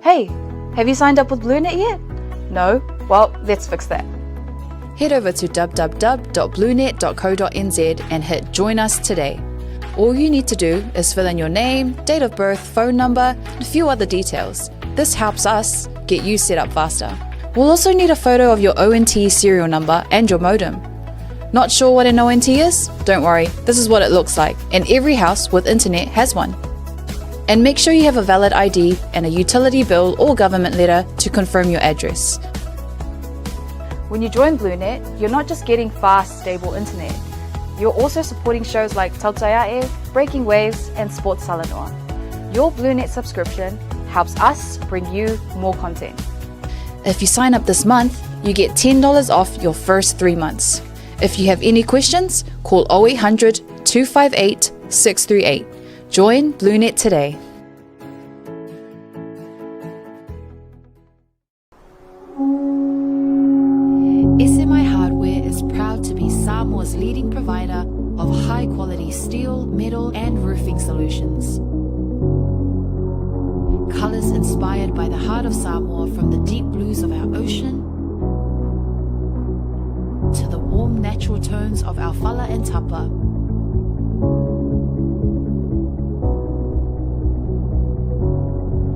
Hey, have you signed up with BlueNet yet? No? Well, let's fix that. Head over to www.bluenet.co.nz and hit Join Us today. All you need to do is fill in your name, date of birth, phone number, and a few other details. This helps us get you set up faster. We'll also need a photo of your ONT serial number and your modem. Not sure what an ONT is? Don't worry, this is what it looks like, and every house with internet has one. And make sure you have a valid ID and a utility bill or government letter to confirm your address. When you join BlueNet, you're not just getting fast, stable internet. You're also supporting shows like Tautaiae, Breaking Waves, and Sports Salanoa. Your BlueNet subscription helps us bring you more content. If you sign up this month, you get $10 off your first three months. If you have any questions, call 0800 258 638. Join BlueNet today. SMI Hardware is proud to be Samoa's leading provider of high quality steel, metal, and roofing solutions. Colors inspired by the heart of Samoa from the deep blues of our ocean to the warm natural tones of our fala and tapa.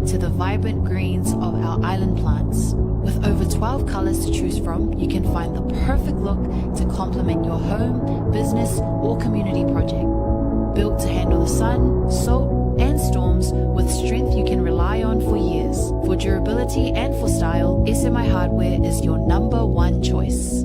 To the vibrant greens of our island plants. With over 12 colors to choose from, you can find the perfect look to complement your home, business, or community project. Built to handle the sun, salt, and storms with strength you can rely on for years. For durability and for style, SMI Hardware is your number one choice.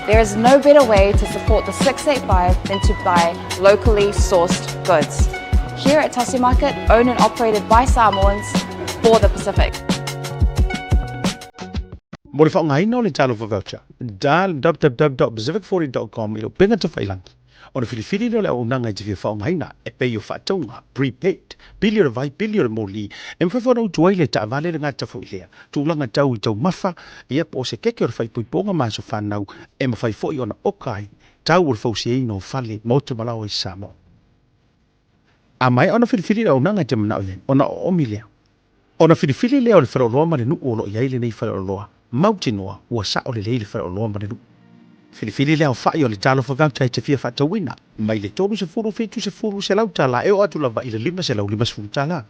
There is no better way to support the 685 than to buy locally sourced goods. Here at Tasi Market, owned and operated by Samoans for the Pacific. Mo le faaaogaina o le Talofa Voucher, dial www.pacific40.com i lou upega tafailagi ona filifili lea o le auaunaga e te fia faaaogaina e pei o faatauga, prepaid, pili o le vai, pili o le moli, e mafai foi ona utu ai le taavale le gata foi lea tulaga tau i taumafa, ia po o se keke o le faaipoipoga ma aso fanau e mafai foi ona oka ai tau o le fausiaina o fale, maota ma laoa i Samoa. A maea ona filifili le auaunaga e te manao i ai, ona oomi lea. Ona filifili lea o le faleoloa ma le nuu o lo o i ai lenei faleoloa, mautinoa ua sao lelei le faleoloa ma le nuu. Filifili le aofai o le Talofa Voucher e te fia faatauina, mai le 30, 70, $100 e oo atu lava i le $550.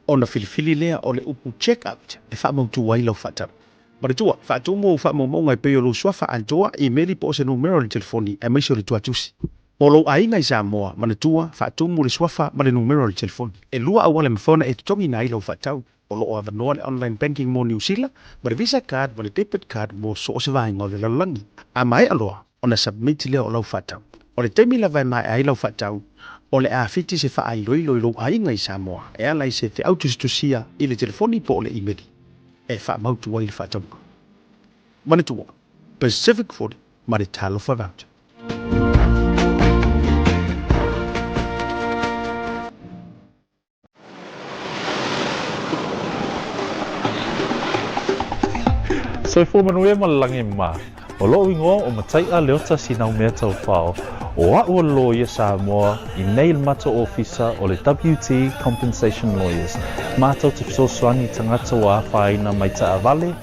Ona filifili lea o le upu Check Out e faamautu ai lau faatau. Manatua, faatumu ou faamaumauga e pei o lou suafa atoa, imeli po o se numera o le telefoni, aemaise o le tuatusi. Mo lou aiga i Samoa, manatua, faatumu le suafa ma le numera o le telefoni. E lua auala e mafai ona e totogiina ai lau faatau. O lo o avanoa le online banking mo Niu Sila, ma le Visa card ma le debit card mo so o se vaega o le lalolagi. A maea loa ona submit lea o lau faatau. O le taimi lava e maea ai lau faatau, o le a fiti se faailoilo i lou aiga i Samoa e ala i se feau tusitusia i le telefoni po o le imeli e faamautu ai le faatauga. Manatua, Pacific 40 ma le Talofa Voucher. Soifua manuia ma le lagi e mā. O loʻu igoa ʻo Mataiʻa Leota Sinaumea Taufao, ʻo aʻu o le loia Samoa i nei le matou ofisa o le WT Compensation Lawyers, matou te fesoasoani i tagata ua afaina mai taavale,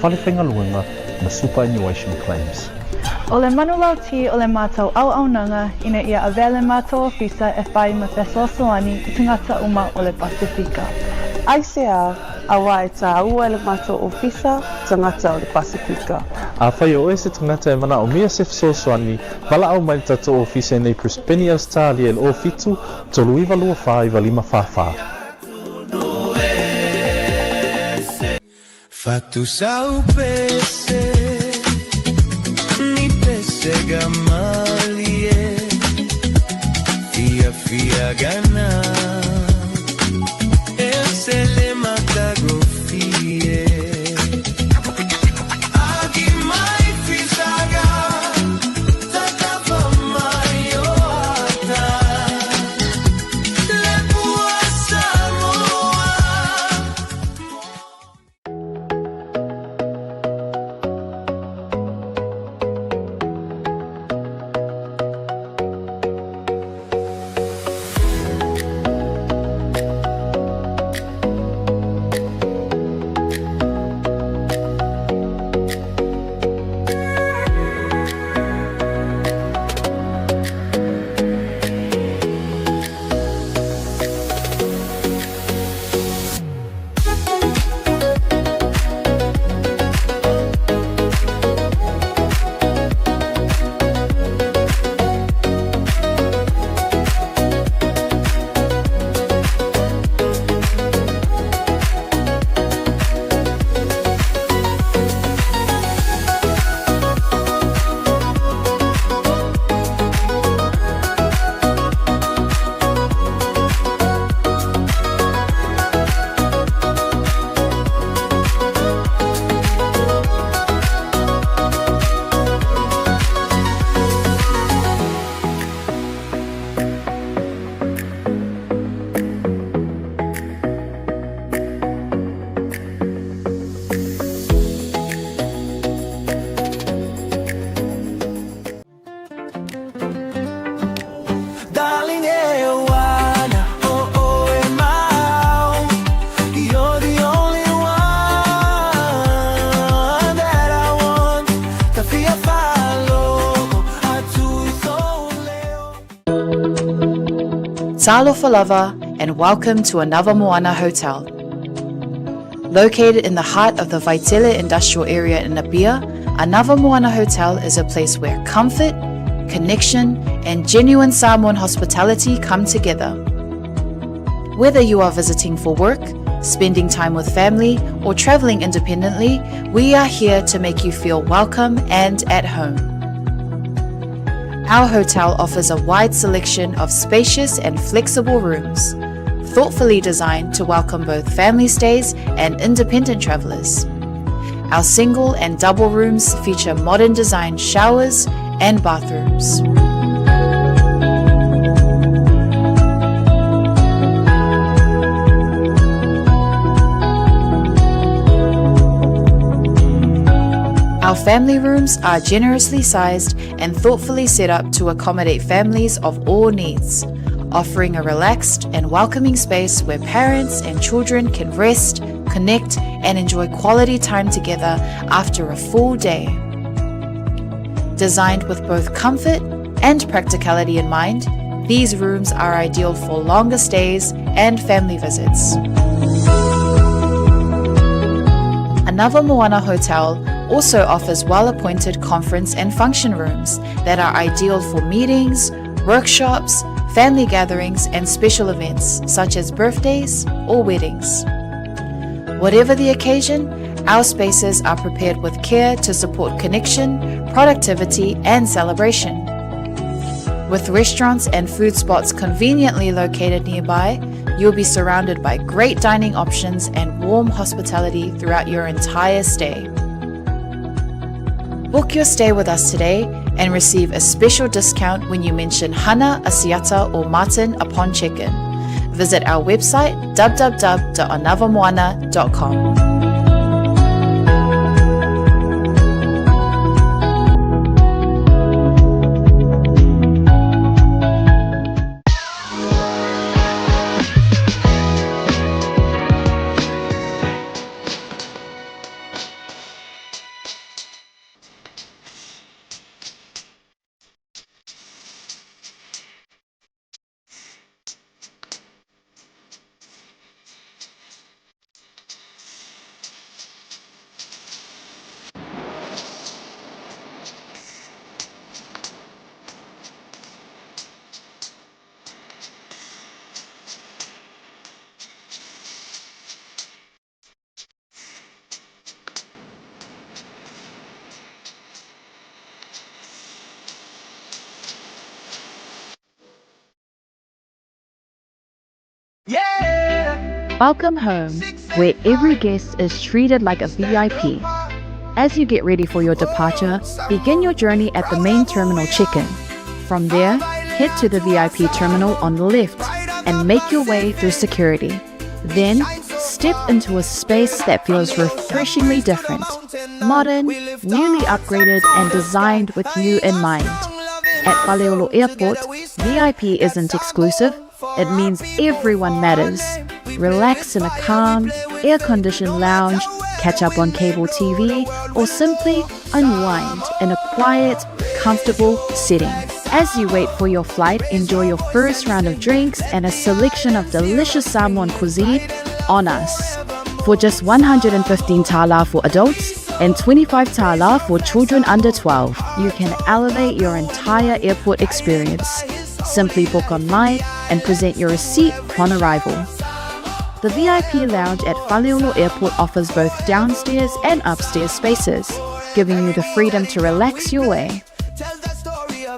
fale faigaluega ma superannuation claims. ʻO le manulauti o le matou auaunaga ina ia avea le matou ofisa e fai ma fesoasoani i tagata uma o le Pasefika. Aisea, auā e tāua e le matou ofisa tagata o le Pasefika. Afai o oe se tagata e manaomia se fesoasoani, valaau mai le tatou ofisa i nei Brisbane, Ausetalia i le 07 39 24 95 44. Talofa lava and welcome to Anava Moana Hotel. Located in the heart of the Vaitele industrial area in Apia, Anava Moana Hotel is a place where comfort, connection, and genuine Samoan hospitality come together. Whether you are visiting for work, spending time with family, or traveling independently, we are here to make you feel welcome and at home. Our hotel offers a wide selection of spacious and flexible rooms, thoughtfully designed to welcome both family stays and independent travelers. Our single and double rooms feature modern design showers and bathrooms. Our family rooms are generously sized and thoughtfully set up to accommodate families of all needs, offering a relaxed and welcoming space where parents and children can rest, connect, and enjoy quality time together after a full day. Designed with both comfort and practicality in mind, these rooms are ideal for longer stays and family visits. Anava Moana Hotel also offers well appointed conference and function rooms that are ideal for meetings, workshops, family gatherings, and special events such as birthdays or weddings. Whatever the occasion, our spaces are prepared with care to support connection, productivity, and celebration. With restaurants and food spots conveniently located nearby, you'll be surrounded by great dining options and warm hospitality throughout your entire stay. Book your stay with us today and receive a special discount when you mention Hana, Asiata, or Martin upon check-in. Visit our website www.anavamoana.com. Welcome home, where every guest is treated like a VIP. As you get ready for your departure, begin your journey at the main terminal check-in. From there, head to the VIP terminal on the left and make your way through security. Then, step into a space that feels refreshingly different, modern, newly upgraded, and designed with you in mind. At Faleolo Airport, VIP isn't exclusive, it means everyone matters. Relax in a calm, air conditioned lounge, catch up on cable TV, or simply unwind in a quiet, comfortable setting. As you wait for your flight, enjoy your first round of drinks and a selection of delicious Samoan cuisine on us. For just 115 tala for adults and 25 tala for children under 12, you can elevate your entire airport experience. Simply book online and present your receipt upon arrival. The VIP lounge at Faleolo Airport offers both downstairs and upstairs spaces, giving you the freedom to relax your way.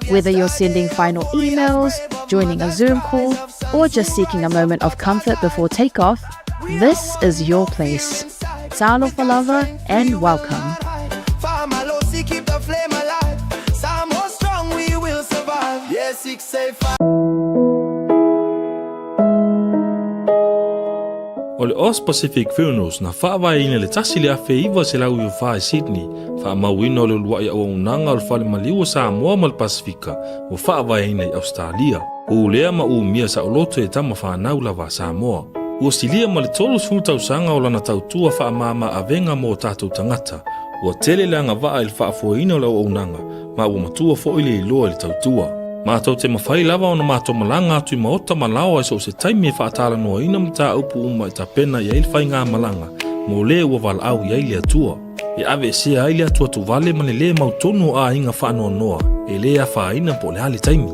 Whether you're sending final emails, joining a Zoom call, or just seeking a moment of comfort before takeoff, this is your place. Talofa lava and welcome. O le Aus Pacific Funerals na faavaeina i le 1994 i Sydney, faamauina o le uluai auaunaga o le Fale Maliu o Samoa ma le Pasifika ua faavaeina i Ausetalia. Pulea ma umia saoloto e tama fanau lava a Samoa. Ua silia ma le 30 tausaga o lana tautua faamama avega mo o tatou tagata. Ua tele le agavaa i le faafoeina o le auaunaga ma ua matua foi le iloa i le tautua. Matou te mafai lava ona matou malaga atu i maota ma laoa i so o se taimi e faatalanoaina mataupu uma e tapena i ai le faigamalaga mo le ua valaau i ai le Atua. E aveesea ai le atuatuvale ma le lē mautonu o aiga faanoanoa e lē afaina po o le a le taimi.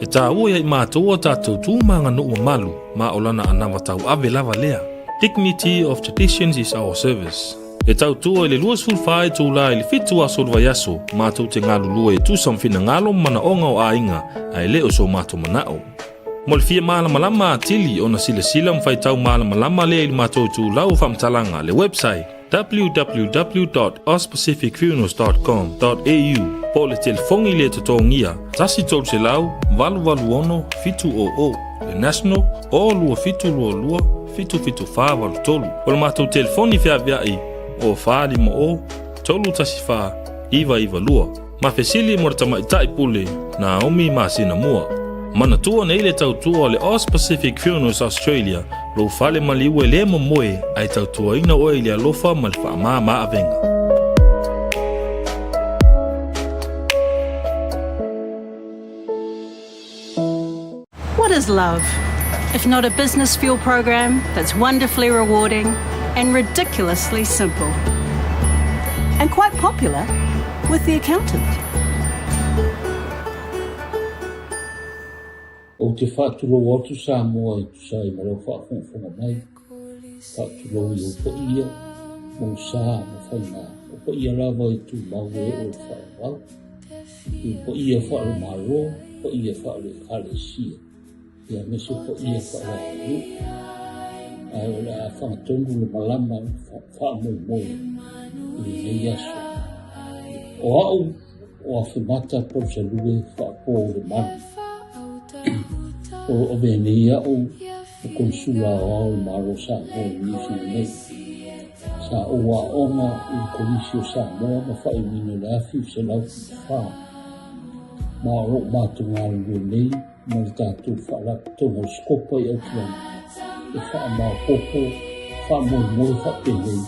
E taua ia i matou a tatou tu ma aganuu mamalu ma o lana anava tauave lava lea. Dignity of traditions is our service. E tautua i le 24 itula i le 7 aso o le vaiaso, matou te galulue e tusa ma finagalo ma manaoga o aiga, ae le o so matou manao. Mo le fia malamalama atili ona silasila ma faitau malamalama lea i le matou itulau o faamatalaga, le website, www.auspacificfunerals.com.au po o le telefoni le totogia 1 300 886 700, le national, o 2722 77483. O le matou telefoni feaveai o 450 314 992. Ma fesili mo le tamaitai pule Naomi masina mua. Manatua nei le tautua o le Aus Pacific Funerals Australia, lou fale maliu e le momoe ae tautuaina oe i le alofa ma le faamama avega. What is love? If not a business fuel program that's wonderfully rewarding and ridiculously simple. And quite popular with the accountant. Ou te faatulou atu Samoa e tusa ai ma lau faafogafoga mai. Faatulou i ou paia, mou sa ma faiga, o paia lava e tumau e oo i le faavavau. I paia faale-Malo, paia faale-Ekalesia, aemaise paia faale-aganuu. Ae o le a fagatonu le malama faamoemoe i lenei aso. O au o Afemata Palusalue Faapo o le Malu. O lo o avea nei au o Konisula Aoao o le Malo o Samoa i Niu Sila nei. Sa ou aoga i le Kolisi o Samoa ma faaiuina i le 1974, ma o loo matou galulue nei ma le tatou Faalapotopotoga o le Sikopa i Aukilani e faamaopoopo faamoemoe faapenei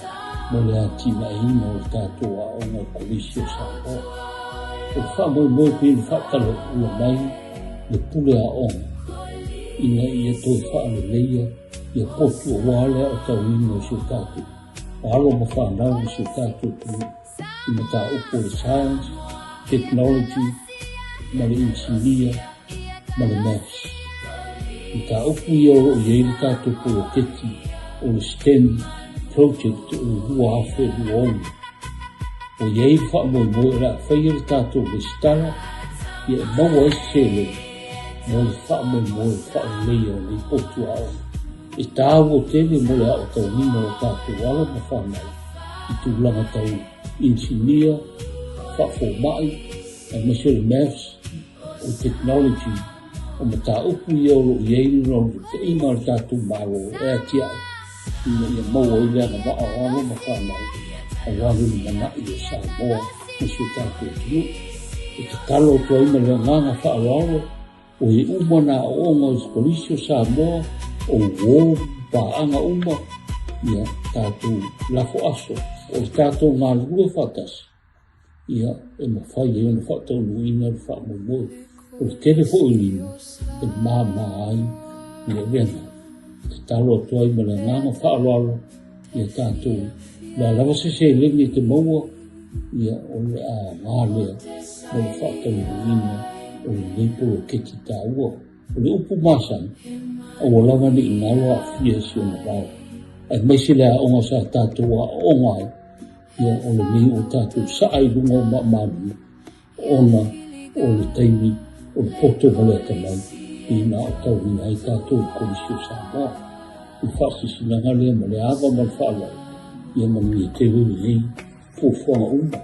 mo le atinaeina o le tatou aoga i le Kolisi o Samoa. O le faamoemoe pei ona faatalaula mai le pule aoga ina ia toe faaleleia ia potu aua le aotauina o si o tatou alo ma fanau i si o tatou atunuu i mataupu o le science, technology ma le inisinia ma le maths. Mataupu ia o lo o i ai le tatou poloketi o le STEM project o le 2026. Ua i ai le faamoemoe o le a faia le tatou resitala ia e maua ai se seleni mo le faamoemoe o le faaleleia o nei potu aoga. E taua tele mo le aotauina o tatou alo ma fanau i tulaga tau inisinia, faafomai, aemaise o le maths, o le technology, o mataupu ia o lo o i ai le naunautaiga a le tatou Malo e atiae ina ia maua ai le agavaa o alo ma fanau aua le lumanai o Samoa ma si o tatou atunuu. E tatalo atu ai ma le agaga faaaloalo o e uma nā aoaoga o le Kolisi o Samoa, o uō, paaga uma, ia tatou lafo aso o le tatou galulue faatasi, ia e mafai ai ona faataunuuina le faamoemoe. O le tele foi o lima e māmā ai le avega. E tatalo atu ai ma le agaga faaaloalo ia tatou le a lava se seleni e te maua, ia o le aoga lea mo le faataunuuina o lenei poloketi taua. O le upu masani, aua lava ne i galo aafia i si ona vao, aemaise le aoga sa tatou aooga ai, ia o lenei ua tatou saa i luga o maamalu ona o le taimi o le poto ma le atamai ina aotauina ai tatou i le Kolisi o Samoa. O le faasilasilaga lea ma le ava ma le faaaloalo, ia manuia tele lenei fuafuaga uma.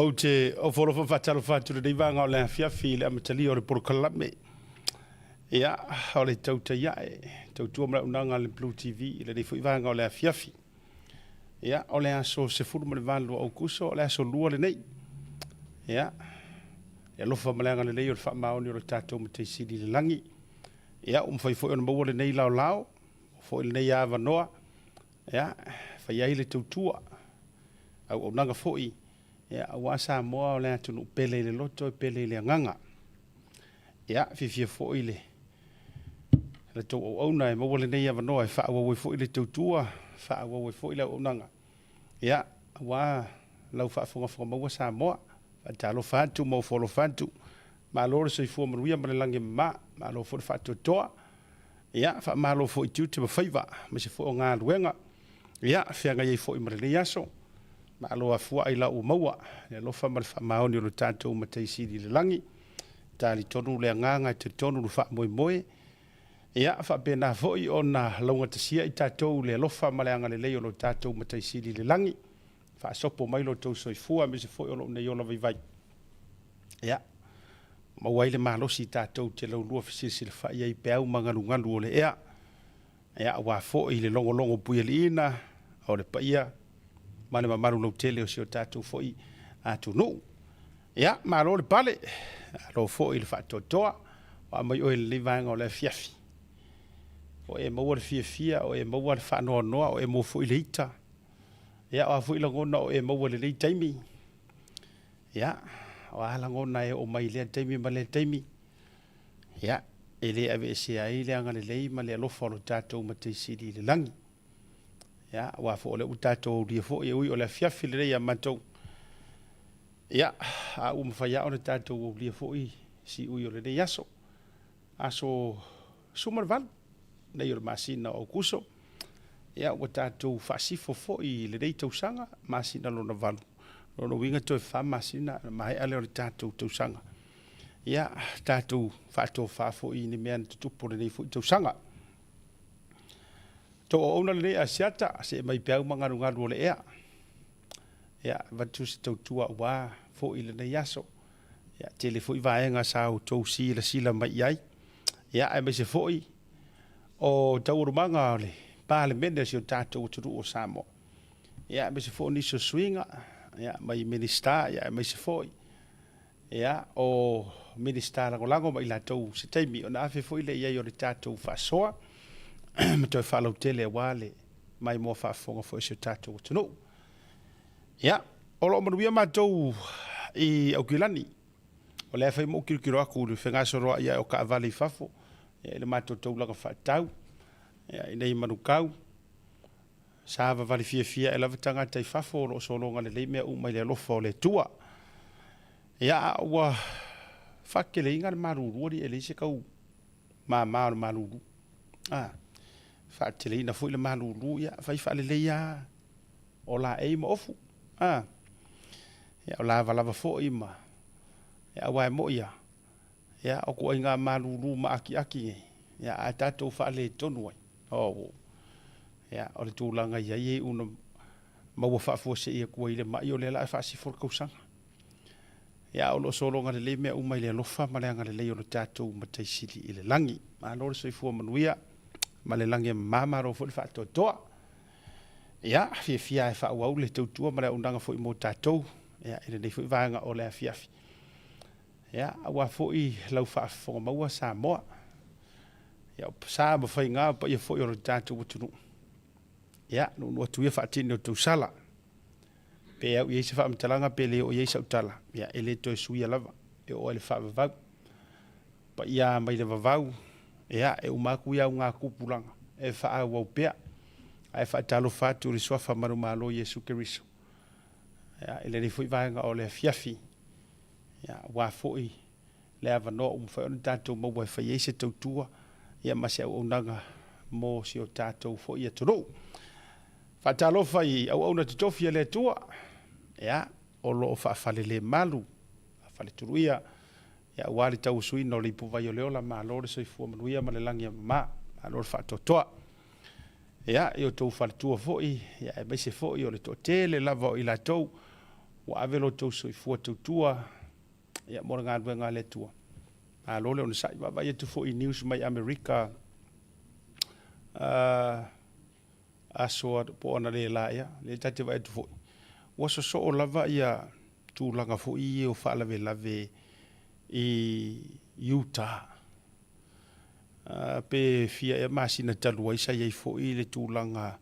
Ou te ofoalofa ma faatalofa atu i lenei vaega o le afiafi i le amatalia o le polokalame. Ia, o le tautai ae, tautua ma le auaunaga a le Blue TV i lenei foi vaega o le afiafi. Ia, o le aso 18 o Aukuso, o le aso lua lenei. Ia, e alofa ma le agalelei o le faamaoni o le tatou Matai Sili i le lagi. Ia, ua mafai foi ona maua lenei laolao, foi lenei avanoa, ia, fai ai le tautua, auaunaga foi, Ia, aua Samoa o le atunuu pele i le loto e pele i le agaga. Ia, fiafia foi le la tou auauna e maua lenei avanoa e faaauau ai foi le tautua, faaauau ai foi le auaunaga. Ia, aua lau faafogafoga maua Samoa, faatalofa atu ma ofo alofa atu. Malo le soifua manuia ma le lagi e mama, malo foi le faatoatoa. Ia, faamalo foi i tiute ma faiva, aemaise foi o galuega. Ia, feagai ai foi ma lenei aso. Malo afua'i la ua maua le alofa ma le faamaoni o lo tatou Matai Sili i le lagi. Talitonu le agaga e talitonu le faamoemoe. Ia, faapena foi ona laugatasia i tatou le alofa ma le agalelei o lo tatou Matai Sili i le lagi. Faasopo mai lo outou soifua aemaise foi o lou nei ola vaivai. Ia, maua ai le malosi tatou te laulua fesilasilafa'i ai i peau ma galugalu o le ea. Ia, aua foi le logologo puialiiina o le paia ma le mamalu lautele o si o tatou foi atunuu. Ia, malo le pale, malo foi le faatoatoa, ua aumai oe i lenei vaega o le afiafi. O e maua le fiafia, o e maua le faanoanoa, o e maua foi le ita. Ia, o a foi lagona o e maua i lenei taimi. Ia, o a lagona e oo mai i lea taimi ma lea taimi. Ia, e le aveesea ai le agalelei ma le alofa o lo tatou Matai Sili i le lagi. Ia, aua foi o lea ua tatou aulia foi, e ui o le afiafi lelei ia matou. Ia, a ua mafai lava ona tatou aulia foi siui o lenei aso. Aso 18, nei o le masina o Aukuso. Ia, ua tatou faasifo foi i lenei tausaga, masina lona valu. Lona uiga toe fa masina, ona maea lea o le tatou tausaga. Ia, tatou faatofa foi i ni mea na tutupu o lenei foi tausaga. Tou auauna lenei Asiata, see mai peau ma galugalu o le ea. Ia, avatu se tautua aua foi lenei aso. Ia, tele foi vaega sa outou silasila mai i ai. Ia, aemaise foi o taualumaga o le Palemene o si o tatou atunuu o Samoa. Ia, aemaise foi o nisi o suiga, ia, mai Minisita, ia, aemaise foi Ia, o Minisita Lagolago ma i latou se taimi ona afe foi lea i ai o le tatou faasoa ma toe faalautele aua le maimoa faafofoga foi o si o tatou atunuu. Ia, o lo o manuia matou i Aukilani. O lea fai ma ou kilokilo atu i le fegasoloai ae o taavale i fafo, ia, i le matou taulaga faatau, ia, i nei Manukau. Savavali fiafia ae lava tagata i fafo o lo o sologa lelei mea uma i le alofa o le Atua. Ia, a ua faateleina le malulu, alii e leai se tau mama o le malulu. A, faateleina foi le malulu, ia, fai faalelei lava o laei ma ofu. A, ia, o lavalava foi ma, ia, aua e moi lava, ia, o ituaiga malulu maatiati nei, ia, ae tatou faaletonu ai. Oh, ia, o le tulaga i ai e iu ina maua faafuasei atu ai i le mai o lea la e faasifo le tausaga. Ia, o lo o sologa lelei mea uma i le alofa ma le agalelei o lo tatou Matai Sili i le lagi. Malo le soifua manuia ma le lagi e mama, malo foi le faatoatoa. Ia, fiafia e faaauau le tautua ma le auaunaga foi mo tatou, ia, i lenei foi vaega o le afiafi. Ia, aua foi lau faafofoga maua Samoa. Ia, o sa ma faiga o paia foi o lo tatou atunuu. Ia, nuunuu atu ia faatini o tausala. Pe au i ai se faamatalaga pe le oo i ai sau tala, ia, e le toe suia lava, e oo ai le faavavau. Paia mai le vavau, ia, e uma atu ia auga tupulaga, e faaauau pea. Ae faatalofa atu i le suafa manumalo Iesu Keriso. Ia, i lenei foi vaega o le afiafi, ia, aua foi le avanoa ua mafai ona tatou maua e fai ai se tautua ia ma se auaunaga mo si o tatou foi atunuu. Faatalofa i auauna totofi a le Atua, ia, o lo o faafalelemalu, faafaletuluia, ia, aua le tauasuina o le ipuvai o le ola, malo le soifua manuia ma le lagi e mama, malo le faatoatoa. Ia, i outou faletua foi, ia, aemaise foi o le toatele lava o i latou ua ave lo outou soifua tautua, ia, mo le galuega a le Atua. Malo le onosai. Vaavaai atu foi i news mai Amerika, aso po o analeila ea, lea ta te vaai atu foi, ua sosoo lava ia tulaga foi ia o faalavelave i Utah. Pe fia ea masina talu ai sa i ai foi le tulaga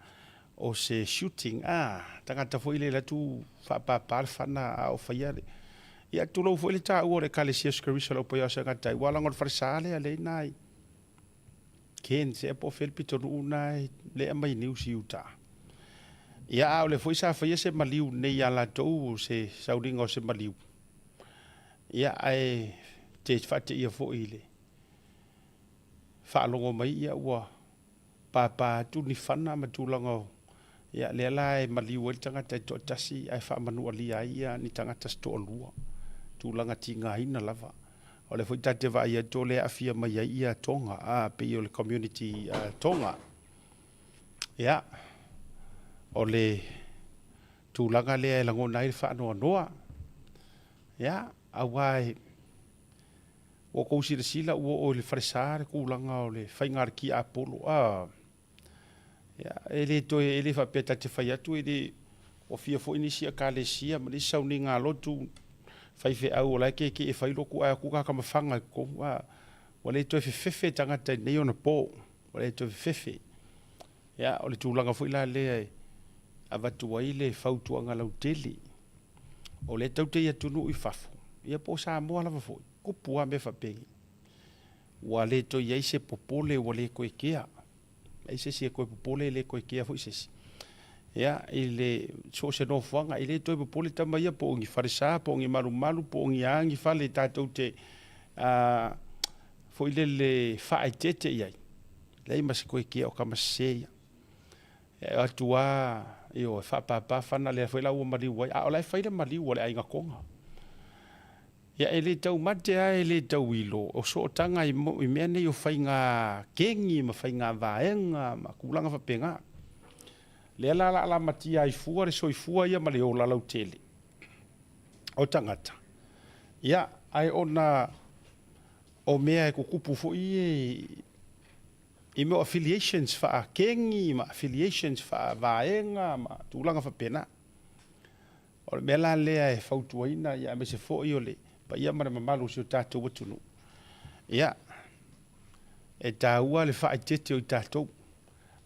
o se shooting a tagata foi le atu faapapa le fana a o faia le ia tulou foi le taua o le Ekalesia o Keriso lau paia o se tagata ua lago le falesa lea le ina ai Ken se po fel pitonuu na le aumai news i uta. Ia a o le foi sa faia se maliu nei ia latou se sauliga o se maliu. Ia ae te faateia foi i le faalogo mai ia ua pāpā atu ni fana ma tulaga o ia lea la e maliu ai le tagata e toatasi ae faamanualia ai ia ni tagata se toalua. Tulaga tigaina lava. O lea foi ta te vaai atu o lea e aafia mai ai ia Tonga, a pei o le community Tonga. Ia, o le tulaga lea e lagona ai le faanoanoa. Ia, aua e ua outou silasila ua oo i le falesa le tulaga o le faiga a le tiapolo. A, ia, e le toe, e le faapea ta te fai atu e le, ua fia foi nisi ekalesia ma nisi sauniga lotu faifeau o la e keekee e fai lotu ae o atu tagata mafaga i totonu. A, ua le toe fefefe tagata i nei ona po, ua le toe fefefe. Ia, o le tulaga foi la lea e avatu ai le fautuaga lautele, o lea tatou te i atunuu i fafo, ia po o Samoa lava foi, tupu lava mea faapeni. Ua le toe i ai se popole, ua le toe kea. Leai se isi e toe popole, e le toe kea foi se isi. Ia, i le so o se nofoaga, e le toe popole tama ia po o ni falesa, po o ni malumalu, po o ni a ni fale tatou te foi lele faaeteete i ai. Leai ma se toe kea o tama sese ia. E atu lava, ioe, faapapa fana lea foi la ua maliu ai, a o la e fai le maliu a le aiga Tonga. Ia e le taumate lava e le tauilo o sootaga i mea nei o faiga kegi ma faiga vaega ma tulaga faapena. Lea la o le a lamatia ai fua le soifua ia ma le ola lautele o tagata. Ia, ae ona o mea e tutupu foi ia i mea o affiliations faa-kegi ma affiliations faa-vaega ma tulaga faapena. O le mea la lea e fautuaina, ia aemaise foi o le paia ma le mamalu o si o tatou atunuu, ia, e taua le faaeteete o i tatou.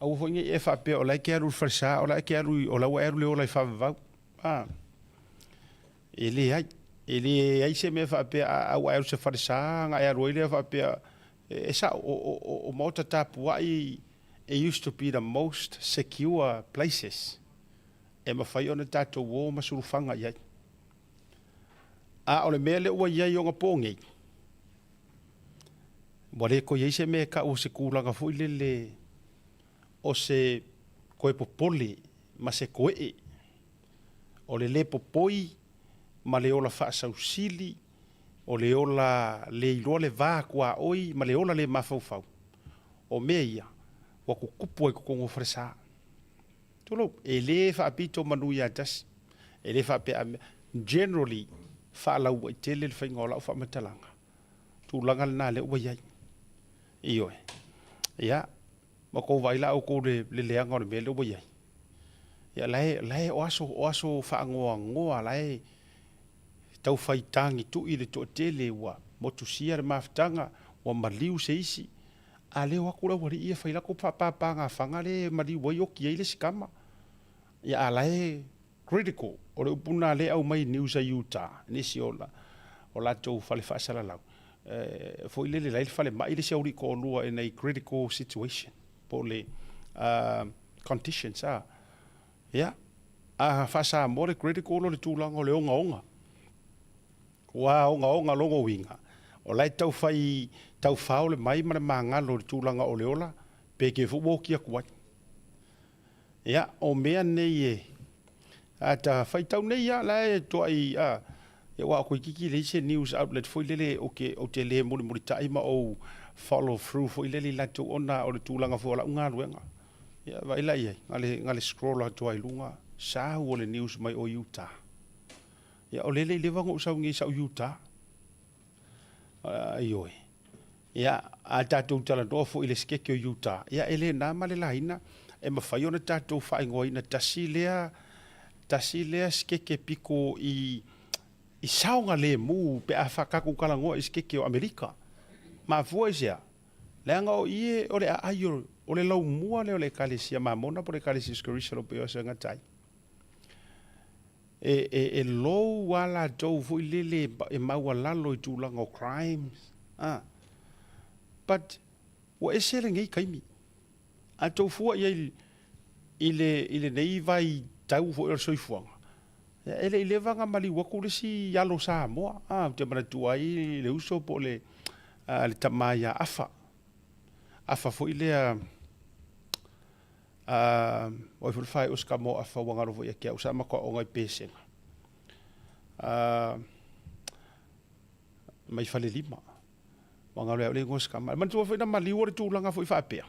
Aua foi ne i e faapea o la e te alu i le falesa, o la e te alu i, o la ua e alu i le ola i faavavau. A, e leai. E leai se mea faapea a ua e alu i se falesa ona e alu ai lea faapea, e sao, o maota tapuai, it used to be the most secure places. e mafai ona tatou o ma sulufaga i ai. A o le mea lea ua i ai onapō nei, ua le toe i ai se mea e tau o se tulaga foi lele o se toe popole ma se toe'e, o le lē popoi ma le ola faasausili, o le ola le iloa le va tuaoi ma le ola le mafaufau, o mea ia ua tutupu ai i totonu o falesa. Tulou, e le faapito manu ia tasi, e le faapea a mea, generally, faalauaitele le faiga o lau faamatalaga, tulaga lena lea ua i ai. Ioe. Ia, ma tou vaai la outou le, le leaga o le mea lea ua i ai. Ia, la e, la e, o aso, o aso faanoanoa, la e tau fai tagitui le toatele, ua motusia le mafutaga, ua maliu se isi, A leo atu le aualii ia fai latou faapapagafaga lea e maliu ai oti ai le isi tama. Ia a la e critical, o le upu lena lea e aumai i news a Utah, nisi o o latou fale faasalalau, e foi lele la e i le falemai le isi aualii toalua in a critical situation po o le conditions a. Ia, a faa-Samoa le critical o le tulaga o le ogaoga. Ua ogaoga lona uiga, o la e tau fai tau fao le mai ma le magalo i le tulaga o le ola, pe ke foi ua oti atu ai. Ia, o mea nei e, a ta faitau nei lava, la e toai, a, ia aua toeitiiti leai se news outlet foi lele ou te, ou te le mulimulitai ma ou follow through foi lele i latou ona o le tulaga foi o lau galuega. Ia, vaai la i ai, na le, na le scroll atu lava i luga, sau o le news mai o Utah. Ia, o lele i leva ona ou sau nei i sau Utah. Ioe. Ia, a tatou talanoa foi i le sikeke o Utah, ia e le na ma le laina, e mafai ona tatou faaigoaina tasi lea, tasi lea sikeke piko i, i saogalemu pe a tatou talanoa i sikeke o Amerika. Mafua i se a? Leaga o i o le aai o O le laumua lea o le Ekalesia Mamona po o le Ekalesia Iesu Keriso o lo o pei o se gata ai. E, e, e low a latou foi lele e maualalo i tulaga o crimes. Ah. But ua ese lenei taimi. A tou fua i ai i le, i lenei vaitau foi o le soifuaga, e le i leva ona maliu atu le isi alo Samoa, a, ou te manatua ai le uso po o le, a, le tama ia Afa. Afa foi lea, a, o ai foi le faaiu o se tama o Afa ua galo foi ia te au, sa matou aoga i Pesega. A, mai Falelima. Ua galo ia au le igoa o se tama. E manatua foi na maliu o le tulaga foi faapea.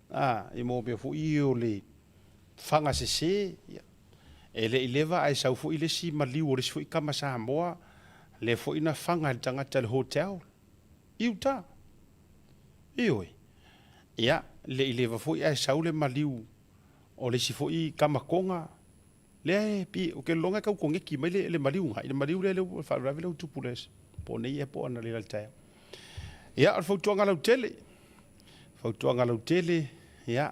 A, i mo mea foi o le faga sese, ia. E le i leva ae sau foi le isi maliu o le isi foi tama Samoa, lea foi na faga e le tagata i le hotel i uta. Ioe. Ia, le i leva foi ae sau le maliu o le isi foi tama Toga, Lea e pi, ou te lologa e tau koneki mai le, le maliu ga, i le maliu lea lea ua faalavelave lea ua tupu le po o nei ea po o analeila i le taeao. Ia, o le fautuaga lautele, fautuaga lautele, ia,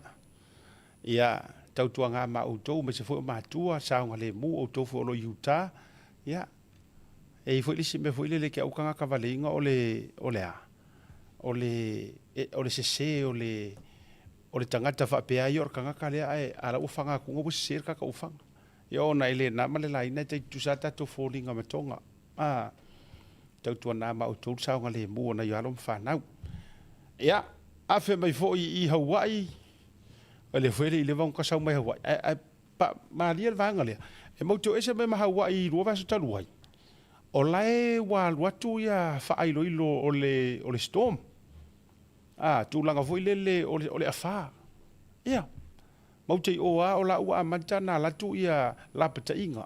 ia tautuaga ma outou, aemaise foi o matua, saogalemu, outou foi o lo o i uta, ia, e i ai foi le isi mea foi lele ke au tagata valeiga o le, o le a? O le, o le sese o le, O le tagata faapea ia o le tagata lea ae a la ua faga atu ua sese le tagata ua faga. Ia ona e le na ma le laina e tai tutusa a tatou foliga ma toga. A tautuana ma outou le saogalemu o nai alo ma fanau. Ia, afe mai foi i Hawaii, o lea foi e le i leva ona ta sau mai Hawaii, ae, ae pa, malie le vaega lea. E matou te o ese mai ma Hawaii i 2 vaiaso talu ai, o la e ua alu atu ia faailoilo o le, o le storm. A, tulaga foi lele o le, o le afa. Ia, matou te i o lava o la ua amata ona alu atu ia lapataiga.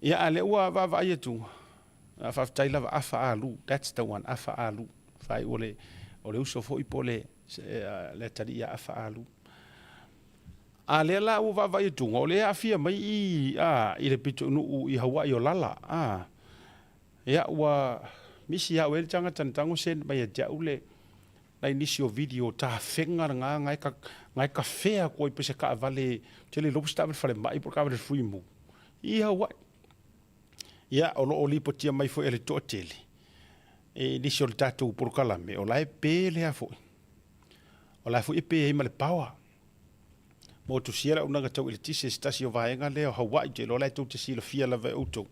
Ia, a lea ua vaavaai atu, a faafetai lava afa alu, that's the one, afa alu. Faaiu o le, o le uso foi po o le, le atalii ia afa alu. A lea la ua vaavaai atu, o lea e aafia mai i, a, i le pitonuu i Hawaii o Lala, a. Ia ua misi au e le tagata na tago send mai ia te au le nai nisi o video tafega lena na e ka na e kafea atu ai pe se taavale ou te le iloa po o se taavale falemai po o le taavale fuimu i Hawaii. Ia o lo o lipotia mai foi e le toatele e nisi o le tatou polokalame o la e pe lea foi. O la foi e pe ai ma le power. Motusia le auaunaga tau eletise i se tasi o vaega lea o Hawaii, ou te iloa la e tou te silafia lava e outou.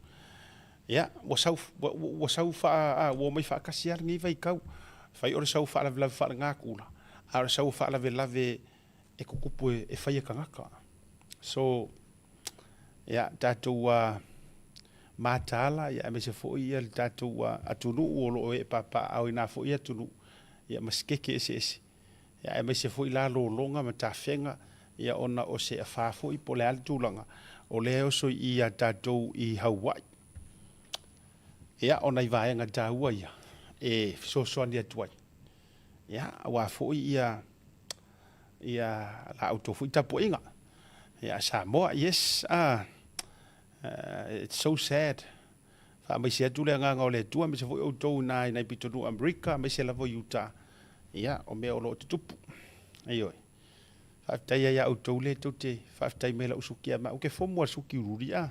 Ia, ua sau, ua, ua sau faa, a, ua omai faatasi lava lenei vaitau. Fai o le sau faalavelave faalegatula, a o le sau faalavelave e tutupu e, e fai e tagata. So, ia, tatou uh, mataala, ia, aemaise foi ia le tatou uh, atunuu o lo o ee papaaao i na foi atunuu, ia, ma sikeke eseese. Ia, aemaise foi la lologa ma tafega, ia, ona o se afa foi po o le a le tulaga o lea e oso i i iā tatou i Hawaii. Ia, o nai vaega taua ia e fesoasoani atu ai, ia, aua foi ia, ia la outou foi tapuaiga. Ia, Samoa, yes, ah, it's so sad. Faamaise atu le agaga o le Atua aemaise foi outou ina i nai pitonuu Amerika aemaise lava o Utah. Ia, o mea o lo o tutupu. Ioe. Faafetai ai ia outou lea tou te faafetai mai lau suki ia mau. Ou te fomu a suki ururi a.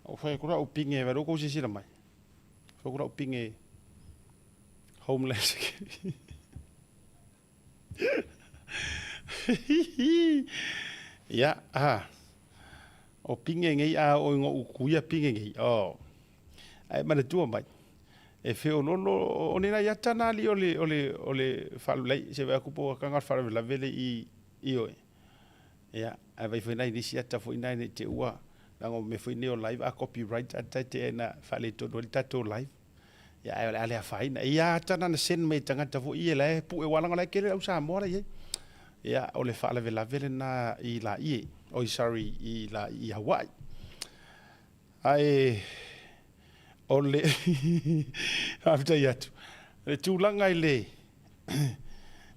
O fai atu lau pinge vai lou silasila mai. Fai atu lau pinge Homeland Security. Ia, a, o pinge nei a o ingo uku ia pinge nei, o, ae manatua mai, e feololo, o ni nai ata nā li o le, o le, o le whalulei, se wea kupo kanga whalavelave le i, i oe. Ia, ae vai foi nai nisi ata foi nai nei te ua, lango me foi nei o live a copyright ata te e na whale tonu le tatou live. Ia, ae o le a le afaina. Ia, ata na na send mai tagata foi ia la e pue wala la e kele au Samoa la iai. Ia, o le faalavelave lena i Laie, oi sorry, i la i Hawaii. Ae o le faafetai atu. Le tulaga i le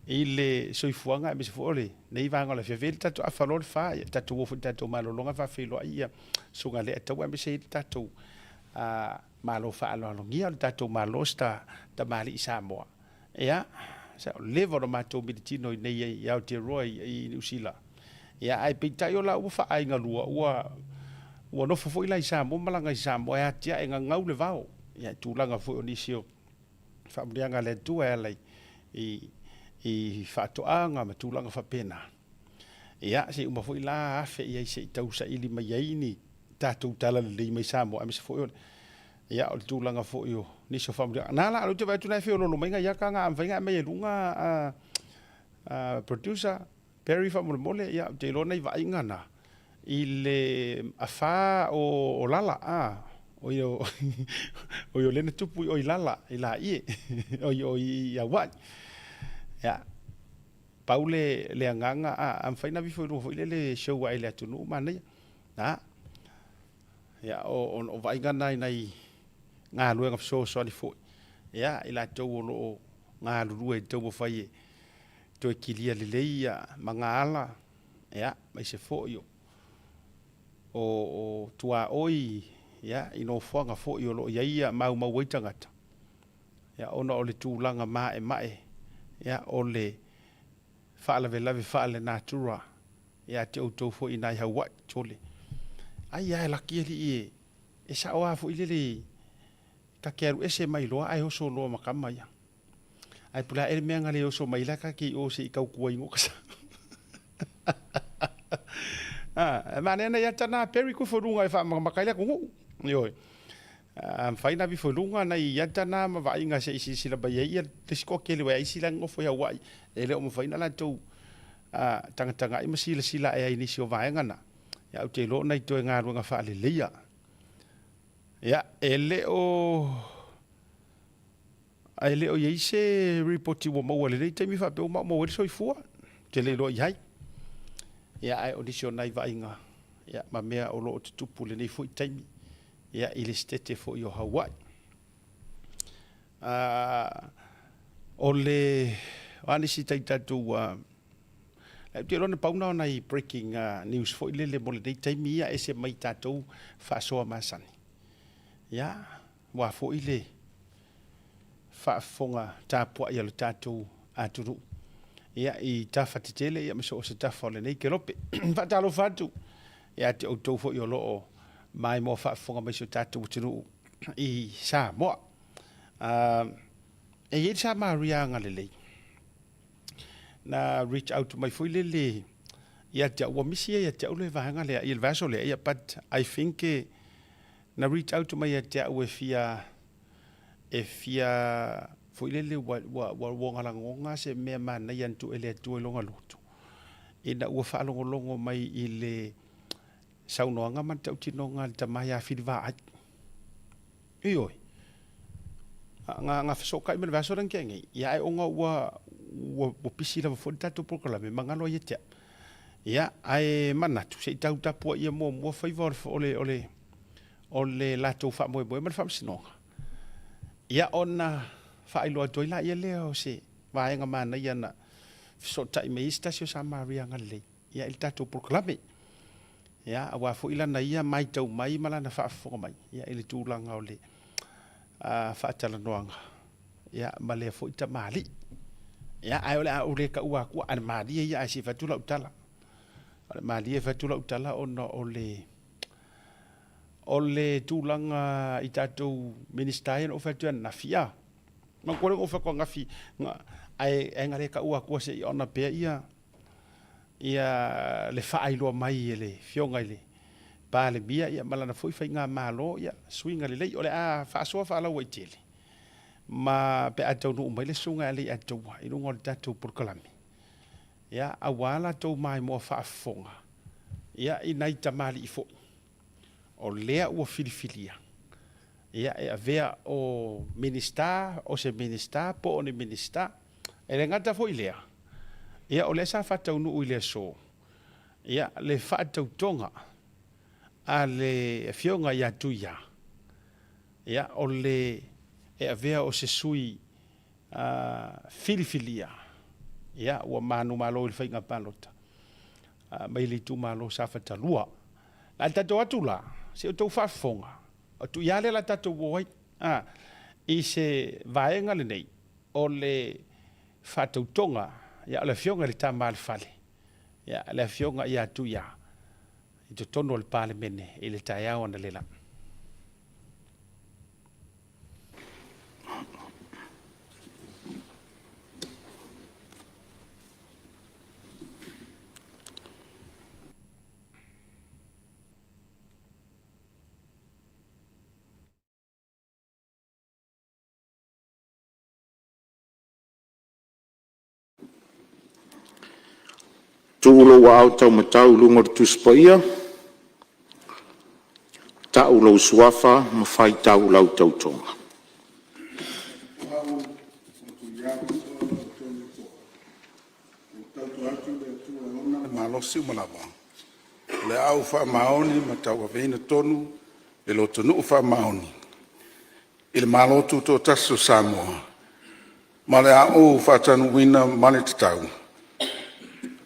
i le soifuaga aemaise foi o lenei vaega o le afiafi. E i ai le tatou afa loa le fa, ia tatou o foi i le tatou malologa faafeiloai ia Susuga Leataua aemaise ai le tatou Malo faaaloalogia o le tatou Malo se tamalii Samoa. Ia, Sa ua leva ona matou militino i nei i Aotearoa i Niu Sila. Ia, ae peitai o la ua faaaigalua, ua ua nofo foi la i Samoa, malaga i Samoa e atiae gagau le vao. Ia, i tulaga foi o nisi o faamanuiaga a le Atua e ala i i faatoaga ma tulaga faapena. Ia, se i uma foi la afe i ai se i tau saili mai ai ni tatou talalelei mai Samoa, aemaise foi o le Ia, o le tulaga foi o nisi o faamanuiaga. Na la, o lea ou te vaai atu la e feoloolo mai nai aka na, a mafai ona aumai i luga a producer Perry faamolemole, ia, ou te iloa nai vaaiga na i le afa o Lala, a, o ia o, o ia o lea na tupu i o i Lala, i Laie, o i o i Aua'i. Ia, pau le, le agaga, a, a mafai ona aveifo i luga foi lele e show ae i le atunuu, manaia. A. Ia, o, o vaaiga na i nai galuega fesoasoani foi, ia, i latou o lo o galulue i le taumafai e toe kilia lelei ia magaala, ia, aemaise foi o, o, o tuaoi, ia, i nofoaga foi o lo o i ai ia maumau ai tagata, ia, ona o le tulaga maemae, ia, o le faalavelave faale-natura ia te outou foi inā i Haua'i, chole. Ai a e laki alii e, e sao a foi lele ta te alu ese mai loa ae oso loa ma kama ia. Ae pule ae le mea nga le oso mai la ka ke i o se i kau kua ingo kasa. Ah, e mane ana ia tana peri ku fo lunga e wha makai le kungu. Ioe. A mawhai na vi fo lunga na i ia tana ma vainga se i sisila mai ai ia te siko kele wai ai sila ngofo i Hawaii. E le o mawhai na la tou a tagatagai ma silasila ae ai i nisi o vaega na, ia ou te iloa ona i toe galuega faaleleia. Ia, e le o e le o i ai se ripoti ua maua i lenei taimi faapea ua maumau ai le soifua, ou te le iloa i ai. Ia, ae o nisi o nai vaaiga ia, ma mea o lo o tutupu i lenei foi taimi, ia, i le setete foi o Hawaii. O le o a nisi tai tatou ua ou te iloa na pau na o nai breaking news foi lele mo lenei taimi ia ese mai tatou faasoa masani. Ia, ua foi le faafofoga tapuai a lo tatou atunuu ia i tafa tetele ia ma so o se tafa o lenei kelope. Faatalofa atu ia te outou foi o lo o maimoa faafofoga mai si o tatou atunuu i Samoa. E i ai le Samaria agalelei na reach out mai foi lele ia te au, ua misi ia te au le vaega lea, i le vaiaso lea, ia, but I think e, na reach out mai ia te au e fia, e fia foi lele ua, ua, ua, ua lagolagoga se mea manaia na tuu e le Atua i lona loto, ina ua faalogologo mai i le saunoaga ma le tautinoga a le tama ia Filivaai. Ioe. Nga, nga fesootai ma le vaiaso lea na tea nei, ia ae ona ua, ua, ua pisi lava foi le tatou polokalame ma galo ai ia te au. Ia, ae manatu, se i tau tapuaia muamua faiva o le, o le, o le, o le latou faamoemoe ma le faamasinoga. Ia, ona faailoa atu ai laia lea o se vaega manaia na fesootai mai ai se tasi o Samaria agalelei. ia i le tatou polokalame. Ia, aua foi lana ia matau mai ma lana faafofoga mai ia i le tulaga o le faatalanoaga ia ma lea foi tamalii. Ia, ae o le a ou le taua atua, a le malie ia ae se i fai atu lau tala. O le malie e fai atu lau tala ona o le o le tulaga i tatou Minisita ia na ou fai atu ai ananafi, a. Manatua lea na ou fai atu ananafi, ae na le taua atua se i ona pea ia ia le faailoa mai e le Afioga i le Palemia ia ma lana foi faigamalo ia suiga lelei. O le a faasoa faalauaitele ma pe a taunuu mai le susuga ia Leiataua i luga o le tatou polokalame, ia aua latou maimoa faafofoga ia i nai tamalii foi o lea ua filifilia ia e avea o Minisita, o se Minisita po o ni Minisita. E le gata foi i lea, ia o lea sa faataunuu i le aso, ia le faatautoga a le Afioga ia Tuia, ia o le e avea o se sui filifilia, ia ua manumalo i le faiga palota mai le itumalo Safata 2. A le tatou atu la, se i outou faafofoga, o Tuia lea la tatou o ai, i se vaega lenei, o le. faatautoga, ia, o le Afioga i le Tama a le Fale, ia, le Afioga ia Tuia, i totonu o le Palemene i le taeao analeila. Tuu lou aao taumatau i luga o le Tusi Paia, tau lou Suafa ma faitau lau tautoga. O le a ou faamaoni ma tauaveina tonu le lotonuu faamaoni i le Malo Tutoatasi o Samoa, ma o le a ou faataunuuina ma le tatau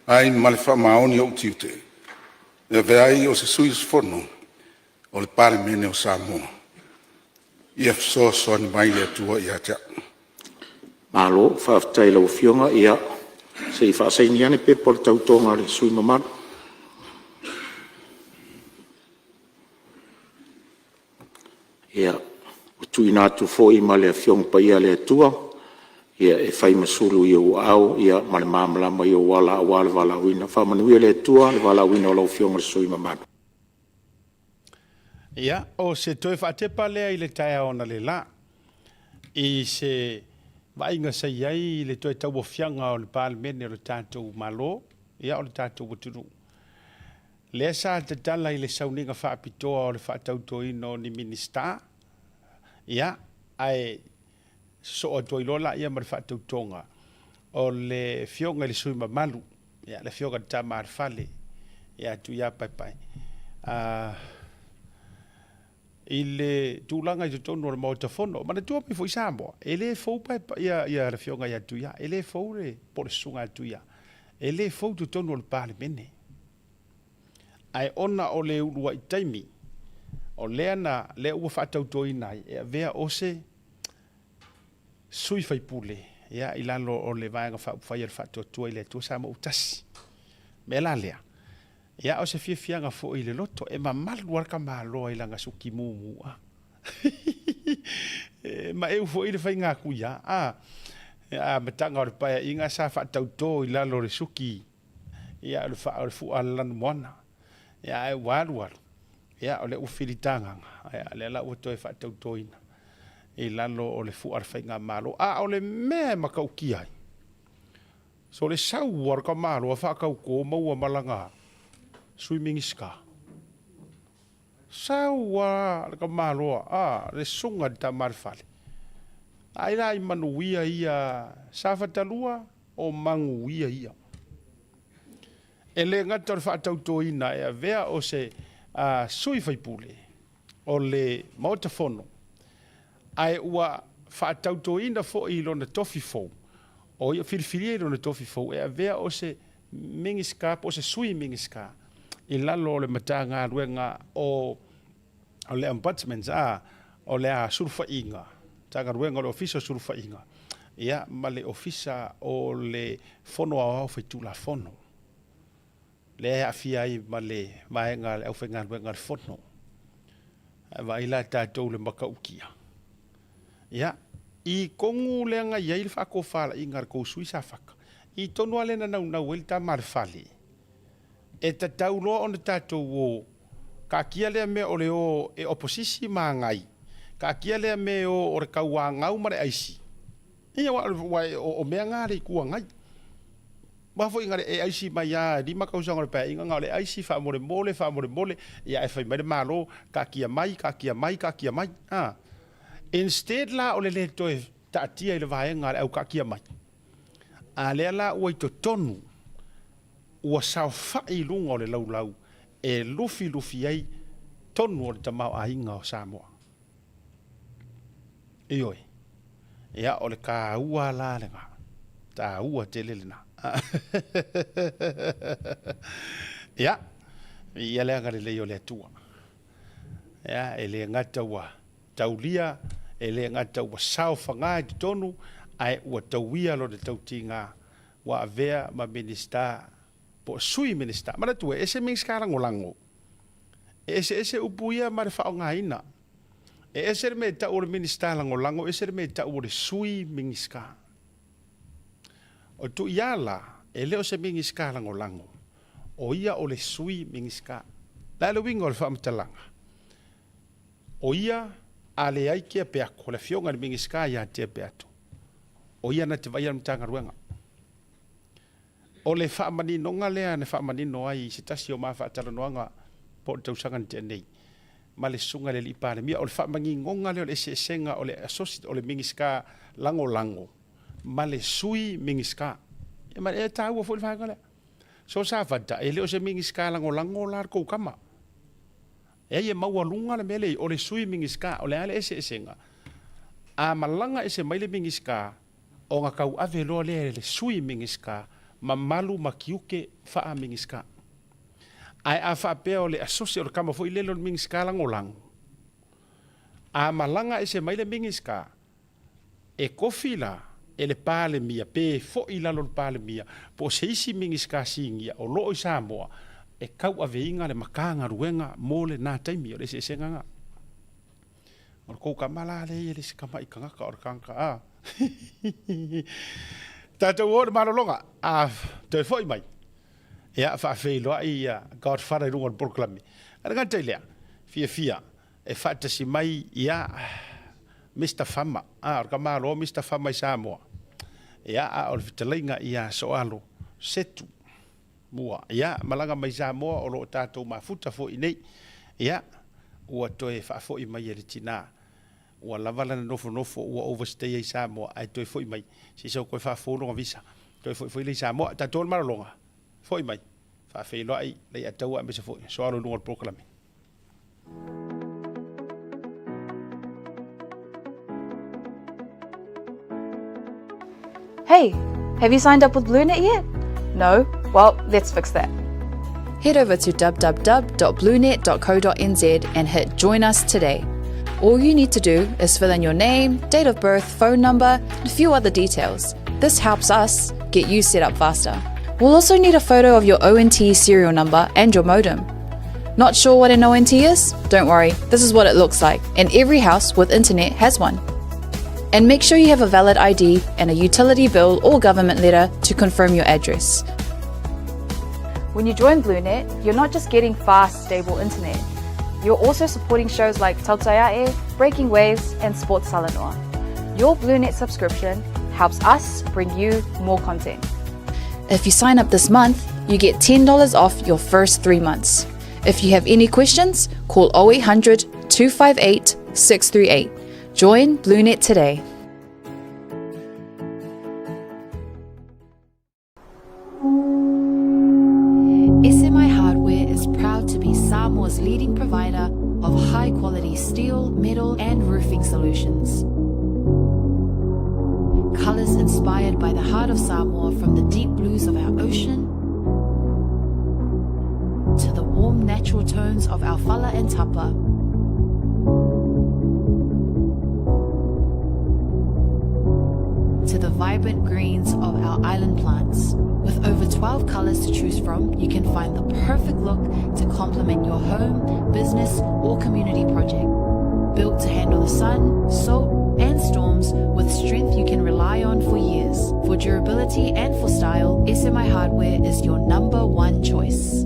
ai ma le faamaoni o'u tiute e avea ai o se sui usufono o le Palemene o Samoa. Ia fesoasoani mai le Atua ia te a'u. Malo faafetai i lau Afioga. Ia se i faasaini ane pepa o le tautoga a le sui usufono mamalu. Ia, ua tuuina atu foi ma le Afioga Paia a le Atua e fai ma sulu i ou aao ma le malamalama i ou ala aua le valaauina. Faamanuia le Atua i le valaauina o lau Afioga i le sui usufono mamalu. Ia, o se toe faatepa lea i le taeao analeila i se vaaiga sa i ai i le toe tauaofiaga o le Palemene o le tatou Malo, ia o le tatou atunuu. Lea sa tatala i le sauniga faapitoa o le faatautoina o ni Minisita, ia, ae sosoo atu ai loa laia ma le faatautoga o le Afioga i le sui usufono mamalu, ia, le Afioga i le Tama a le Fale, ia Tuiapaepae, i le tulaga i totonu o le Maota Fono. Manatua mai foi Samoa, e le fou Paepae, ia, ia le Afioga ia Tuia, e le fou le, po o le Susuga ia Tuia, e le fou i totonu o le Palemene. Ae ona o le uluai taimi, o lea na, lea ua faatautoina ai, e avea o se sui faipule, ia, i lalo o le Vaega Faaupufai a le Faatuatua i le Atua Samoa ua tasi. O le mea la lea, ia, o se fiafiaga foi i le loto, e mamalu lava le tamaloa i lana suki mumu, a. E maeu foi le faiga kuia, a. Amataga o le Paeaiga sa faatauto i lalo o le suki, ia, o le, o le fua a le lanumoana. Ia, ae ua alu alu, ia, o lea ua filitagaga, ia, lea la ua toe faatautoina i lalo o le fua a le faigamalo. A o le mea e matautia ai, so le sau a le tamaloa faatauto maua ma lana Sui Minisita. Sau a le tamaloa, a, le susuga i le tama a le fale. Ai la i manuia ia Safatalua o manuia ia. E le gata o le faatautoina e avea o se sui faipule o le Maota Fono, ae ua faatautoina foi i lona tofi fou, o ia filifilia i lona tofi fou e avea o se Minisita po o se Sui Minisita i lalo o le Matagaluega o le Ombudsman, o le Sulufaiga, Matagaluega o le Ofisa o Sulufaiga, ia, ma le Ofisa o le Fono Aoao Faitulafono, lea e aafia ai ma le vaega a le aufaigaluega a le Fono. Ae vaai la tatou i le matautia. Ia, i tonu lea na i ai le faatofalaiga a le tou sui Safata, i tonu lava lea na naunau ai le tama a le fale, e tatau loa ona tatou o, taatia lea mea o le o e oposisi ma agai, taatia lea mea e o o le tauanau ma le aisi. Ia, aua o mea na a le Itu Agai. Aua foi na e aisi mai lava e 5 tausaga o le Paeaiga, na o le aisi faamolemole, faamolemole, ia ae fai mai le Malo, taatia mai, taatia mai, taatia mai. A. Instead la o le le toe taatia i le vaega a le au taatia mai, a lea la ua i totonu, ua saofai i luga o le laulau e lufilufi ai tonu o le tamaoaiga o Samoa. Ioe. Ia, o le taua la lena. Taua tele lena. Ia, viia le agalelei o le Atua. Ia, e le gata ua taulia, e le gata ua saofaga i totonu, Ae ua tauia lona tautiga ua avea ma Minisita po o Sui Minisita. Manatua, e ese Minisita lagolago, e eseese upu ia ma le faaaogaina. E ese le mea e tau o le Minisita lagolago, ese le mea e tau o le Sui Minisita. O Tuiala, e le o se Minisita lagolago, o ia o le Sui Minisita. O le a le uiga o le faamatalaga? O ia a leai Tea Peato, le afioga i le Minisita ia Tea Peato, o ia na te vaaia le Matagaluega. O le faamaninoga lea na faamanino ai i se tasi o ma faatalanoaga po o le tausaga na tea nei ma le Susuga i le Alii Palemia, o le faamaninoga lea o le eseesega o le Associate, o le Minisita Lagolago ma le Sui Minisita. E ma e taua foi le vaega lea. So Safata, e le o se Minisita Lagolago la le tou tama. Eai e maualuga le mea lea o le Sui Minisita, o le a le eseesega? A malaga ese mai le Minisita, ona tauave loa lea e le Sui Minisita mamalu ma tiute faa-Minisita. Ae a faapea o le asosi o le tama foi lele o le Minisita Lagolago, a malaga ese mai le Minisita, E kofi la e le Palemia pe foi i lalo o le Palemia po o se isi Minisita Sinia o lo o i Samoa e tauaveina le Matagaluega mo lena taimi. O le eseesega lena. O le tou tama la lea e le se tamai tagata o le tagata a. Tatou o i le malologa a toe foi mai ia faafeiloai ia Godfather i luga o le polokalame. A le gata i lea, fiafia e faatasi mai ia Mister Fama, a o le tamaloa Mister Fama i Samoa, ia a o le fetalaiga ia Soalo Setu mua, ia malaga mai Samoa o lo o tatou mafuta foi nei, ia ua toe faafoi mai e le tina, ua lava lana nofonofo ua overstay ai Samoa ae toe foi mai, se i sau toe faafou lona visa, toe foi foi lea i Samoa. Tatou o le malologa, foi mai, faafeiloai Leiataua aemaise foi Soalo i luga o le polokalame. Hey, have you signed up with BlueNet yet? No? Well, let's fix that. Head over to www.bluenet.co.nz and hit Join Us today. All you need to do is fill in your name, date of birth, phone number, and a few other details. This helps us get you set up faster. We'll also need a photo of your ONT serial number and your modem. Not sure what an ONT is? Don't worry, this is what it looks like, and every house with internet has one. And make sure you have a valid ID and a utility bill or government letter to confirm your address. When you join BlueNet, you're not just getting fast, stable internet. You're also supporting shows like Tautaiae, Breaking Waves, and Sports Salanoa. Your BlueNet subscription helps us bring you more content. If you sign up this month, you get $10 off your first three months. If you have any questions, call 0800 258 638. Join BlueNet today. SMI Hardware is proud to be Samoa's leading provider of high quality steel, metal, and roofing solutions. Colors inspired by the heart of Samoa from the deep blues of our ocean to the warm natural tones of our fala and tapa. To the vibrant greens of our island plants. With over 12 colors to choose from, you can find the perfect look to complement your home, business, or community project. Built to handle the sun, salt, and storms with strength you can rely on for years. For durability and for style, SMI Hardware is your number one choice.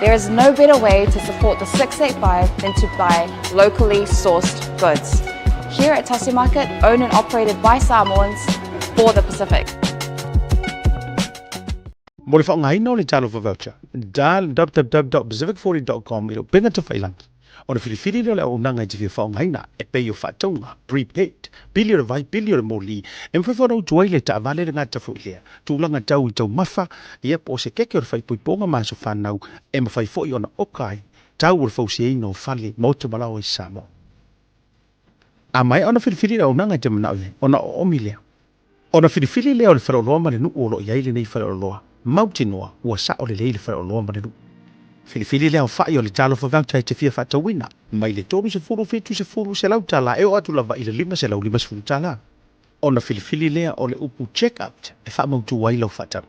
There is no better way to support the 685 than to buy locally sourced goods. Here at Tasi Market, owned and operated by Samoans for the Pacific. Mo le faaaogaina o le Talofa Voucher, dial www.pacific40.com i le upega tafailangi. Ona filifili lea o le auaunaga e te fia faaaogaina, e pei o faatauga, prepaid, pili o le vai, pili o le moli, e mafai foi ona utu ai le taavale le gata foi lea, tulaga tau i taumafa, ia po o se keke o le faaipoipoga ma aso fanau, e mafai foi ona oka ai tau o le fausiaina o fale, maota ma laoa i Samoa. A maea ona filifili le auaunaga e te manao i ai, ona oomi lea. Ona filifili lea o le faleoloa ma le nuu o lo o i ai lenei faleoloa, mautinoa ua sao lelei le faleoloa ma le nuu. Filifili le aofai o le talofa voucher e te fia faatauina, mai le 30 70 selau tala e oo atu lava i le 550 tala. Ona filifili lea o le upu check out e faamautu ai lau faatau.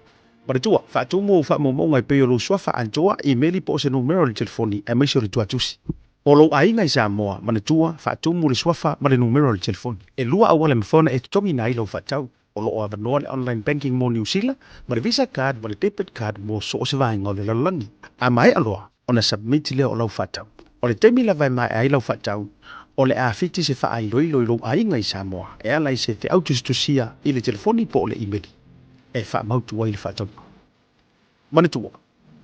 Manatua, faatumu ou faamaumauga e pei o lou suafa atoa, imeli po o se numera o le telefoni aemaise o le tuatusi. O lou aiga i Samoa, manatua, faatumu le suafa ma le numera o le telefoni. E lua auala e mafai ona e totogiina ai lau faatau. O lo o avanoa le online banking mo Niu Sila, ma le Visa card ma le debit card mo so o se vaega o le lalolagi. A maea loa ona submit lea o lau faatau. O le taimi lava e maea ai lau faatau, o le a fiti se faailoilo i lou aiga i Samoa e ala i se feau tusitusia i le telefoni po o le imeli e faamautu ai le faatauga. Manatua,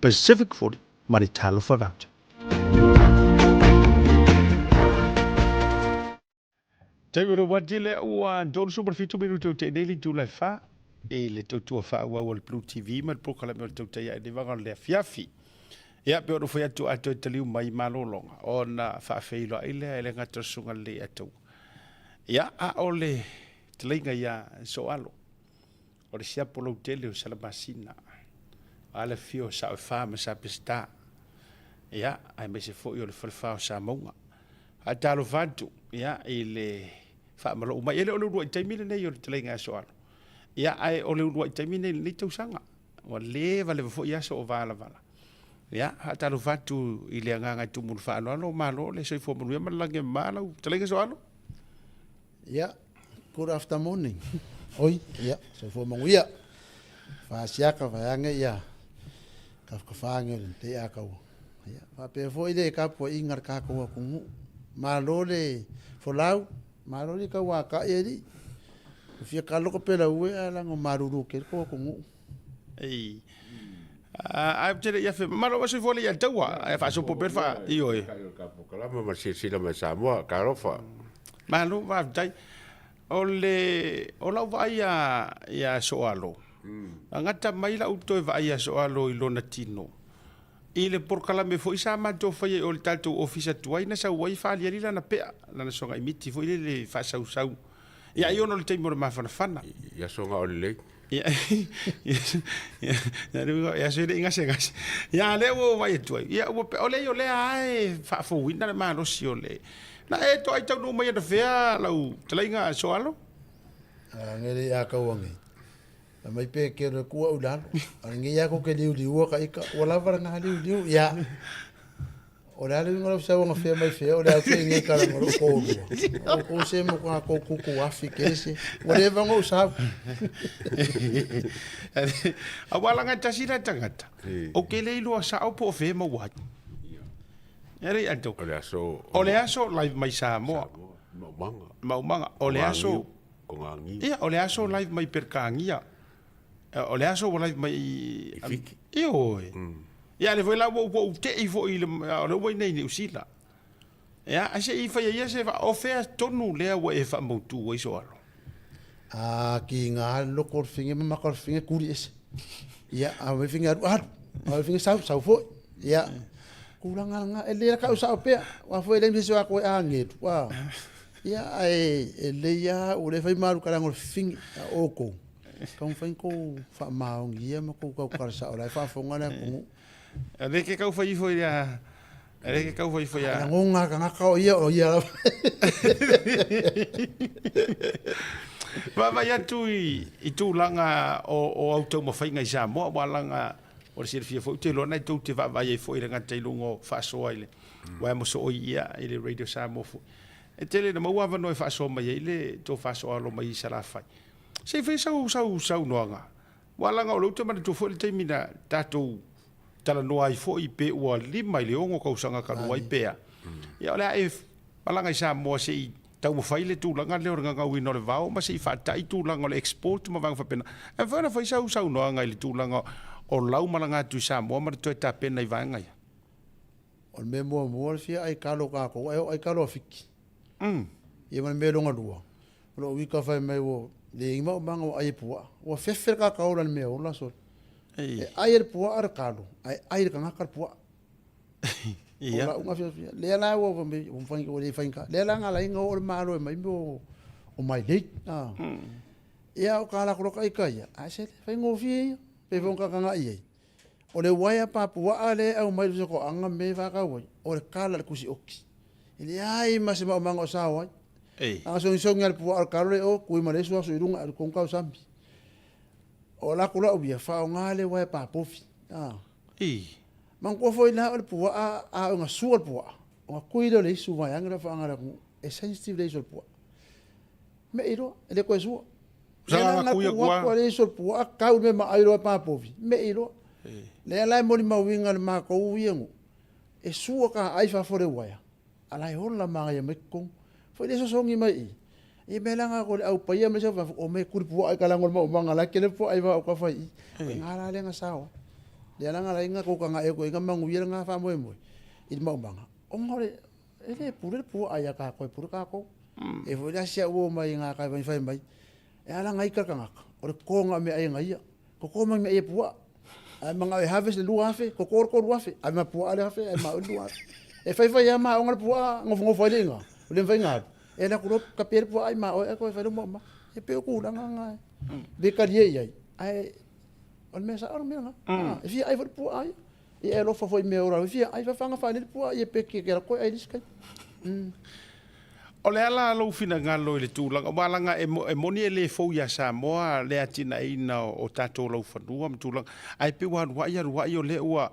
Pacific 40 ma le Talofa Voucher. Taimi o le wati lea ua 37 minute o te nei le itula e fa i le tautua faaauau a le Blue TV ma le polokalame o le Tautai Ae le Vaga o le Afiafi. Ia, pe ona fai atu a toe taliu mai malologa ona faafeiloai lea e le gata o le Susuga Lelei Ataua. Ia, a o le talaiga ia Soalo, o le siapo lautele o Salamasina, a le afio o Saoefa ma Sapesita, ia, aemaise foi o le falefa o Samauga. Faatalofa atu, ia, i le faamalou mai. E le o le uluai taimi lenei o le talaiga ia Soalo, ia, ae o le uluai taimi lenei i lenei tausaga. Ua leva leva foi aso o valavala. Ia, faatalofa atu i le agaga e tumu i le faaaloalo, malo le soifua manuia ma le lagi e mama lau talaiga Soalo. Ia, good after morning. Oi, ia, soifua manuia. Faasiaka vaeane ia kafakafaane o le te a kaua. Ia, faapea foi le tapuaiga a le tatou atunuu. Malo le folau, malo le tauatai alii. Ua fia kaloko pe laue ae leaga o malulu tele tou atunuu. Ei. Ae ou te le i afe, malo ua soifua le ia taua, ae faasopo pea le faa, ioe. Kalama ma le silasila mai Samoa, talofa. Malo, faafetai. O le, o lau vaai ia, ia Soalo, na gata mai lau toe vaai ia Soalo i lona tino, i le polokalame foi sa matou faia i o i le tatou ofisa tuai na sau ai faaliali lana pea, lana soga miti foi lele faasausau. Ia ai ona o le taimi o le mafanafana. I aso na o lelei. Ia, ia se le gasegase. Ia lea ua ou vaai atu ai. Ia ua o le o lea lava e faafouina le malosi o le. Na e toai taunuu mai anafea lau talaiga Soalo? A ngele ia kau ange. Na mai pe ke le kua u lalo. A nge ia ko ke liu liua ka ika. Ua lava na liu liu. Ia. O le a le uiga o lau sauaga fea mai fea, o le a te nge kala ma lou koulua. O kou se mo ka kou kuku afi ke se. Ua leva ona ou sau. Aua laga e tasi la tagata. O ke le iloa sao po o fea e maua ai. E le i ato. O le aso. O le aso live mai Samoa. Maumaga. Maumaga. O le aso. Ia, o le aso live mai Peretania. O le aso ua live mai i Fiti. Ioe. Ia lea foi la ua ou tei foi i le o lea ua i inei i Niu Sila. Ia, ae se i faia ia se o fea tonu lea ua e faamautu ai Soalo? A ki ngā loko o le finge ma maka o le finge kuri ese. Ia, a mai finge alu alu, a mai finge sau sau foi. Ia, kulanga nga e le ka usao pea, wa foi le mse wa koe a ngetu. Wa. Ia, ae e le ia o le fai maru kala ngol finge a o kou. Taumafai kou faamaonia ma kou tautala sao la e faafofoga le atunuu. E le ke kau fai ifo ia e le ke kau fai ifo ia. Lagona tagata o ia o ia lava. Vaavaai atu i tulaga o au taumafaiga i Samoa aua leaga o le silafia foi ou te iloa na tou te vaavaai ai foi i le gata i luga o faasoa i le uaea mosooi ia i le Radio Samoa foi. E tele ina maua avanoa e faasoa mai ai le tou faasoalo mai i Salafai. Se i fai sau sau saunoaga, aua leaga o lea ou te manatua foi le taimi na tatou talanoa ai foi pe ua 5 i le 6 tausaga talu ai pe a. Ia o le a e malaga i Samoa se i taumafai le tulaga lea o le gagauina o le vao ma se i faatai tulaga o le export ma vaega faapena. E mafai ona fai sau saunoaga i le tulaga o lau malaga atu i Samoa ma le toe tapena i vaega ia? O O le mea muamua o le fia ai kalo kākou, ai o ai kalo a Fiki. Ia ma le mea longa lua, o lou ika fai mai ua le i maumaga ua ai e puaa. Ua fefe le kakao la le mea ola sole. E ai e le puaa le kalo, ae ai le kagaka le puaa. O lau fiafia. Lea la ua ua le faigata. Lea la na ala ai ona oo le Malo e aumai mea o mailei. Ia o kalakoloka ika ia, ae se faigofie ia. Pei foi ona tagatagai i ai. O le uaea papuaa lea e aumai i le sokoaga me e faatau ai, o le kala i le tusi oki. E leai ma se maumaga o sao ai. A sogisogi lava i le puaa o le kalo le o, tui ma le isi aso i luga alu i tonu tausami. O alu atu lau ia, faaaoga le uaea papovi. Manatua foi la o le puaa, a oo ina sua le puaa, ona tui lea o le isu vaeane le faaaoga a le atunuu. E sensitive le isu o le puaa. Mei loa, e le toe sua. Lea la na tuu atu a le isu o le puaa tau i le mea maai loa e papovi, mei loa. Lea la e molimauina e le matou ia nuu, e sua taai fafo o le uaea, a la e ola manaia mai totonu. Foi lea e sosogi mai i i, ia mea la na o le au paia ma isi au fafo, omai e tuli puaa i talaane o le maumaga la e tele puaa i va o tafa i i. O ina la lea na sao ai. Lea la na ala ai ona tou tagai atu i ai na manuia lena faamoemoe i le maumaga, ona o le E le pule le puaa ia tatou, e pule tatou. E foi la si au uo mai gata e fai mai, e ala ona ita le tagata, o le totoga o meaai e na ia. Toto mai meaai e puaa. A e manao e harvest le 2000, toto le 3000, ave ma puaa le 1000 ae ma oe le 2000. E fai fai lava ma aoga le puaa, nofonofo ai le iga, ua le mafai ona alu. E alu atu loa tape le puaa ai ma oe ae toe fai lou maumaga. E pei o tulaga na e le talie i ai, ae o le mea sao le mea lena. E fia ai foi le puaa ia. Ia e alofa foi i mea ola, e fia ai fafaga faalele puaa ia pe ke ke koe ai lisi kai. O le ala lou finagalo i le tulaga, aua leaga e moni e le fou iā Samoa le atinaeina o tatou laufanua ma tulaga, ae pei ua alu ai alu ai o lea ua,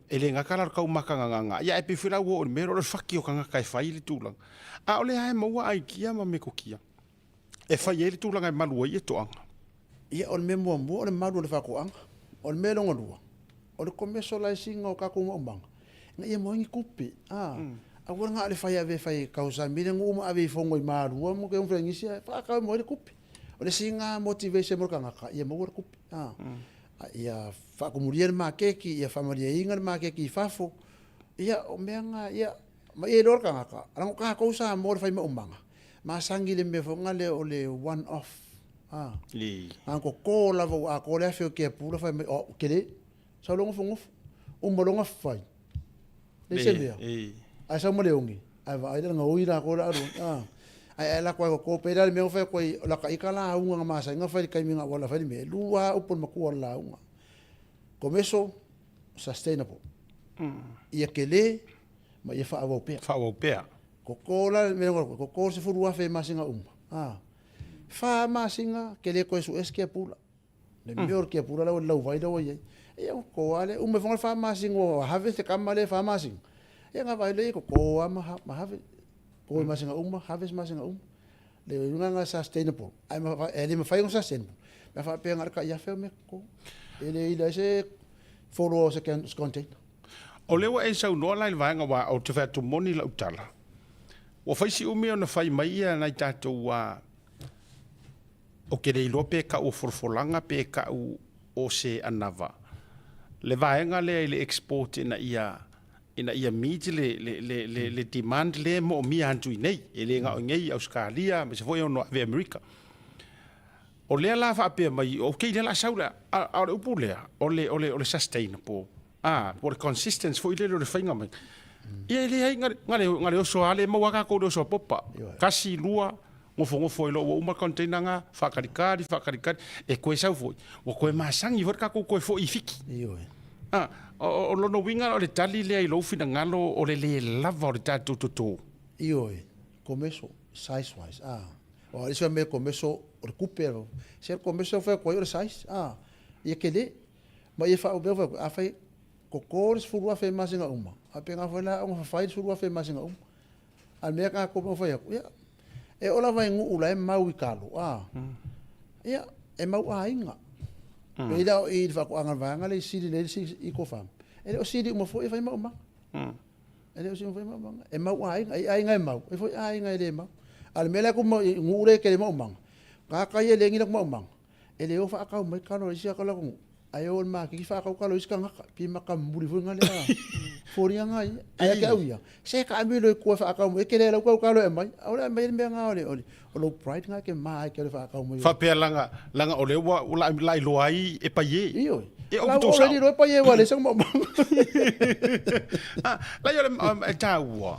e le gata la o le taumakagagaga, ae pei foi la ua oo i le mea lea o le faki o tagata e fai le tulaga. A o lea lava e maua aikia ma metotia e fai ai le tulaga e malu ai toaga. Ia, o le mea muamua o le malu o le faatoaga. O le mea lona lua, o le commercialise ina o tatou maumaga, ina ia maua ai ni tupe. Aua na o le fai ave e fai e tausami le nuu ma ave i fono i Malua ma Faleagisi ae faatau e maua ai le tupe. O le isi lena motivation mo le tagata ia maua le tupe. Ia faatumulia le maketi, ia faamalieina le maketi i fafo. Ia o mea na, ia ma ia iloa le tagata, leaga o tatou Samoa o le fai maumaga, masani i le mea foi lea o le one off. Na ona toto lava ua atoa le afe o kiapula fai mai, oh, ua tele. Sau loa nofonofo. Uma loa ona fai. Leai se mea. Ae sau ma le oge, ae vaai la gaoi latou la alu ai. Ae ae lako ai toto pei la le mea na fai atu ai, o laka ita lauga na masani ona fai i le taimi na ou ala fai le mea, e lua lava upu a le matua o le lauga. Commercial, sustainable. Ia tele ma ia faaauau pea. Faaauau pea. Toto la le mea na toto le 10,000 i masina uma. Fa masina ke le toe sue se kiapula. Le mea o le kiapula la ua lau vai la ua i ai. Ia ua toto lava lea. Uma ifo le fa masina ua harvest le kama lea fa masina. Ia na vaai lea toto lava ma harvest. Toto i masina uma, harvest masina uma. Le uiga na sustainable. Ae e le mafai ona sustainable. Pe a faapea na o le tai afe o mea toto. E le ila ai se follow o se container. O lea ua e saunoa la i le vaega aua ou te fai atu moni lau tala. Ua fai si umi ona fai mai ia nai tatou a ou te le iloa pe kau o folafolaga pe kau o se anava le vaega lea i le export ina ia ina ia meet le le le le, le demand lea e moomia atu i nei e le gao i nei i Ausetalia aemaise foi ono ave i Amerika. O lea la faapea mai, okay lea la sau le a o le upu lea o le o le o le sustainable a po o le consistence foi lele o le faiga mai. Ia e leai na le na le oso lava lea e maua lava tatou i le oso a popa. Tasi, lua, nofonofo ai loa ua uma le container na, faatalikali, faatalikali, e toe sau foi, ua toe masani foi le tatou toe foi i Fiti. A, o lona uiga o le tali lea i lou finagalo o le lē lava o le tatou toto. Ioe, commercial, size wise, a. Aua o le isi mea commercial o le tupe lava. Se o le commercial fai atu ai o le size, a. Ia tele. Ma ia faaopea fai atu, afai koko le 10,000 i masina uma, faapena foi la ona fafai le 10,000 i masina uma. A o le mea tatou e fai atu, ia, e oo lava i nuu la e mau i talo, a, ia, e mau aiga. Pei la o i le faatoaga a le vaega lea i Sili lea i Eco Farm, e le o sili uma foi e fai maumaga. E le o sili uma foi maumaga. E mau aiga, e i aiga e mau, e foi aiga e le mau. A o le mea la e tumau i nuu lea e tele maumaga, tagata ia e le ni latou maumaga, e le o faatau mai talo a isi latou nuu. Ae o i le maketi faatau talo i isi tagata, pi maka muli foi na lea foliga na ia. Ae ia te au ia, se taamilo i tua e faatau mai, e tele lau tau talo e aumai, a o le aumai le mea na o le, o le, o lou pride na e te ma ai e te alu e faatau mai. Faapea laga, laga o lea ua lailoa ai e paie. Ioe. E o tou sao. Lau paie ua le sa ma. Ah, lai o le e taua.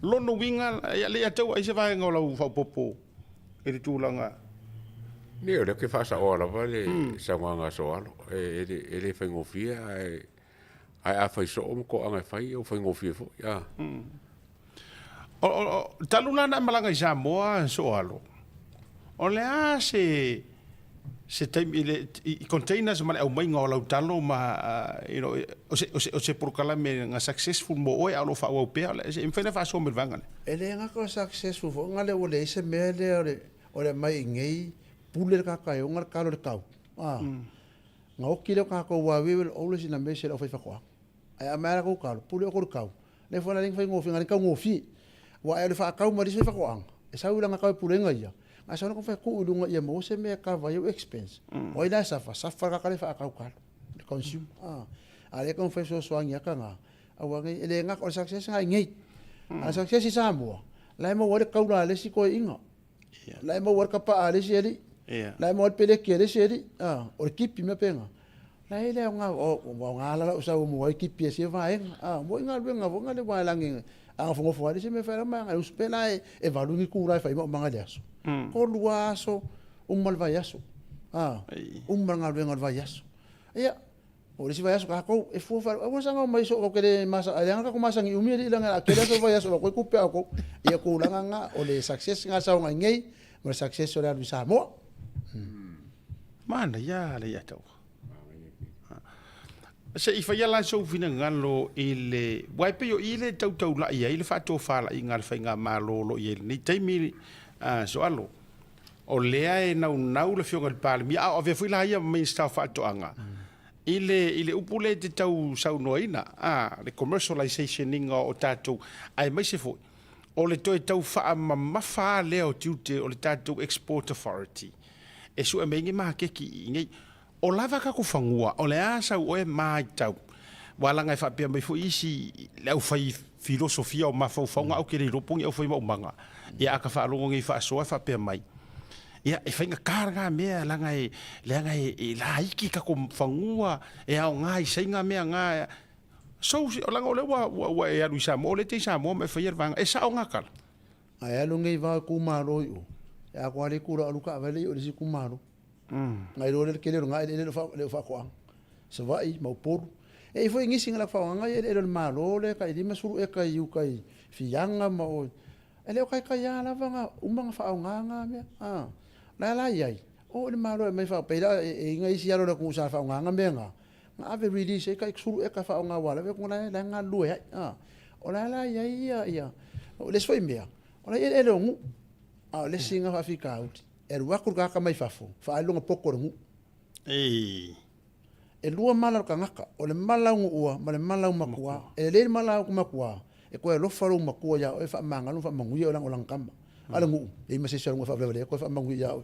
Lona uiga, ia le ia tau ai se vaega o lau faaopoopo i le tulaga. Ne, o lea ou te faasaoa lava le saunoaga a Soalo. E, e, e le faigofie, ae, ae a fai soo ma toaga e fai, ua faigofie foi. Ah. O, o, o, talu la na e malaga i Samoa, Soalo, o le a se, se taimi i le i containers ma le aumaiga o lau talo ma you know, o se, o se, o se polokalame na successful mo oe a o lo o faaauau pea, e mafai ona faasoa mai le vaega lea? E le gata o successful foi na lea ua leai se mea lea o le, o le aumai i inei pule le tagata e ona le talo i le tau. A, na oti lea o tatou aua we will always in a mess e le aufaifaatoaga. Ae a aumai lava latou talo, pule outou i le tau. Lea foi la le faigofie, na le taugofie. Aua a le faatau ma le isi faifaatoaga, e sau i lana tau e pulega ia, ae sau la tuu i luga ia maua se mea e cover ai ou expense. O ai la e suffer? Suffer le tagata lea e faatau talo, le consumer. A lea e taumafai e fesoasoani atu na, aua nei, e le gata, o le success lena i inei. A o le success i Samoa, la e maua ai le taula a le isi toeaina. La e maua ai le kapaa a le isi alii. La e maua ai le peleki a le isi alii. O le kipi mea pena. La e le aoga, ua aoga la lau sau mo ai kipi e sia vaega. A, mo i galuega foi nga le wa langi a nofonofo ai le isi mea fai la ma ngai usu pe la e valu ni kula e fai ma umanga le aso. Ko lua aso, uma le vaiaso. A, uma le galuega o le vaiaso. Ia, o le isi vaiaso tatou e fua fai, aua saga omai soo kau kele masa, ai leaga tatou masani umi alii leaga a tele aso o le vaiaso koe kupe a outou. Ia tulaga na o le success na sau ngai nei ma le success o le alu i Samoa. Manaia le ia tau. Se i faia la sou finagalo i le aua e pei o i le tautaulai ai le faatofalaiga a le faigamalo o lo o i ai i lenei taimi Soalo. O lea e naunau le Afioga i le Palemia, a o avea foi la ia ma Minisita o Faatoaga, i le, i le upu lea e te tau saunoaina, a, le commercialization ina o tatou, aemaise foi o le toe tau faamamafa lava lea o tiute o le tatou Export Authority e sue mai ai ni maketi i inei. O lava tatou fanua, o le a sau oe maitau, aua leaga e faapea mai foi isi le aufai filosofia o mafaufauga, ae ou te le iloa po o ni aufai maumaga, ia a ta faalogo nei faasoa e faapea mai, ia e faigata lena mea leaga e leaga e laiti tatou fanua e aoga i Saina mea na. So, leaga o lea ua ua e alu i Samoa, o lea e te i Samoa ma e faia le vaega, e sao na tala? Ae alu nei vao itumalo i o, e atoa le itula o alu taavale i o i le isi itumalo. Ngai loa lea le tele o lena eleele le o faatoaga. Savaii ma Upolu. E i ai foi nisi na latou faaaogaina ia eleele o le Malo lea tai 50 eka i uta i Fiaga ma o. E le o taitai a lava na uma ona faaaoga na mea. A la la i ai, o i le Malo e aumai faapei la e i ai isi alo o le atunuu sa faaaogaina mea na, na ave release ai tai 10 eka e faaaoga aua lava la e galulue ai. A o la la i ai ia ia o le isi foi mea, o la e i ai eleele o nuu, a o le isi na faafitauli. E alu atu le tagata mai fafo, faaali lona poto i le nuu. E lua mala o le tagata, o le mala au nuua ma le mala au matua. E lelei le mala au matua, e toe alofa lou matua ia oe, faamagalo ma faamanuia oe leaga o lana tama. A o le nuu, e leai ma se isi o le nuu e faavalevalea toe faamanuia ia oe.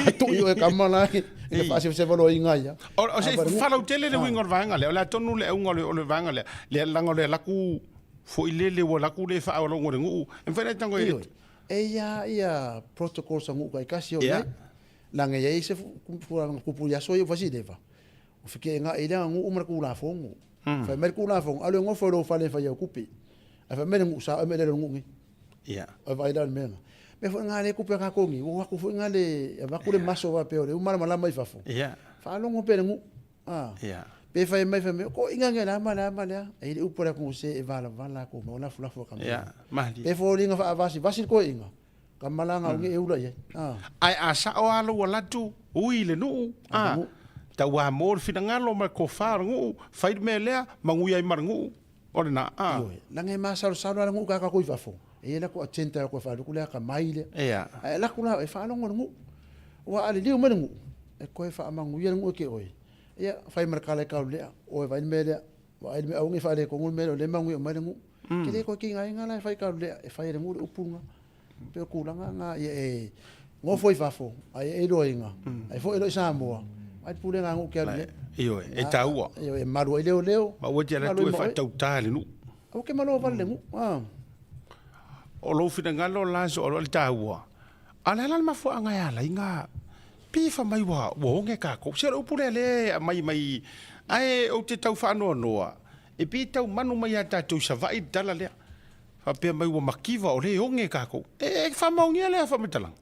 A tuu i oe tama la e faasevaseva loa i ina ia. O se faalautele le uiga o le vaega lea, o le a tonu le auga o le vaega lea, leaga o le alu atu foi lele ua alu atu le faaalogo i le nuu, e mafai ona e tago i E i ai ia protocols a nuu taitasi o i ai. Leaga e i ai se tulaga tupu i aso ia ua fai si leva, ua feteenai lea nuu ma le Tulafono. Fai mai le Tulafono, alu e nofo i lou fale e fai au tupe. Ae fai mai le nuu, sao ea ma eleele o le nuu nei. Ua vaai la i le mea lena. Mea foi lena lea e tupe a tatou nei, ua o atu foi lena le avatu le maso faapea o lea ua malamalama i fafo, faalogo pea i le nuu. Pe fai mai, fai mai, o toeaiina nei o le a ma le a ma le a. E i ai le upu a le atunuu se e valavala a tumau lafulafu a kamala. Pe foliga faavasivasi le toeaina, kamala na umi e ula i ai. Ae a sao lava lou alatu, ui i le nuu, a, tauā mo le finagalo ma le tofa o le nuu, fai le mea lea, manuia ai ma le nuu, o lena, a. Ioe, leaga e masalosalo lava le nuu pe a tatou i fafo, e i ai latou agenda e o atu e faaluku le atamai lea. Ae alu atu la e faalogo i le nuu. Aua a liliu mai le nuu, e toe faamanuia le nuu e te oe. Ia, fai ma le tala e Kaulea, oe vaai le mea lea, vaai le mea, aua ne i faaletonu le mea lea, o lea e manuia mai le nuu. E te le toe tigaina la e fai Kaulea, e fai e le nuu le upu lena. E pei o tulaga na, ia e nofo i fafo, ae e iloaina, ae foi loa i Samoa, Ai pulega a nuu ke alu i ai. Ioe, e taua. Ioe, e malu ai leoleo. Ma ua te alu atu e faatautā i le nuu. Aua ke malo vale le nuu. Ah. O lou finagalo la so o le taua. A le ala le mafuaaga e ala ai nga pe fa mai ua ua oge kākou. Se o le upu lea lea e aumai mai ae ou te tau faanoanoa e pei e tau manu mai ia tatou i Savaii le tala lea. Faapea mai ua makiva o lea e oge kākou. E faamaonia lea faamatalaga.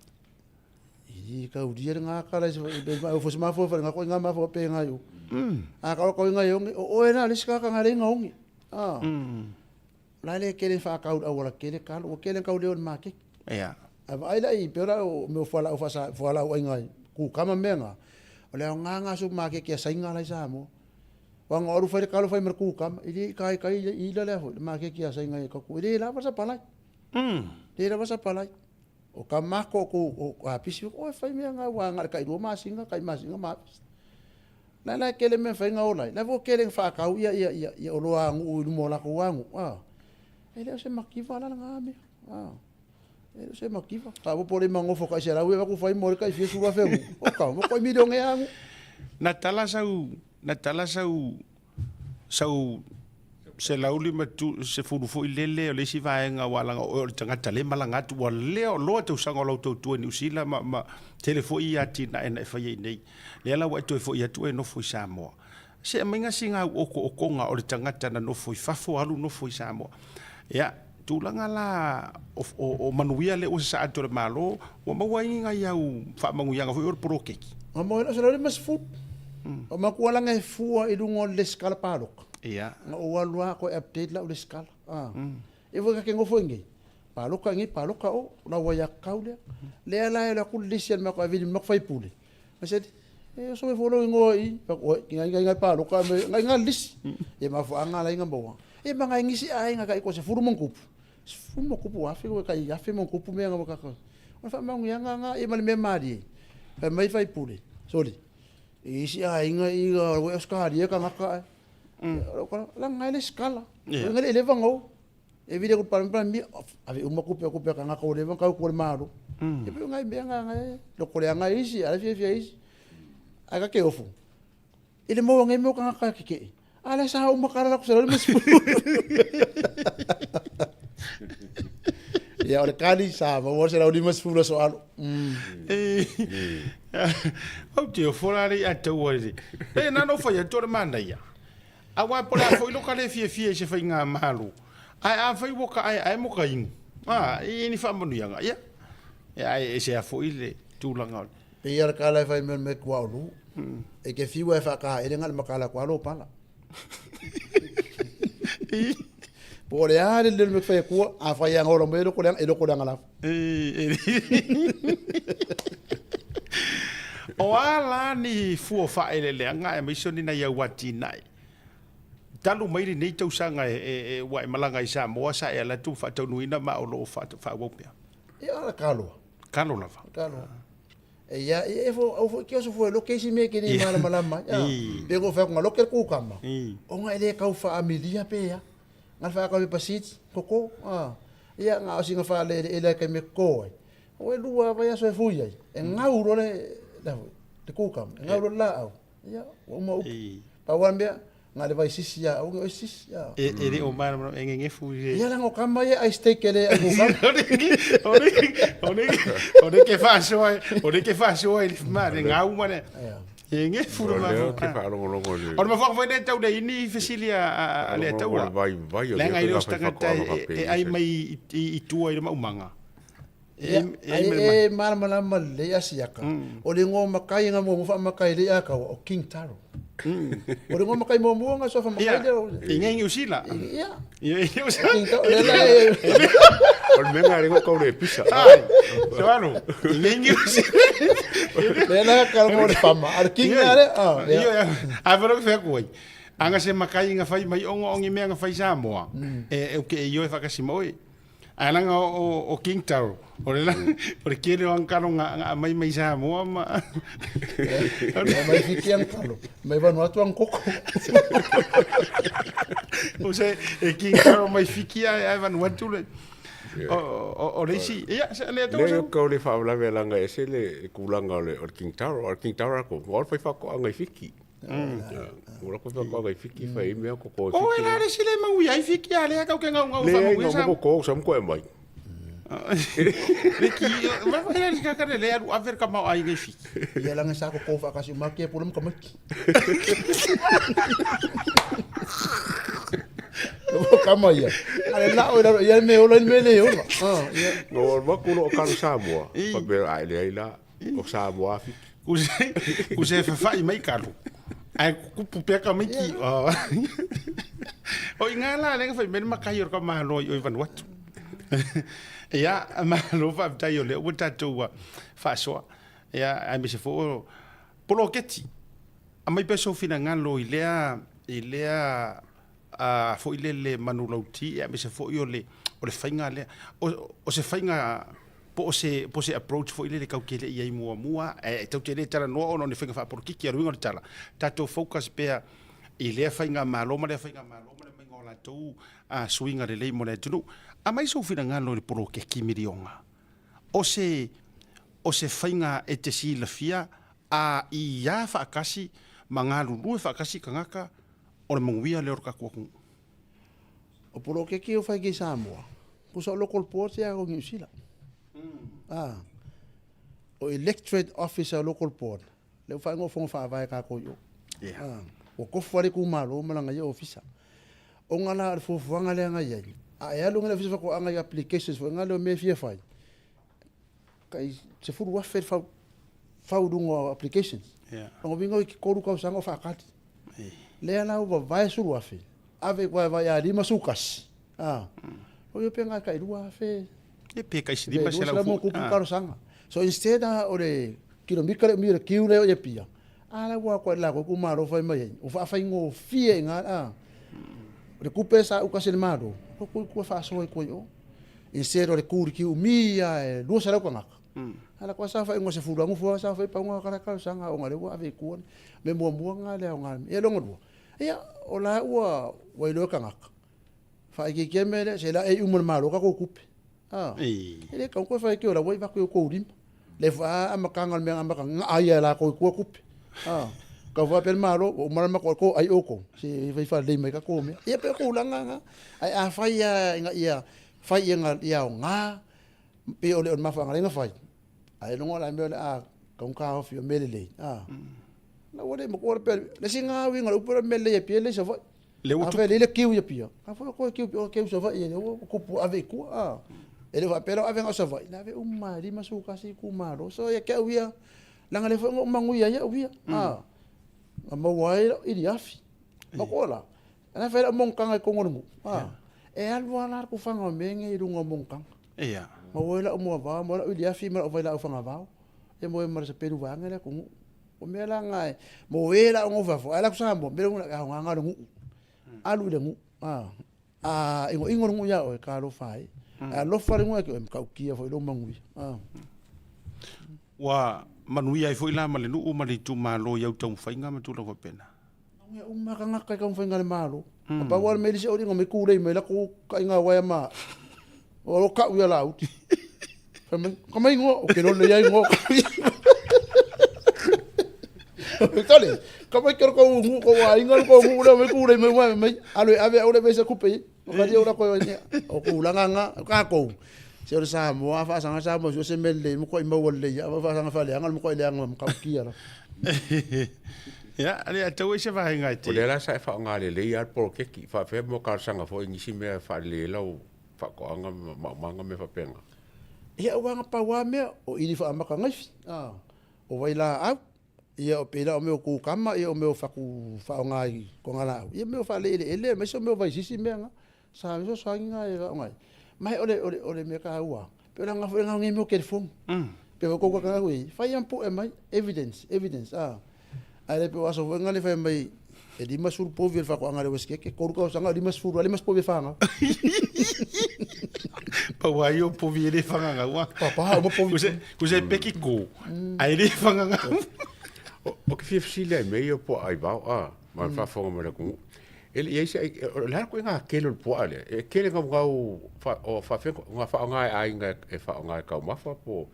I kaulia le ngakala i se ma fo se mafo fa nga ko nga mafo pe nga yo. A ka ko nga yo o o na le ska ka nga le nga ongi. Ah. La le kele fa ka au wala kele ka o kele ka le o ma ke. Ia. A vai la i pe ora o me fo la o fa sa fo la o nga ku kama me nga. O le nga nga su ma ke ke sa nga la sa mo. Wa nga oru fa le ka lo fa mer ku kama i li kai kai i la le fo ma ke ke sa nga ka ku i la fa sa palai. Le la fa sa palai. O ka mako ko o apisi o e fai mea ngā wā ngā kai rua masinga, kai masinga ma apisi. La la kele me fai ngā olai. La vo kele whakau ia ia ia ia oloa angu i lumo la ko angu. Ah. E leo se makiva la ngā mea. Ah. E leo se makiva. Ka bo pole mangofo kai se rau e waku fai more kai fie sura fe O ka mo koi milionge angu. Na tala sau na tala sau sau 150 foi lele o le isi vaega ua alaga o oe o le tagata le malaga atu ua leo loa tausaga o lau tautua i Niu Sila ma, ma tele foi ia atinae na e faia i nei. Lea la ua e toe foi atu e nofo i Samoa. Se aumaiga sina au okookoga o le tagata na nofo i fafo alu nofo i Samoa. Ia, tulaga la o, o, o manuia lea ua sasaa atu e le Malo, ua maua ai ni nai au faamanuiaga foi o le poloketi. Ua maua ai lau 150. O makualaga e fua i luga o le lesitala paloka. Ia. Na ou alu lava koe update lau lesitala. Ah. E foi ka ke nofo i nei. Paloka nei, paloka o, lau aiatatau lea. Lea la e alu atu le lisi a le matou avili ma matou faipule. Ma said, e oso mai foi lou igoa i i. Fai atu, oi, ngai ngai ngai paloka me ngai ngai lisi. E mafuaaga la inga maua. E ma ngai ngisi aiga kai ko 10 ma ono tupu. 10 ma ono tupu afe koe kai 1000 ma ono tupu mea nga kaka. O le faamanuiaga nga e ma le mea malie. Fai mai faipule, soli. I isi aiga i ua Australia tagata ae. La ngai le skala. Ngai le eleva ngau. E vile ku pala pala mi ave uma kupe kupe ka ngaka o leva kau ku le malo. E pe ngai mea ngai ngai lo kole ngai isi ala fia fia isi. Ai ka ke ofu. I le maua ngai mea ka ngaka ke ke. Ala sa uma kala la ku sala le masipu. Ia o le kali sa maua 150 aso alo. Ou te ofo la le ia taua le. E na no fai atu o le manaia. Aua po le a foi loka le fiafia i se faiga malo. Ae a fai ua ka aeae mo ka inu. A, i ni faamanuiaga. Ia. E ae e se a foi le tulaga o le. Pei a le kala e fai mea me kua o lu. E ke fiu e whakaha ere nga le makala kua lo pala. Po o le a le le me whai kua, a whai anga ora me loko le e loko le anga lafu. O a la ni fua faaeleeleaga aemaise o ni nai au atinae talu mai lenei tausaga e, e, ua e malaga i Samoa sa e ala atu ma faataunuuina ma o lo o faaauau pea? Ia ala kaloa. Kalo lava. Kaloa. E ia e fo au fo ki oso fo lo keisi me ke ni mala mala mai. Pe ko fa ko lo ke ku kama. O nga ele kau fa amilia pe ya. Nga fa ka pe pasit koko. Ah. Ia nga osi nga fa le ele ke me ko ai. O e lua vai aso e fui ai. E ngau ro le la le ku kama. E ngau ro la au. Ia o uma upu. Pa wan mea nga le vai sisi ia au nge sisi ia. E e le o mana e ngegefu i. Ia la ngo kama ia ai steak ele ai ku kama. O le o le o le ke faasoa o le ke faasoa i le ma le ngau ma le. E ngefu le ma. Ke faalogologo le. O le mafuaaga foi lea tau le ini fesili a le ataua. Vai vai o le ngai o tagata e ai mai i tua i le maumaga. E e malamalama lelei asiaka. O le igoa makai nga muamua faamakai lei a kaua o King Taro. O le igoa makai muamua nga soa faamakai lea. I ngai Niu Sila. Ia. Ia Niu Sila. King Taro. Lea la e. O le mea le kau le pisa. Ai. Soalo. I ngai Niu Sila. Lea la ka mo le fama. Ar King ale. Ah. Ia. A varo ke ku ai. Anga se makai nga fai mai ongo ongi mea nga fai Samoa. E e ke io e whakasima oi. Ae langa o King Taro, o le o le kele o angkalo nga nga mai mai Samoa ma. Mai fiti angkalo, mai Vanuatu angkoko. O se e King Taro mai fiki ae ae Vanuatu le. O le isi, ia, le tou. Le ka o le faalavelave laga e ese le tulaga o le King Taro. O le King Taro ko, o le fai faatoaga i Fiki. O la ko faatoaga i Fiki fai ai mea koko i Fiki. O e la le isi le maui ai Fiki a lea kau ke ngau ngau fa maui sa. Le koko sa mo e mai. Le ki, va va le ka ka le alu aver ka mau ai ngai Fiki. Ia langa sa koko fa kasi ma ke pula mo kamaki. O kama ia. Ale la o la ia me ola me le ola. Ah, ia. No ma ku lo kalu Samoa. Pa be ai le ai la o Samoa Fiki. Ku se ku se fa mai kalu. Ai ku pu pe ka mai ki. O inga la le fa me makai o ka malo i Vanuatu. Ia malo fa tai o le o tatou faasoa. Ia ai me se fo poloketi. Aumai pea sou finagalo i lea, i lea a, foi lele manulauti aemaise foi o le, o le faiga lea. O, o se faiga po o se, po o se approach foi lele tatou te le i ai muamua, e tatou te le talanoa ona o ni faiga faapolokiki. A o le uiga o le tala, tatou focus pea i lea faigamalo ma lea faigamalo ma le aumaiga o latou a, suiga lelei mo le atunuu. Aumai sou finagalo i le poloketi miliona. O se, o se faiga e te silafia a i a faatasi ma galulue faatasi tagata o le manuia lea o le tatou atunuu. O poloketi o fai ki Samoa, pusa o local board ia o Niu Sila. Ah. O electorate officer local board, le wha ingoa fonga whaavae ka koi o. Yeah. Ah. O kofu wale ku malo malanga ia officer. O ngā la le fuafuaga lea nga iai. A e alu ngā le officer whako anga i applications fo ngā leo me fia whai. Kai 10,000 le fau fau luga o applications. Yeah. Longa uiga i 3 kausaga o whaakati. Lea la ua vae 10,000. Ave koe vai a 51. Ah. O ia pe ngai kai 2,000. E pe kai 500 mo kupu karosaga. So instead ah, o le kilomika le mi le kiu le o ia pia. A la ua koe la ko ku malo fai mai ai. O whaawhaingofie i ngā a. O le kupe sa uka se le malo. Ko kui kua whaasoa i koe o. Instead o le kuri ki umi ia e 200 kangaka. Ala koa sa whai ingoa se furangu fua sa whai paunga kara kara sanga o ngā rewa ave i kuan. Me mua mua ngā lea o ngā ia longa lua. Ia o la ua wailoa kangaka. Whai ki kia mele se la e umu le malo ka ko kupe. Ah. E le kau koe whai ki o la wai vaku o kou lima. Le wha a makanga le mea a makanga nga ai a la koe kua kupe. Ah. Ka wha pele malo, o umara mako ko ai o kou. Se whai wha lei mai ka kou mea. Ia pe kou langa nga. Ai a whai a inga ia, whai ia nga ia o ngā, pe o le o mafa nga lenga whai. Ai longo la mea le a kaun ka ofi o mele lei. Ah. La ua le mo ko pe le singa winga le upura mele ia pie le sa whai. Le ua tupu. A le kiu ia pia. Ka foi ko kiu o kiu Savaii e ua kupu ave i kua a. E le faapea ave ngau Savaii, na ave uma e lima su kasi ku malo. So ia ke au ia langa le foi ngo mangu ia ia ia. A. Ma maua ai i li afi. Ma ko la. Ana fai la mong kanga i kongo ngu. A. E alu ala ku whanga o menge i runga mong kanga. Ia. Ma ua la mua vao, ma la uli afi ma la vai la au whanga vao. E mo e mara sa peru vanga la kongu. O mea la nga e, mo e la ngo fafo, ai la ku Samoa, mea la ka nga nga ngu. Alu i le ngu. A, a ingo ingo ngu ia oe ka alofa ai. A alofa le ngu e ke oe ka ukia fo i lo mangui. A. Ua manuia ai foi la ma le nuu ma le itumalo i au taumafaiga ma tulaga faapena. Manuia uma ka ngaka i taumafaiga le Malo. Mm. Pau ale meli se ori ngo me kūlei mai la ku ka inga waia ma. O lo kau ia la uti. Fai mai, ka mai ngoa, o ke lole ia ingoa. Kale, ka mai ke ko ngu ko wa inga ko ngu le mai kūlei mai mai mai. Alo e ave au le vesa kupe. O ka ora ko ia. O ku langa nga ka ko. Se o Samoa fa sanga Samoa so se mele mo ko i maua le ia fa sanga fa le anga mo ko le anga mo ka kia la. Ia, ale a tau e se vaenga e te. O lea la sa e faaaoga lelei lava le poloketi, faapea mo talosaga foi i nisi mea e faalelei ai lau faatoaga ma maumaga ma mea faapena. Ia ua aga pau a mea o ili faamaka gaifi, a, o wai laau, ia o pela o mea o kukama, ia o mea o faku faaaoga i konga laau, ia mea o faaleeleele, aemaise o mea o vaisisi mea nga, sa fesoasoani nga e faaaoga ai. Ma e ole, ole, ole mea taua, pe o le aga foi nga o nei mea o telefoni. Pe o kou kaka hui, fai am pu'e mai, evidence, evidence, a. Ae le pe o aso foi nga le fai mai, e 50 povi o le faatoaga a le Westgate, 3 tausaga o 50, a 50 povi e whangau. Pau ai o povi e le whangangau. a. Papa, uma povi. Ko se peki ko, ai le whangangau. O ke fia fesili ai mea ia po ai vao a, ma le faafofoga mai le atunuu. E le i ai se ai, o le a le ituaiga tele o le puaa lea? E tele gaugau o faafefea ona faaaoga e aiga e faaaoga e taumafa po o,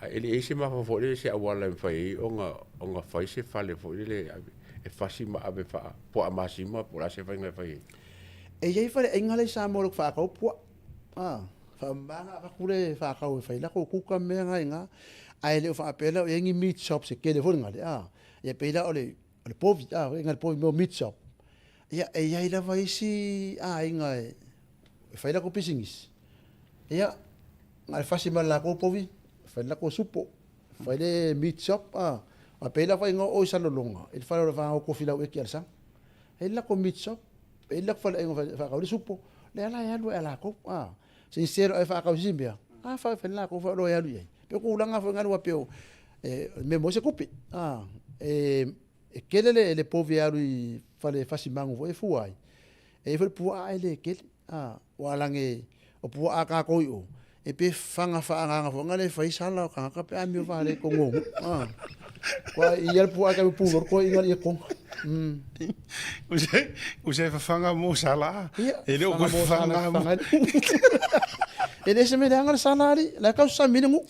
ae e le i ai se mafa foi lele se auala e mafai ai ona ona fai se fale foi lele e ave e fasi ma ave faa puaa masima po o le a se faiga e fai ai. E i ai faleaiga la i Samoa o le faatau puaa. A, faamama avatu le faatau e fai lako kuka mea na ina, ae le o faapea la o i ai ni meat shops e tele foi le a. Ia pei la o le o le povi, a, le povi mea o meat shop. Ia, e i ai lava isi aiga e fai latou pisinisi. Ia, na o le fasi ma le latou povi, fai le latou supo, fai le meat shop, a. A pei la faiga o i Salelologa, i le fale o le vaega o Kofi Laueki Alesana. E i ai le latou meat shop, e i ai le latou faleaiga e faatau ai le supo. O lea la e alu ai a latou, a. Se i sell e faatau i se isi mea, a fai le latou faaoloa e alu i ai. E pei o tulaga foi na alu pei o le mea e maua ai se tupe. E tele le povi e alu i fale fasimanu foi e fua ai. E i ai foi le puaa e le tele. Ua alage o puaa a tatou i o, e pei e faga faaagaaga foi na e fai sala o tagata pe a amio faalele i totonu o nuu. Aua e i ai le puaa e tau pulou le toeaina i Etoga. Usa e fafaga mo sala. E le o koe fafaga mo. E le se mea leaga le sala alii, la e tau sami le nuu.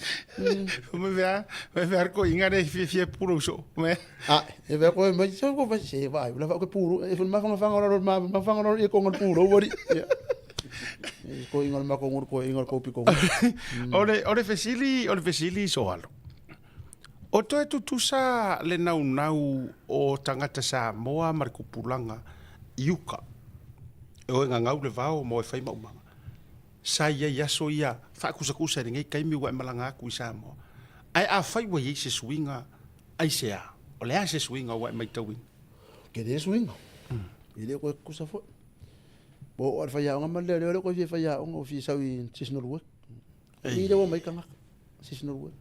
Me vea, me vea ko inga le fia fia pulou so. Me. A, e vea koe mai so ko se vai, la va ko pulu, e ma fanga fanga lo ma ma fanga lo e ko ngal pulou wari. Ko inga ma ko ngur ko inga ko pi ko. Ole ole fesili, ole fesili so alo. O toe tutusa le naunau o tagata Samoa ma le kupulaga i uka, e o e gagau le vao ma o e fai maumaga. Sa i ai aso ia faakusakusa i lenei taimi ua e malaga atu i Samoa. Ae afai ua i ai se suiga, aisea? O le a se suiga ua e maitauina? Tele le suiga. E le o toe tutusa foi. Ua oo lava i le faiaoga ma le leoleo, e le o toe fia faiaoga, ua fia sau i seasonal work. I le ua mai tagata, seasonal work.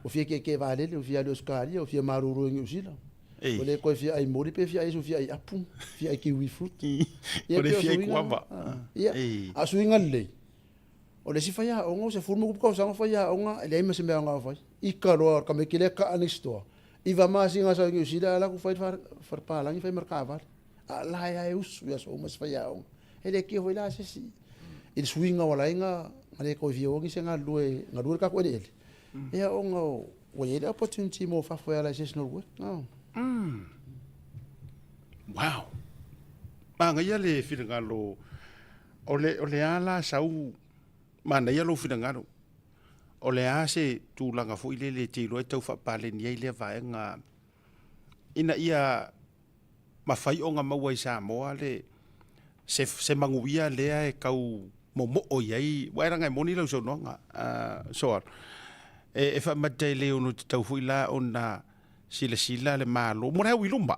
Ua fia tietie vaalele, ua fia alu i Ausetalia, ua fia malolo i Niu Sila. Ua le toe fia ai moli pe fia ai isi, ua fia ai apu, fia ai kiwi fruit. Ua le fia ai kuava. Ia, a o suiga lelei, o le isi faiaoga ua 10 ma tausaga o faiaoga, e leai ma se mea aoga o fai. Ika loa o le tamaiti lea e kaa next door, 9 masina sau i Niu Sila ae alu atu fai le falepalagi fai ma le taavale. A o la e lava e usu i aso uma si faiaoga. E le kio foi la se isi i le suiga o alaiga na le toe fia o ni se galulue galue le tatou eleele. Ia ona ua i ai le opportunity mo fafo e ala i seasonal work. Oh. Wow. Manaia le finagalo o le o le a la sau manaia lou finagalo. O le a se tulaga foi lele e te iloa e tau faapaleni ai lea vaega ina ia mafai ona maua i Samoa le se, se manuia lea e tau momoo i ai, ua e laga e moni lau saunoaga, Soal, e faamata e le ono tatau foi la ona silasila le Malo mo le au i luma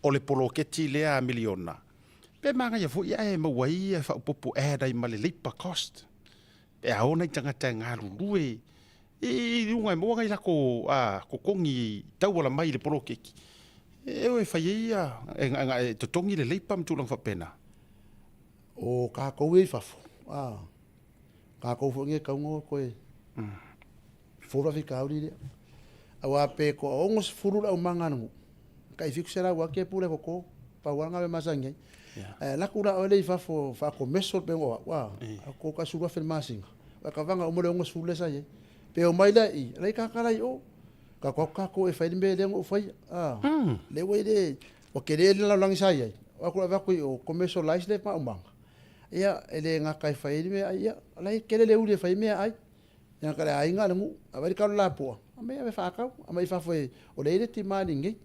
o le poloketi lea a miliona, pe manaia foi ae maua ai ia faaopoopo add ai ma le labour cost, pe a o nai tagata e galulue i luga e maua nai lako totogi tauala mai i le poloketi e o e fai ai ia e totogi le leipa ma tulaga faapena. O tatou ia i fafo, a, tatou foi nei e tatau ona toe fou le faafitauli lea. Aua pe toa 60 le aumaga a le nuu, tai 700 ake e pule toto, pau lava lena mea e masani ai. Ae alu atu la oe lea i fafo faakomeso pei o au, a, ko ka 10,000 i le masina, ua kavaga uma le 60 lea sa i ai. Pe omai la i i, la i kakala i o, ka atu tatou e fai le mea lea na ou faia, a, lea ua i le, ua tele le lalolagi sa i ai, o atu avatu i o, commercialize le maumaga, ia, e le gata e fai ai le meaai, ia, la e tele le uli e fai ai meaai. Ia ka le aiga le nuu, a vai le talo lapoa, aumai ave faatau, aumai i fafo e, o lea e i ai le demand i inei.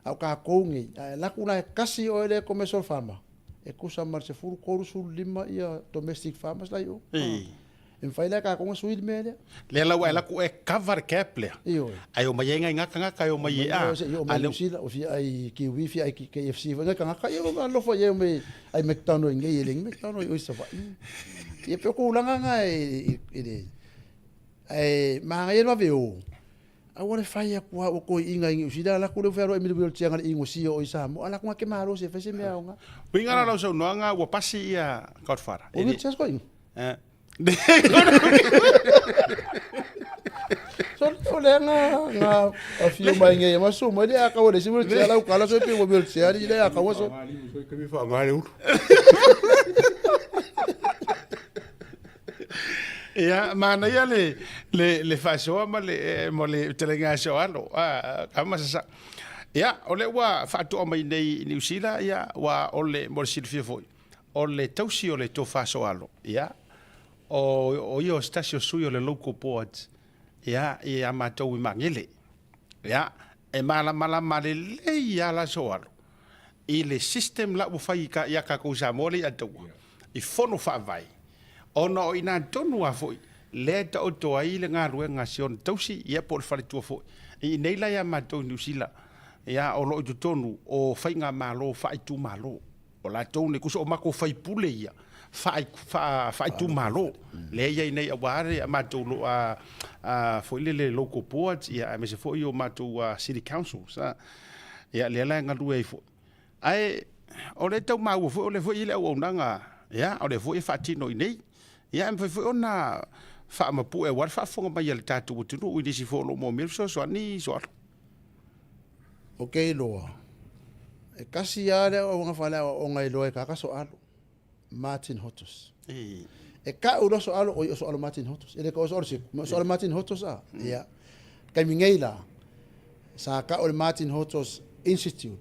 A o tatou nei, a e alu atu la e kasi oe le commercial farmer, e tusa ma le 13, 15 ia domestic farmers la i o. E mafai la e tatou ona sui le mea lea. Lea la ua e alu atu e cover le gap lea. Ioe. Ae omai ai nai tagata e omai e a. Se i oo mai Niu Sila, o fia ai kiwi, fia ai KFC foi nai tagata, ia ua alofa i ai omai ai McDonald i nei, e le ni McDonald i o i Savaii. Ia pei o tulaga na e le ae manaia le vave o. Aua le fai atu lava ua toeaiina i Niu Sila alu atu lea ua fealuai ma le wheelchair na le inosia o i Samoa, alu atu na te malosi e fai se mea aoga. Uiga la lau saunoaga ua pasi ia Godfather. O wheelchair se toeaiina? Sole o le nga nga afio mai nge ma su mai le a ka le si mo te ala kala so pe wo bel te ali le a ka so. Ke mi fa ngale ulu. Ia, manaia le, le, le faasoa ma le, eh, mo le telega so alo. Ah, ka masasa. Ia, o le ua faatoa mai nei i Niu Sila, ia, ua o le, mo le silafia foi, o le tausi o le tofa soalo, ia, o, o ia o se tasi o sui o le local board, ia, ia matou i Magele. Ia, e malamalama lelei lava la soalo i le system la ua fai ia tatou i Samoa lea i Ataua, i fono faavae, ona o i ina tonu lava foi lea e taoto ai le galuega a si ona tausi, ia po o le faletua foi. I inei la ia matou i Niu Sila, ia o lo o i totonu o faigamalo faaitumalo. O latou nei, tusa o matou faipule ia, faaitumalo, lea e i ai nei aua le matou foi lele local boards, ia aemaise foi o matou city councils, ia lea la e galue ai foi. Ae o lea e tau maua foi o lea foi e i ai le auaunaga, ia o lea foi e faatino i inei. Ia e mafai foi ona faamapue aua le faafofoga mai a le tatou atunuu i nisi foi o lo o moomia le fesoasoani Soalo. O ke iloa, e kasi lava le auaunaga faaleaoaoga e iloa e kaka soalo, Martin Hotos. E ka'u loa soalo, oi o soalo Martin Hotos. E le ka o soalo siku, ma o soalo Martin Hotos a. Ia. Taimi nei la, sa ka'u le Martin Hotos Institute,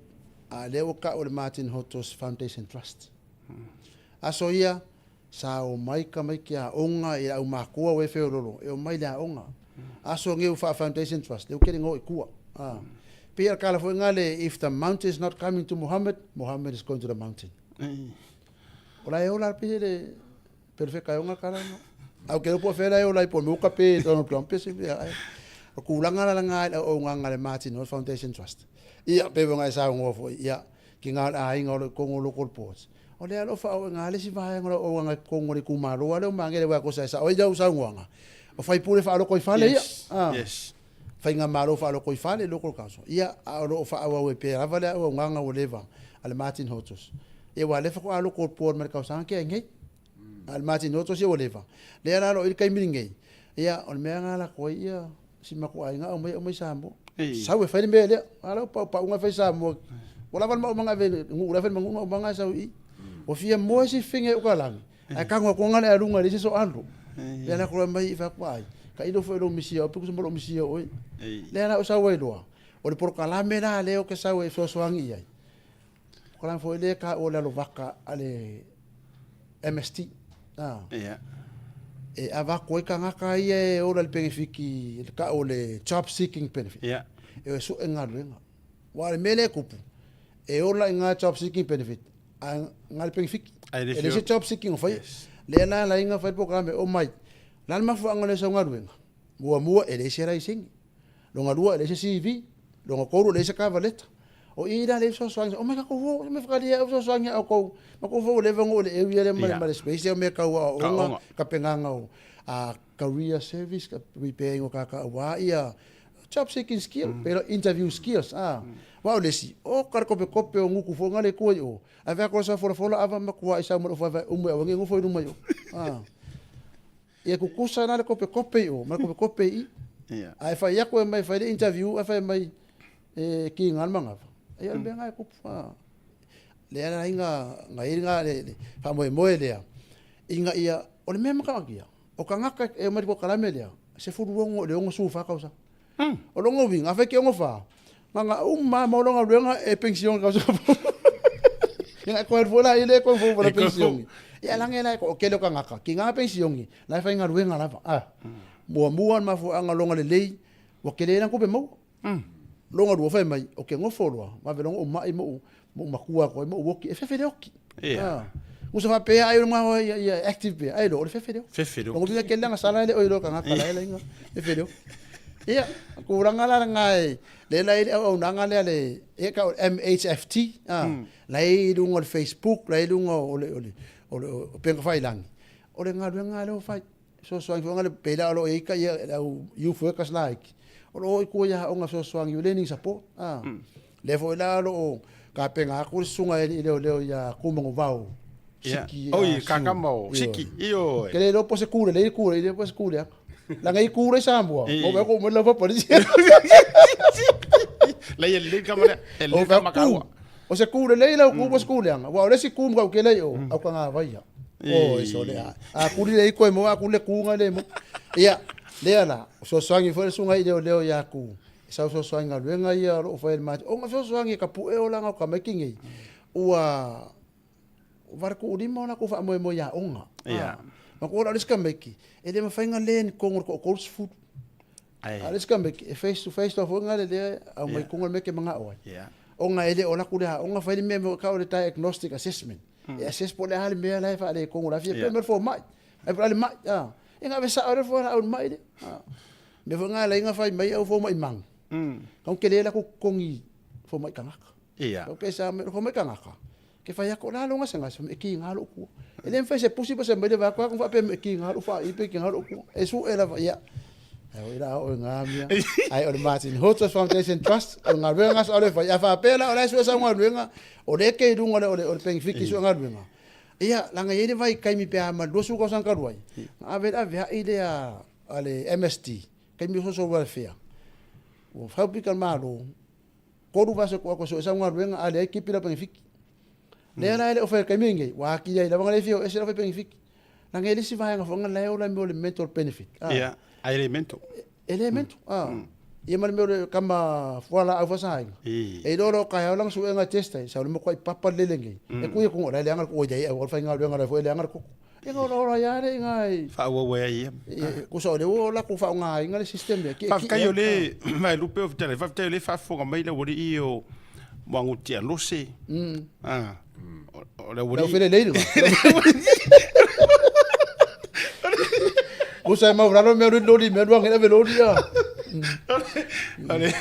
a lea ua ka'u le Martin Hotos Foundation Trust. Aso ia, Sa omai tamaiti aoga i au makua ua e feololo e omai le aoga. Aso nei ua faa Foundation Trust lea ua kele ngo i tua. Ah. Pei a kala foi nga le if the mountain is not coming to Muhammad, Muhammad is going to the mountain. O la e ola pe le perfect kai onga kala no. Au ke po fela e ola i po mo ka pe Donald Trump pe se ai. O kulanga la nga o nga nga le Martin Foundation Trust. Ia pe nga sa ngo foi. Ia ki ngā āinga o le Kongo Local Boards. O le alofa o ngā lesi vaenga o le auauanga i Kongo le itumalo a leo mangele wea kosa e sao ai lau saunoaga. O faipule faaloko i fale ia. Yes. Faigamalo faaloko i fale, local council. Ia, a o lo o faaauau ai pea lava le auaunaga ua leva a le Martin Hotos. Ia ua lefa ko a local board ma le kausaga ke ai nei. A le Martin Hotos ia ua leva. Lea la lo i le taimi lenei. Ia, o le mea nga lako ai ia si maku aiga aumai aumai Samoa. Sau e fai le mea lea. A lau pau pauga e fai Samoa. Ua lava le maumaga ave nuu la fai le manunu maumaga e sau i. Ua fia moe si finge e ukalagi. Ae kago aku anga le alunga le se so alu. Lea la kula mai i fa ai. Ka ilo foi lo misia o piku mo lo misia oi. Lea la o sau ai loa. O le polokalame la lea o ke sau e fesoasoani i ai. Polokalame foi lea ka o le alovaka a le MST. Ah. Yeah. E avako ai kangaka ia e ola le penefiki, le ka o le job seeking benefit. Yeah. E o e galuega. Wa le mele kupu. E ola i ngā job seeking benefit. A ngā le penefiki. E le se job seeking o whai. Yes. Le la la inga whai polokalame o mai. La le mafuanga le sau galuega. Mua mua e le se raisengi. Longa lua e leai se CV, longa tolu e leai se cover letter. O i la le fesoasoani, o mai ka kou o, me whakaria au fesoasoani au kou, ma kou fau leva ngo le eu ia le ma le ma le space o me kau a onga ka penganga o a career service ka preparing o ka ka wa ia job seeking skill, pero interview skills ah. Wa o lesi, o kar kope kope o nguku fo ngale koi o. A vea ko sa fola fola ava ma kua i sa mo fo va umu e ngi fo i luma yo. Ah. Ia kukusa na le kope kope i o, ma le kope kope i. Ia. A e fai aku e mai fai le interview, a fai mai e ki ngā mangava. Ia le mea ngai kupu. A. Le ana inga, nga inga le, le wha moe moe lea. Inga ia, o le mea maka ia. O ka ngaka e mai ko kalame lea. Se furu ongo le ongo su wha kausa. O longo winga, a fai ke ongo wha. Nga nga uma ma longa luenga e pension kausa. Inga e koe fola i le koe fola pension. Ia lange la ko kele ka ngaka. Ki ngā pension la e faigaluega lava. A. Muamua le mafuaaga loga lelei, ua kele ai kope maua. Loga lua fai mai, o ke gofo loa, vave loga ou mai ma ou matua atu ai ma ou oki, e fefe le oki. Ia. Gusa faapea ai o le maua ia, ia active pea, ai loa o le fefe le oki. Fefe le oki. Logo vinga kele anga sala ele oi loa kangaka la ele inga, fefe le oki. Ia, tulaga la lena e, lea la e i ai le auaunaga lea le, e ka o le MHFT, a, la e i luga o le Facebook, la e i luga o le, o le, o le, o upega tafailagi. O le galuega lava lea ua fai. Fesoasoani foi le pei la o lo o i ai ka ia le au youth workers laiti. O lo o i tua i aoga fesoasoani o learning support. Ah. Lea foi la o lo o kapena atu le susuga e alii leoleo ia Kumanuvao. Ia. Siki. Oi, kakama o Siki. Ioe. Ke le iloa po o se kule lelei kule, le iloa po o se kule aka. Laga i ku le Samoa. Eh. O ve ko mo la fa polisi. Lei e lelei le tama lea. E lelei le tama kaua. O se ku lelei lau ku po se ku leaga. Ua o le isi ku ma kau lei o au ka ngā vaia. O e sole a. A kuli le iko e mo a kuli le ku nga le mo. Ia, lea la, o fesoasoani foi le susuga i leoleo ia ku. E sau fesoasoani galuega ia o lo o fai e le matou. O nga fesoasoani e ka pue olaga o tamaiti nei. Ua 85 o latou faamoemoe i aoga. Ia. Ma ku ola o le isi tamaiti, e le mafai ona le ni totonu o le toa 30. Ai. A o le isi tamaiti, e face to face loa foi na le lea aumai i totonu o le mea e te manao ai. Ia. Ona e le o latou le aoga fai le mea e tau o le diagnostic assessment. E assess po o le a le mea la e faaletonu o la e fia pei o le mea o le fomai. Ai po o le a le mai. Ia na ave sao lea fualaau i le mai lea. Mea foi na ala ai ona fai mai au fomai manu. Kau tele latou totogi fomai tagata. Ia. Kau ke sa mai fomai tagata. Ke fai atu, o le a lou gasegase, e kiga lou kua. E le mafai se pusi po se maile vaeatu atu faapea e kiga lou faai pe kiga lou kua. E sue lava, ia. Ai oi la o ngā mea. Ai o le Martin Hotos Foundation Trust, o le galuega sa o le fai. A faapea la o la e sue sau galuega, o lea ke i luga o le o le penefiti sue galuega. Ia, leaga e i ai le vaitaimi pe a ma le 20 tausaga talu ai, na ave le aveai lea a le MSD, taimi o social welfare. Ua fai pika le Malo, 3 vaiaso tua atu e sue sau galuega, a leai tipi lau penefiti. Lea la e le o fai i le taimi lenei, ua atili ai lava na le fia o ese lau fai penefiti. Leaga e le isi vaega foi na la e ola i mea o le mental benefit. Ia, a e le mental. E le mental. Ia ma le mea o le tama fualaau faasaina. E iloa loa o taeao lana suega e test ai, sau le matuai papa le lele nei. E kui atu, o la e leaga le oi leai, aua le faigaluega la foi e leaga le toto. Ia na olaola ai lava le iga i... Faaauau ai ia. Tusa o lea ua latou faaaogaina le system lea. Faafetai o le Vaelupe o fetalai, faafetai o lea e faafofoga mai le aualii o Muaguti Alose. O le aualii. Lau felelei lena. Tusa e maulalo mea loli loli mea luangi ave loli ia. O le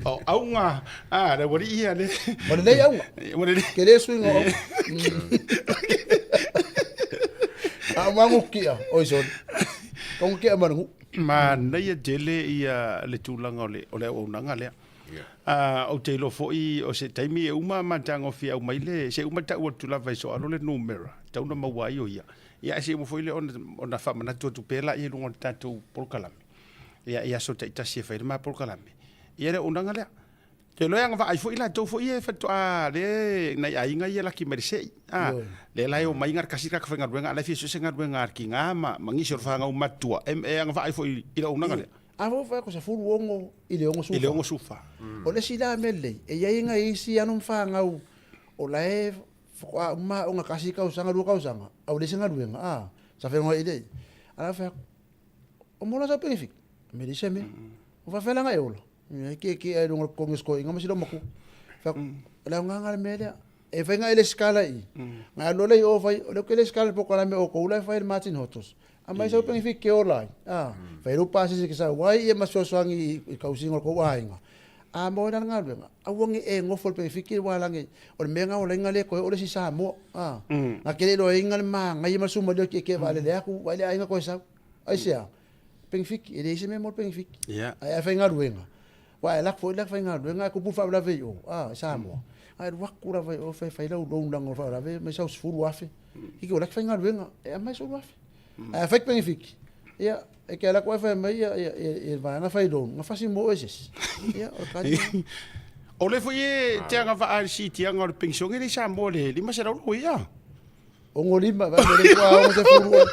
o auga a le aualii ia le. O lelei auga. O lelei. Tele suiga o auga. A o magutia, oi sole. Kaungatia ma le nuu. Manaia tele ia le tulaga o le o le auaunaga lea. Ou te iloa foi o se taimi e uma matagofie aumai le se uma tau atu lava i soalo le numera tau na maua ai o ia. Ia ae se uma foi lea ona ona faamanatu atu pea laia i luga o le tatou polokalame. Ia i aso taitasi e fai ai le ma polokalame. Ia le auaunaga lea. Te iloa e agavaa ai foi latou foi ia e faatoa le nai aiga ia laki mai le se'i. A, lea la e omai na o le tasi le tagata faigaluega a o la e fia sue se galuega a le tiga ma ma nisi o le fanau matutua e e agavaa ai foi i le auaunaga lea. A foi fai atu 16 i le 64. I le 64. O le isi la mea lelei, e i ai nai isi alo ma fanau o la e faatoa uma aoga tasi tausaga, lua tausaga, a ua leai se galuega, a, sa felogai lea i ai. A la fai atu, o mola sau penefiti? Me leai se mea. O faafefea la ona e ola? E kiekie ai i luga o le totogi o si toeaina ma si loomatua. Fai atu, o le aoga lena o le mea lea. E fai na e lesitala i i. Na alu loa lea i o fai, o lea ou te lesitala i le polokalame a outou la e fai e le Martin Hotos. Aumai sau penefiti e ola ai. A, fai lou pasese e te sau ai ia ma fesoasoani i le tausiga o le tou aiga. A maua ai la le galuega, aua ne i e nofo i le penefiti aua lage o le mea lena ua laina le toe oo le isi Samoa. A, na te le iloaina le manaia ma le sumalia o le tietie vaalele atu, vaai le aiga toe sau. Aisea? Penefiti, e leai se mea mo le penefiti. Ae a faigaluega, Aua e lako foi le faigaluega ae tupu le faalavelave i o, a, i Samoa. Ae alu atu lava i o fai, fai lau loan leaga o le faalavelave mai sau $10,000. Hiki o la e faigaluega, e aumai $10,000. Ae a fai penefiti, ia, e te alu atu ae fai mai ia, ia, ia, ia le vaega fai loan, na fasi mo oe se isi. Ia, o le kali lena. O le foi e te agavaa i le siitiaga o le penisione lea i Samoa le 500 loia. 65, vai me le kua 60 oe.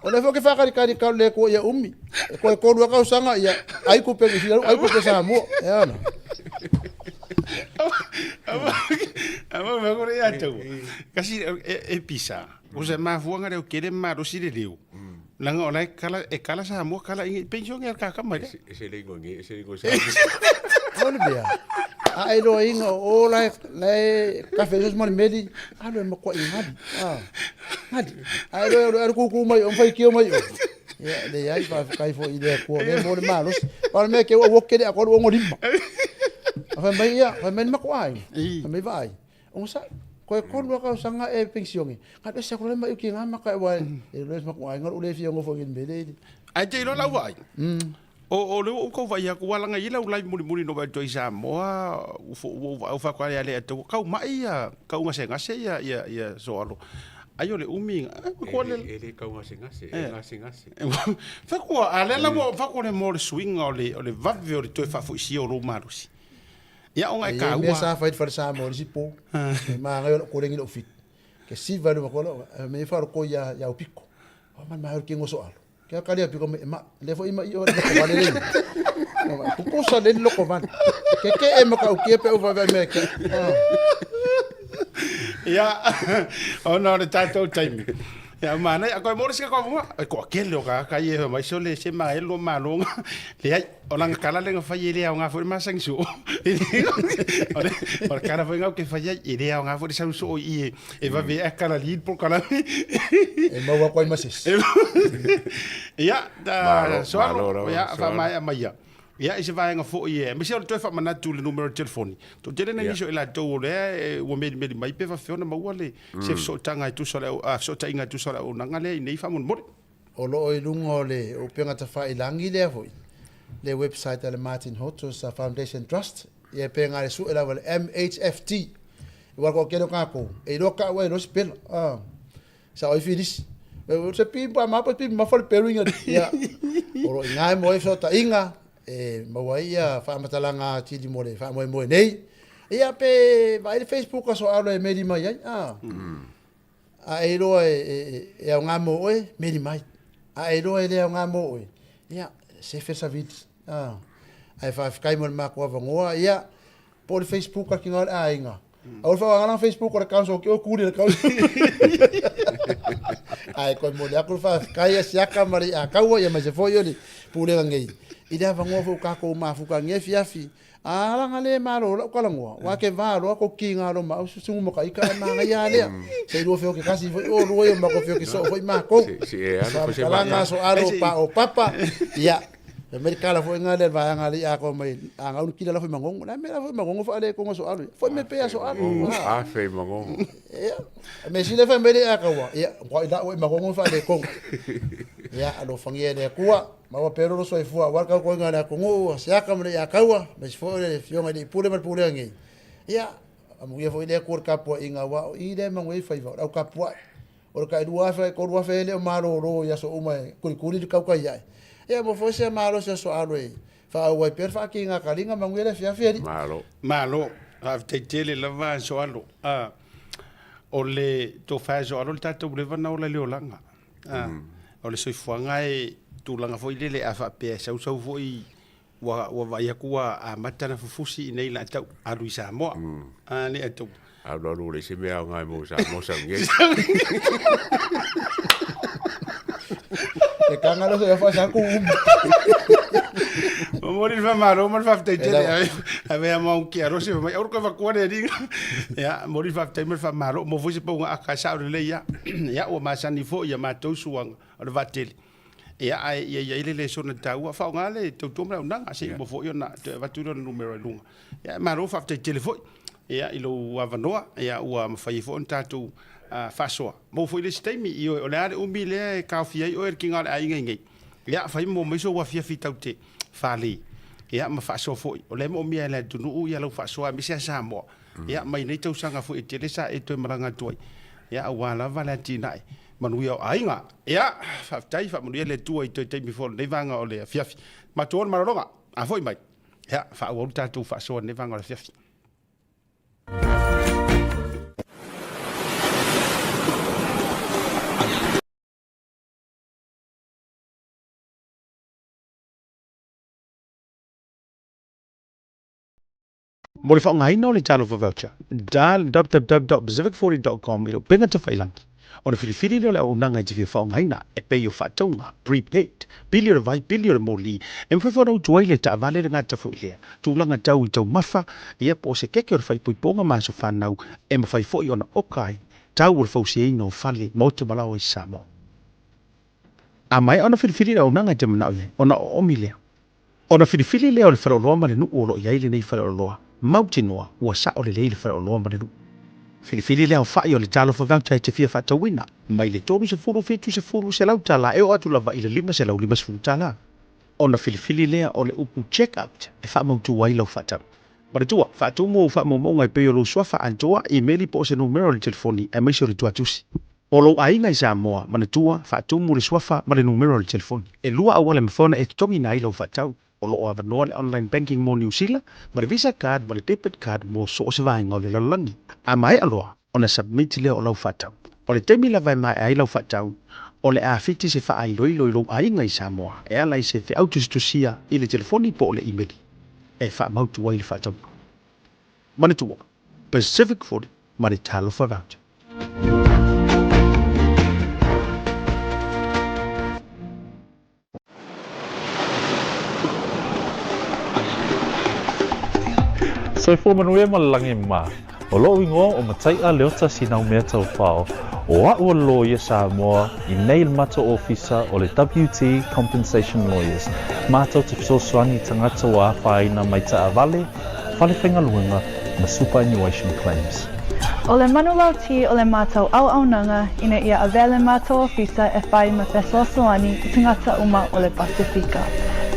O lea foi ke whakaritari kau le kua ia umi. E koe kolu a kausanga ia ai kupe ki whiaru, ai kupe Samoa. E ana. Ama me kore ia tau. Kasi e pisa. O se mafuanga leo kere malosi le leo. Langa o la e kala e kala Samoa kala ingi pension e ka ka mai. E se le ingoa e se le ingoa Samoa. O le mea. A e loa inga o la la e kafe sos mo le meli. Alu e makuaʻi gali. Ah. Gali. A e loa e kuku mai o fai kio mai o. Ia leai faafetai foi i le Atua o lea e mo le malosi. Pau le mea ke ua ua kele a koru 65. A fai mai ia, fai mai le makuaʻi. Fai mai vaai. Ogasai. Koe kolu a tausaga e penisione. Ka alu ese atu la mai uki ngā maka e wa e loa makuaʻi ngā le fia ngofo i le mele. Ae te iloa lau vaai. O o le ua ou tau vaai atu ua laga i ai lau live mulimuli na ou vaai atu ai i Samoa ua ua ou faatoa lea lea atu kau mai ia kau gasegase ia ia ia soalo. Ai o le umi E le e le tau gasegase, e gasegase. Fai a lea la ua fai le mo le suiga o le o le vave o le toe faafoisia o lou malosi. Ia ona e taua. E mea sa fai i le fale Samoa i le isi po. E magaia o lou kolegi i lou fitu. Ke siva i luma koa lou, me fa ko ia ia upiko. O man ma ke ngoso alo. Ke kali apiko me ma le fo ima i o le vale le. Pupusa le loko vale. Ke ke e maka ukia pe uva ve me ke. Ia, ona o le tatou taimi. Ia, manaia, a koe mo le sika koa vonga, e koa kele o ka ka ie mai so le se ma e lo malonga. Leai, o langa kala le nga fai e le au ngā fo le masangi so. O le o le kala foi ngau ke fai ai e le au ngā fo le sau so i e e vave e kala li po kala. E maua koe ma sesi. Ia, da so alo, ia, fa mai a mai ia. Ia, i se vaega foi e, aemaise o le toe faamanatu i le numera o le telefoni. Toatele nai nisi o i latou o lea e ua melimeli mai pe faapefea ona maua le se fesootaga e tusa o le au, a, fesootaiga e tusa o le auaunaga lea i nei faamolemole. O lo o i luga o le upega tafailangi lea foi, le website a le Martin Hotos Foundation Trust, ia e pega le sue lava le MHFT. Aua o le toatele o tatou, e iloa tau ai loa sipela. A, sa oi filisi. E se pi pa ma pa pi ma fa le peru inga. Ia, o lo o i ina e maua ai fesootaiga, e maua ai ia faamatalaga atili mo le faamoemoe nei. Ia pe vaai le Facebook aso alo e meli mai ai. A, a e iloa e, e, e aoga mo oe, meli mai. A e iloa e le aoga mo oe, ia, sefe le savili. A, ae faafetai mo le matou avanoa, ia, po o le Facebook a le kina o le aiga. Aua le faaaogaina Facebook o le council ke o kuli le council. Ae koe momoli atu le faafetai a Siaka ma le Iakaua ia aemaise foi o le Pulega nei i le avanoa foi ua tatou mafuta i lenei afiafi. A laga le malo lau talanoa, aua ke va loa kou kiga lo ma au susugu ma ka ika e manaia a lea. Se i lua feo ke kasi foi o lua ia o matou feo ke soo foi makou. Faamatalaga aso alo pa o papa. Ia, Fai mai le kala foi nga lea le vaega a le ia mai a ngau kila la foi mangongo. La me la foi mangongo fa le kongo so alu. Foi me pe aso alu. A fe mangongo. Ia. Me sile fai mai le ia kaua. Ia, kwa ila oi mangongo fa le kongo. Ia, alofagia e le Atua. Maua pea lolo soifua aua le tautuaina o le atunuu, o Siaka ma le ia kaua, aemaise foi o le Afioga i le Pule ma le Pulega nei. Ia, amuia foi le Atua i le tapuaiga aua o i lea e manuia ai faiva, o le au tapuai. O le tai 2000 3000 e le o malolo i aso uma e kulikuli le tautai ae. Ia mo foi se malosi o Soalo e faaauau ai pea le faatiga kaliga manuia le afiafi alii. Malo. Malo, faafetai tele lava Soalo. A, o le tofa e Soalo le tatou leva na ola i le olaga. A, o le soifuaga e tulaga foi lele a faapea e sausau foi ua ua vaai atu ua amata ona fufusi i inei latou alu i Samoa. A le atou. Alu alu le isi mea aoga mo Samoa sau nei. E kanga lo se fa sa ku umi. Momoli le faamalo ma le faafetai tele. Ave a mau ki arosi mai auru ka fakua le ringa. Ia, momoli le faafetai ma le faamalo. Mo foi se pauga aka e sao lelei ia. Ia, ua masani foi ia matou suaga o le vaatele. Ia, ae ia i ai le lesona taua, faaaoga le tautua ma le auaunaga, se i uma foi ona toe avatu lea o le numera i luga. Ia, malo faafetai tele foi ia, i lou avanoa, ia, ua mafai ai foi ona tatou faasoa. Maua foi le isi taimi, ioe, o le a le umi lea e taofia ai oe e le kiga o le aiga i nei. Ia, fai mo mai sou afiafi tatou te fale, ia, ma faasoa foi. O lea e moomia e le atunuu ia lau faasoa aemaise lava Samoa, ia, mai nei tausaga foi e tele sa e toe malaga atu ai, ia, aua lava le atinae manuia o aiga. Ia, faafetai, faamanuia le Atua i toe taimi foi o lenei vaega o le afiafi. Matou o le malologa, a foi mai, ia, faaauau le tatou faasoa i lenei vaega o le afiafi. Mo le faaaogaina o le Talofa Voucher, dial www.pacific40.com i le upega tafailangi ona filifili lea o le auaunaga e te fia faaaogaina e pei o faatauga, prepaid, pili o le vai, pili o le moli, e mafai foi ona utu ai le taavale le gata foi lea tulaga tau i taumafa, ia po o se keke o le faaipoipoga ma aso fanau e mafai foi ona oka ai tau o le fausiaina o fale, maota ma laoa i Samoa. A maea ona filifili le auaunaga e te manao i ai, ona oomi lea. Ona filifili lea o le faleoloa ma le nuu o lo o i ai lenei faleoloa, mautinoa ua sao lelei le faleoloa ma le nuu. Filifili le aofai o le talofa voucher e te fia faatauina, mai le $37 $100 e oo atu lava i le $550. Ona filifili lea o le upu check out e faamautu ai lau faatau. Manatua, faatumu ou faamaumauga e pei o lou suafa atoa, imeli po o se numera o le telefoni aemaise o le tuatusi. O lou aiga i Samoa, manatua, faatumu le suafa ma le numera o le telefoni. E lua auala e mafai ona e totogiina ai lau faatau. O lo o avanoa le online banking mo Niu Sila, ma le Visa card ma le debit card mo so o se vaega o le lalolagi. A maea loa ona submit lea o lau faatau. O le taimi lava e maea ai lau faatau, o le a fiti se faailoilo i lou aiga i Samoa e ala i se feau tusitusia i le telefoni po o le imeli e faamautu ai le faatauga. Manatua, Pacific 40 ma le Talofa Voucher. Soifua manuia ma le lagi mā. O lo'u igoa o Matai'a Leota Sinaumea Taufao, o a'u o le loia Samoa i nei le matou ofisa o le WT Compensation Lawyers, matou te fesoasoani i tagata ua afaina mai taavale, fale faigaluega ma superannuation claims. O le manulauti o le matou auaunaga ina ia avea le matou ofisa e whai ma fesoasoani i tagata uma o le Pasifika.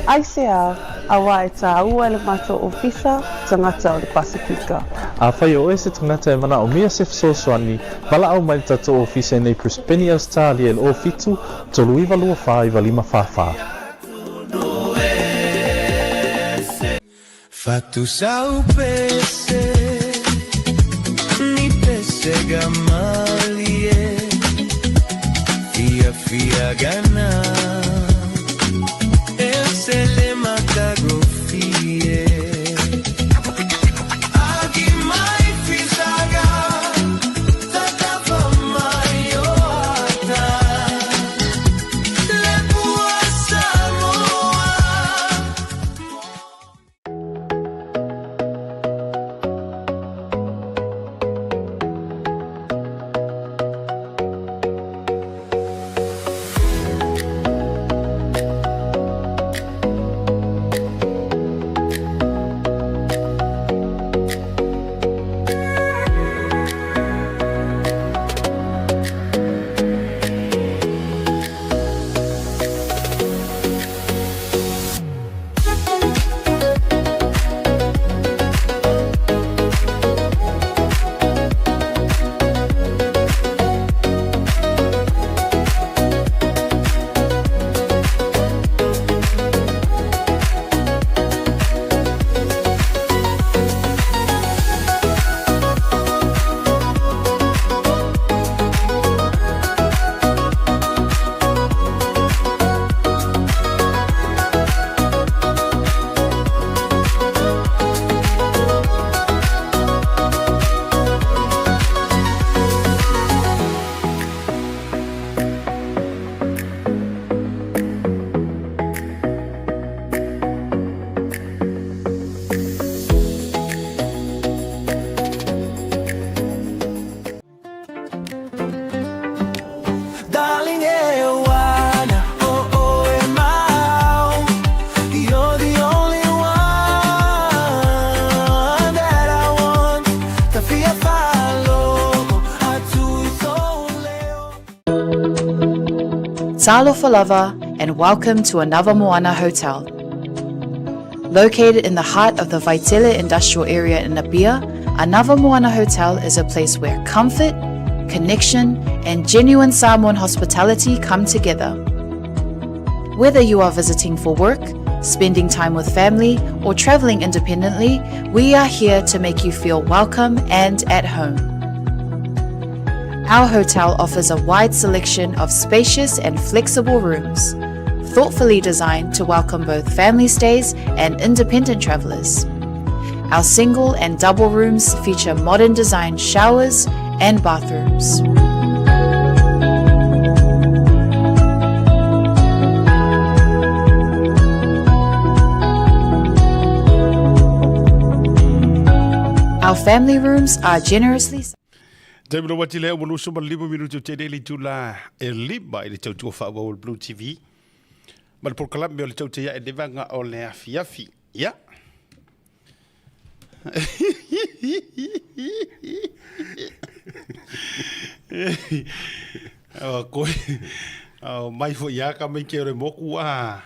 Aisea, auā e tāua e le matou ofisa tagata o le Pasifika. Afai o oe se tagata e manaomia se fesoasoani, valaau mai le tatou ofisa i nei Brisbane, Ausetalia i le 07 39 24 9 5 4. Fatusau pese ni pesega malie Fia fia gana E se le matagofie Agi mai fisaga Tatafa mai o ata Le pua Samoa. Darling, e oh oh e mau. You're the only one that I want. Ta fia fa'alogo atu i sou leo. Talofa lava and welcome to Anava Moana Hotel. Located in the heart of the Vaitele Industrial Area in Apia, Anava Moana Hotel is a place where comfort, connection, and genuine Samoan hospitality come together. Whether you are visiting for work, spending time with family, or traveling independently, we are here to make you feel welcome and at home. Our hotel offers a wide selection of spacious and flexible rooms, thoughtfully designed to welcome both family stays and independent travelers. Our single and double rooms feature modern design showers and bathrooms. Our family rooms are generously Taimi loa ati lea ua 25 minuti o tele le itula e lima i le tautua faaauau o le Blue TV ma le polokalame o le taute ia e levaga o le afiafi. Ia. O koe, o mai foi ia ka mai ke o le moku a.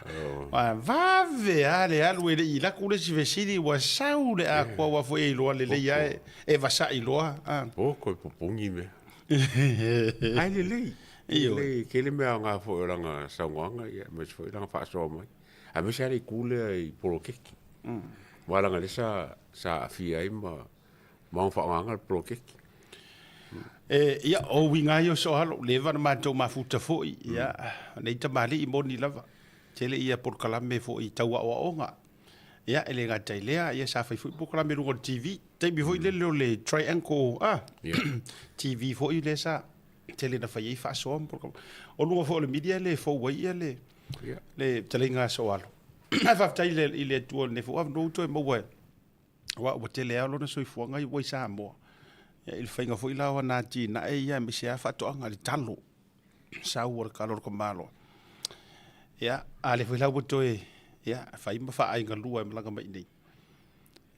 A vave a le alu e le i laku le si fesili ua sau le a kua ua foi e iloa lelei a e, e vasa'i loa. A. O koe pupungi mea. Ai lelei. Lelei tele mea aoga foi o lana saunoaga ia aemaise foi lana faasoa mai. Aemaise lava le itu lea i poloketi. Aua leaga lea sa sa aafia ai ma ma ona faaaogaina le poloketi. E, ia, o uiga ia o Soalo, leva na matou mafuta foi, ia, nei tamalii moni lava. Tele ia polokalame foi tau aoaoga. Ia, e le gata i lea, ia sa fai foi polokalame i luga o le TV. Taimi foi lele o le Triangle ah, TV foi lea sa tele na fai ai faasoa ma polokalame. O luga foi o le media le fou ai ia le, le fetalaiga a Soalo. Ae faafetai i le, i le Atua i lenei foi avanoa ua toe maua e aua ua tele lava lona soifuaga ua i Samoa. Ia, i le faiga foi la o ana atinae ia aemaise lava faatoaga, le talo, sau o le kalo o le tamaloa. Ia, a lea foi la ua toe, ia, fai ma faaaiga lua e malaga mai i inei.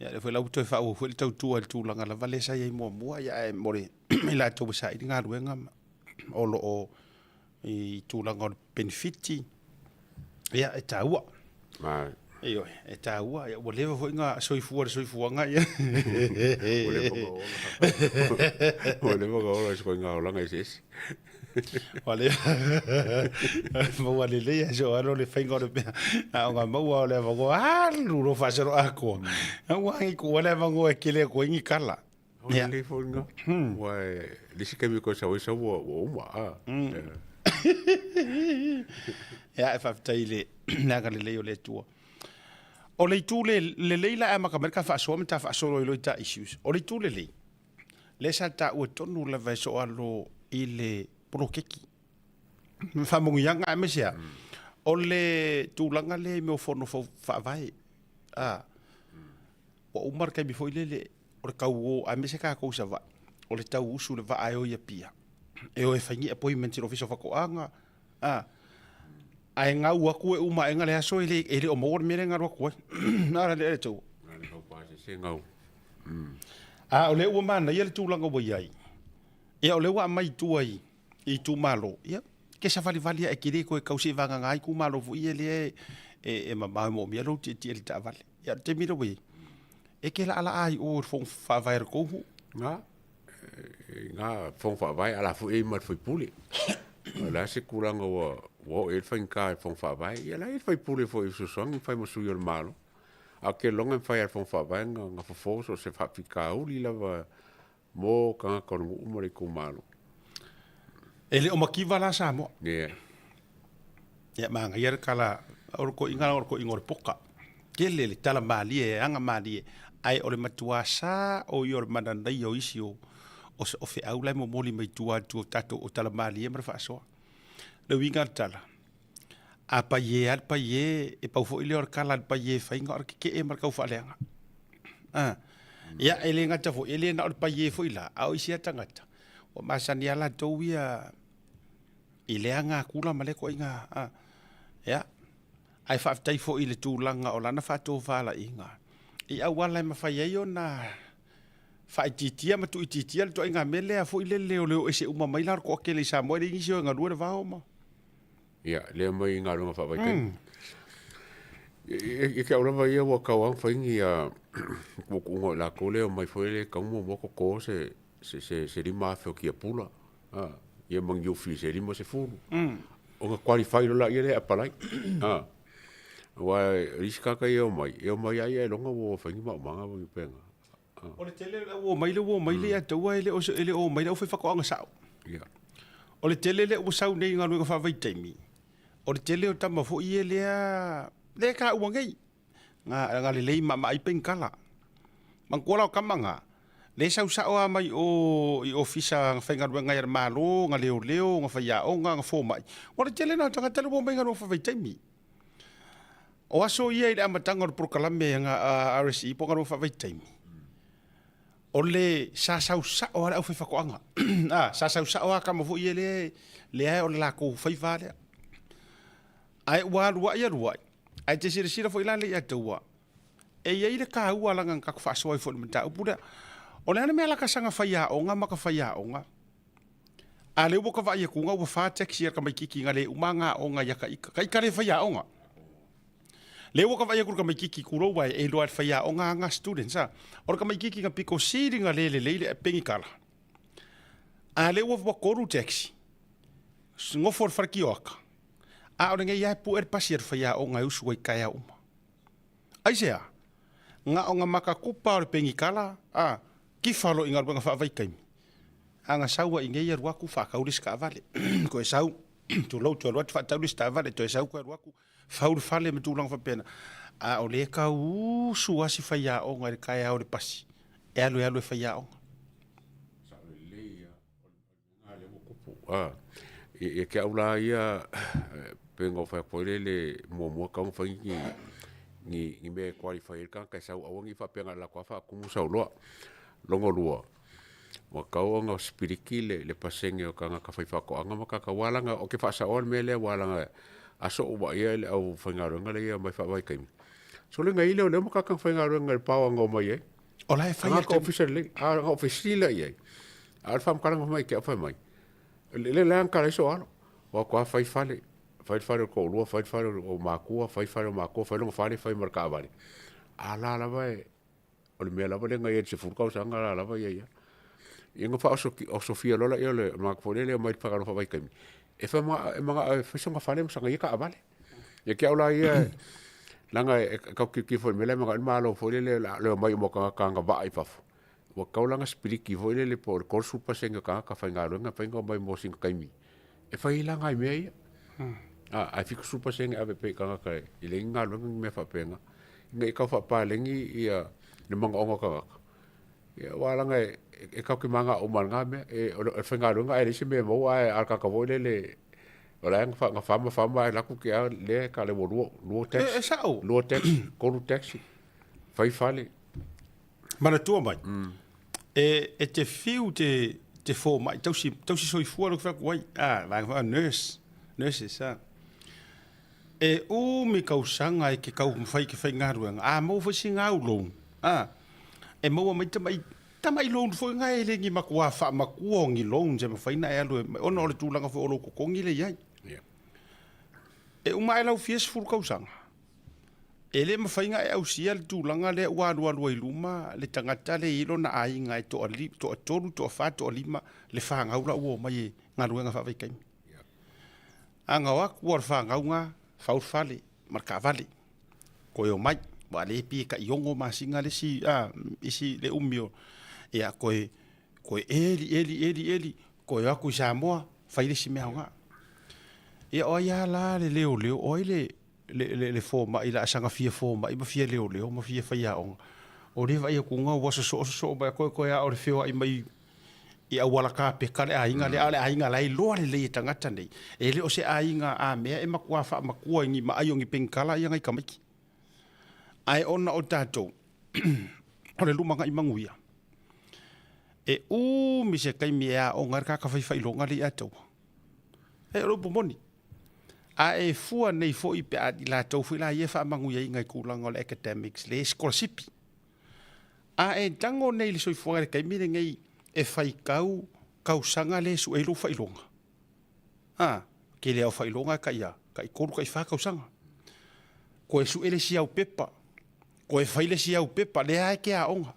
Ia, lea foi la ua toe faaauau foi le tautua i le tulaga lava lea sa i ai muamua, ia, ae mo le i latou ua saili galuega ma o lo o i tulaga o le penefiti, ia, e taua. Ioe, e taua, ia, ua leva foi ona soifua le soifuaga ia. Ua leva ona ola. Ua leva ona ola i se ituaiga olaga eseese. Ua leva. Maua lelei aso alo le faiga o le mea. A o ngā maua o le avanoa, alu lo faasolo atoa. Ua agi kuua le avanoa e kele atu ai ni kala. O le lelei foi lena. Aua le isi taimi e toe sau ai sau ua uma. Ia, e faafetai i le agalelei o le Atua. O le itu le lelei la e amata mai le ta faasoa ma ta faasolo ai loa i ta issues. O le itu lelei, lea sa taua tonu lava e Soalo i le poloketi. Faamanuiaga aemaise a, o le tulaga lea i mea o fono faavae. Ua uma le taimi foi lele o le tau o, aemaise tatou i Savaii, o le tau usu i le vaa e o i Apia, e o e fai ni appointment i le Ofisa o Faatoaga, a, ae gau atu e uma aega le aso e le, e le o maua le mea lea e galu atu ai. A le le tau. A o lea ua manaia le tulaga ua i ai, ia o lea ua aumai i tua i i itumalo, ia, ke savalivali lava e te le toe tau seivagana ai itumalo foi ia lea e mamao e moomia lou tietie i le taavale. Ia o le taimi lea ua i ai, e te laalaa ai i o i le fono faavae a le tou nuu. Na, na fono faavae a o la foi e i ai ma le faipule. O le a se tulaga ua oo i ai le faigata i le fono faavae, ia o la e i ai le faipule foi e fesoasoani ma fai ma sui o le Malo. Ae ou te lagona e mafai lava e le fono faavae ona fofo so o se faafitauli lava mo tagata o le nuu ma le itumalo. E le o mativa la Samoa. Yeah. Ia manaia le tala o le toeaina o le toeaina o le poka. Tele le tala malie e aga malie ae o le matua sa o ia o le mananaia o isi o o feau la e momoli mai tua atu o tatou o tala malie ma le faasoa. Le uiga o le tala, a paie lava le paie, e pau foi lea o le tala a le paie e fai na o le tetee ma le taufaaleaga. Ia, e le gata foi, e le na o le paie foi la, a o isi lava tagata, ua masani lava latou ia i lea agakula ma lea ituaiga, ia, ae faafetai foi i le tulaga o lana faatofalaiga i auala e mafai ai ona faaitiitia ma tuuitiitia le ituaiga mea lea foi lele o le o ese uma mai la o le toatele i Samoa, e leai nisi o e galue le vao ma Ia, lea mai i galuega faavaitaimi. Ia te au lava ia ua tau lava ona fai ni tuutuuga o i latou lea e omai foi lea e tatau ona muamua toto se se 5,000 o tiapula, ia ma ni ufi se 50, ona qualify loa lea e apalai. Aua o isi tagata ia e omai, e omai lava ia ailoga ua fai ni maumaga ma ni pega. O le tele o le au omai lea ua omai lea ia te au e le o omai le aufaifaatoaga sao. O le tele lea ua sau nei i galuega faavaitaimi, o le tele o tama foi ia lea lea e taua nei, na lelei maamaai penitala. Manatua la o tama na, lea e sau sao lava mai o i ofisa na faigaluega ai a le Malo, na leoleo, na faiaoga, na fomai. O le tele na o tagata lea ua omai i galuega faavaitaimi. O aso ia i le amataga o le polokalame a RSE po o galuega faavaitaimi, o le sa sau sao lava le aufaifaatoaga. Sa sau sao lava tama foi ia lea lea o le latou faiva lea. Ae ua alu ai alu ai, ae e te silasila foi la lea ia te au, e i ai le taua leaga na tatou faasoa ai foi i le mataupu lea. O le a le mea la ta saga faiaoga ma ta faiaoga? A lea ua ta vaai atu ua fa taxi a le tamaititi na le uma ana aoga ia ta ita. Ta ita le faiaoga. Lea ua ta vaai atu i le tamaititi tulou ae e iloa e le faiaoga ana students a. O le tamaititi na pito sili na le lelei le penitala. A lea ua tolu taxi, nofo i le fale kioaka, a o lenei lava e pue le pasi a le faiaoga e usu ai i taeao uma. Aisea? Na ona matatupa o le penikala, a, tifa loa i galuega faavaitaimi, a na sau lava i inei alu atu faatau le isi taavale, toe sau, tulou, toe alu atu faatau le isi taavale, toe sau toe alu atu fau le fale ma tulaga faapena. A o lea e tau usu lava si faiaoga i le taeao i le pasi, e alu e alu e faiaoga. Ia te au la ia, pei ona ou fai atu foi lele, muamua e tatau ona fai ni mea e qualify ai le tagata e sau aua ne i faapea na o le latou lava faatumu sau loa. Lona lua, ua tatau ona sipiliki le pasene o tagata faifaatoaga ma tagata, aua leaga ou te faasaoa le mea lea aua leaga a soo vaaia le aufaigaluega lea e omai faavaitaimi, sole na i ai leoleo ma tagata faigaluega i le paoa na omai ai. O la e fai Tagata ofisa lelei, a na ou fesili la i ai, a o le faamatalaga fai mai ia te au, fai mai, le la na tala ai sou alo, o atu lava fai fale, fai le fale o le toalua, fai le fale o matua, fai fale o matua, fai lona fale, fai ma le taavale. A la lava e, o le mea lava lea na i ai i le 10 tausaga la lava ia ia. Ia ona faaosofia loa lea o le manatu foi lele e omai i le fagaloa faavaitaimi, e fai e manao e fai sona fale ma sana ia taavale. Ia te au la ia, leaga e tau tilotilo foi i le mea la e manao ai le Malo foi lele o le omai uma o tagata agavaa i fafo, ua tatau la ona sipiliki foi lele po o le 30% o tagata faigaluega e mafai ona omai mo sina taimi e fai ai la nai mea ia. Ae 70% e ave pea i tagata e leai ni galuega ni mea faapena, ina ia tau faapaleni ia le manaoga o tagata. Ia aua leaga e tatou te mananao uma i lena mea, o le faigaluega ae leai se mea e maua ae a o le tagata foi lele o la e na fama fama ae alu atu te i lea e tala ua lua taxi, E sao. lua taxi, tolu taxi, fai fale. Manatua mai, e te fiu te fomai, tausi soifua lea ou te fai atu ai, vaega foi nurse, nurses, E umi tausaga e te taumafai e te faigaluega, a maua foi sina au loan, a, e maua mai tamai, tamai loan foi na e le ni matua faamatua o ni loans e mafai ona e alu e, ona o le tulaga foi o lou totogi lea e i ai. E uma ae lau fia 10 tausaga, e le mafai ona e ausia le tulaga lea ua alualu ai luma le tagata lea e i ai lona aiga e toatolu, toafa, toalima le fanau la ua omai e galuega faavaitaimi. A na o atu ua o le fanau na fau le fale ma le taavale, toe omai, aua o lea pei e tai 6 masina le isi, a, isi le umi o, ia toe, toe eli, eli, eli, eli, toe o atu i Samoa, fai le isi mea aoga. Ia o ai lava la le leoleo, o ai le, le, le fomai o le a saga fia fomai ma fia leoleo ma fia faiaoga, o lea e vaai atu ua sosoo sosoo mai toe toe lava o le feoai mai i auala kapeta le aiga lea, a o le aiga la e iloa lelei e tagata nei, e le o se aiga a mea e matua faamatua i ni maai o ni penikala ia nai tamaiti. Ae ona o tatou, o le lumanai manuia, e umi se taimi e aoga ai le tagata fai faailoga lea ia te oe. E o le upu moni. A e fua nei foi pe a i latou foi la ia e faamanuiaina i tulaga o le academics, le sikolasipi. A e tago nei i le soifuaga i le taimi lenei e faitau tausaga lea e sue ai lou faailoga, a, tele lava o faailoga e tai a, tai tolu tai fa tausaga. Toe sue le isi au pepa, toe fai le isi au pepa, lea lava e te aoga.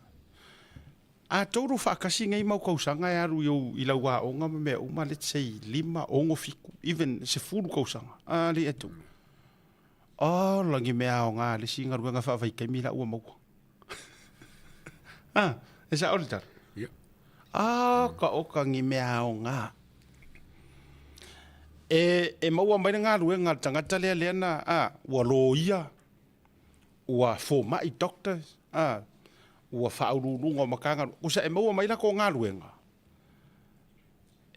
A toulu faatasi nei mau tausaga e alu i ou i lau aoga ma mea uma, let's say 5, 6, 7, even 10 tausaga, a le atu. Ola ni mea aoga a le isi galuega faavaitaimi la ua maua. Ah, e sao le tala? Ia. Ah, ka oka ni mea aoga. E, e maua mai le galuega a le tagata lea lea na, ah, ua loia, ua fomai doctors, ah, ua faauluuluga o Matagaluega. Tusa e maua mai latou galuega,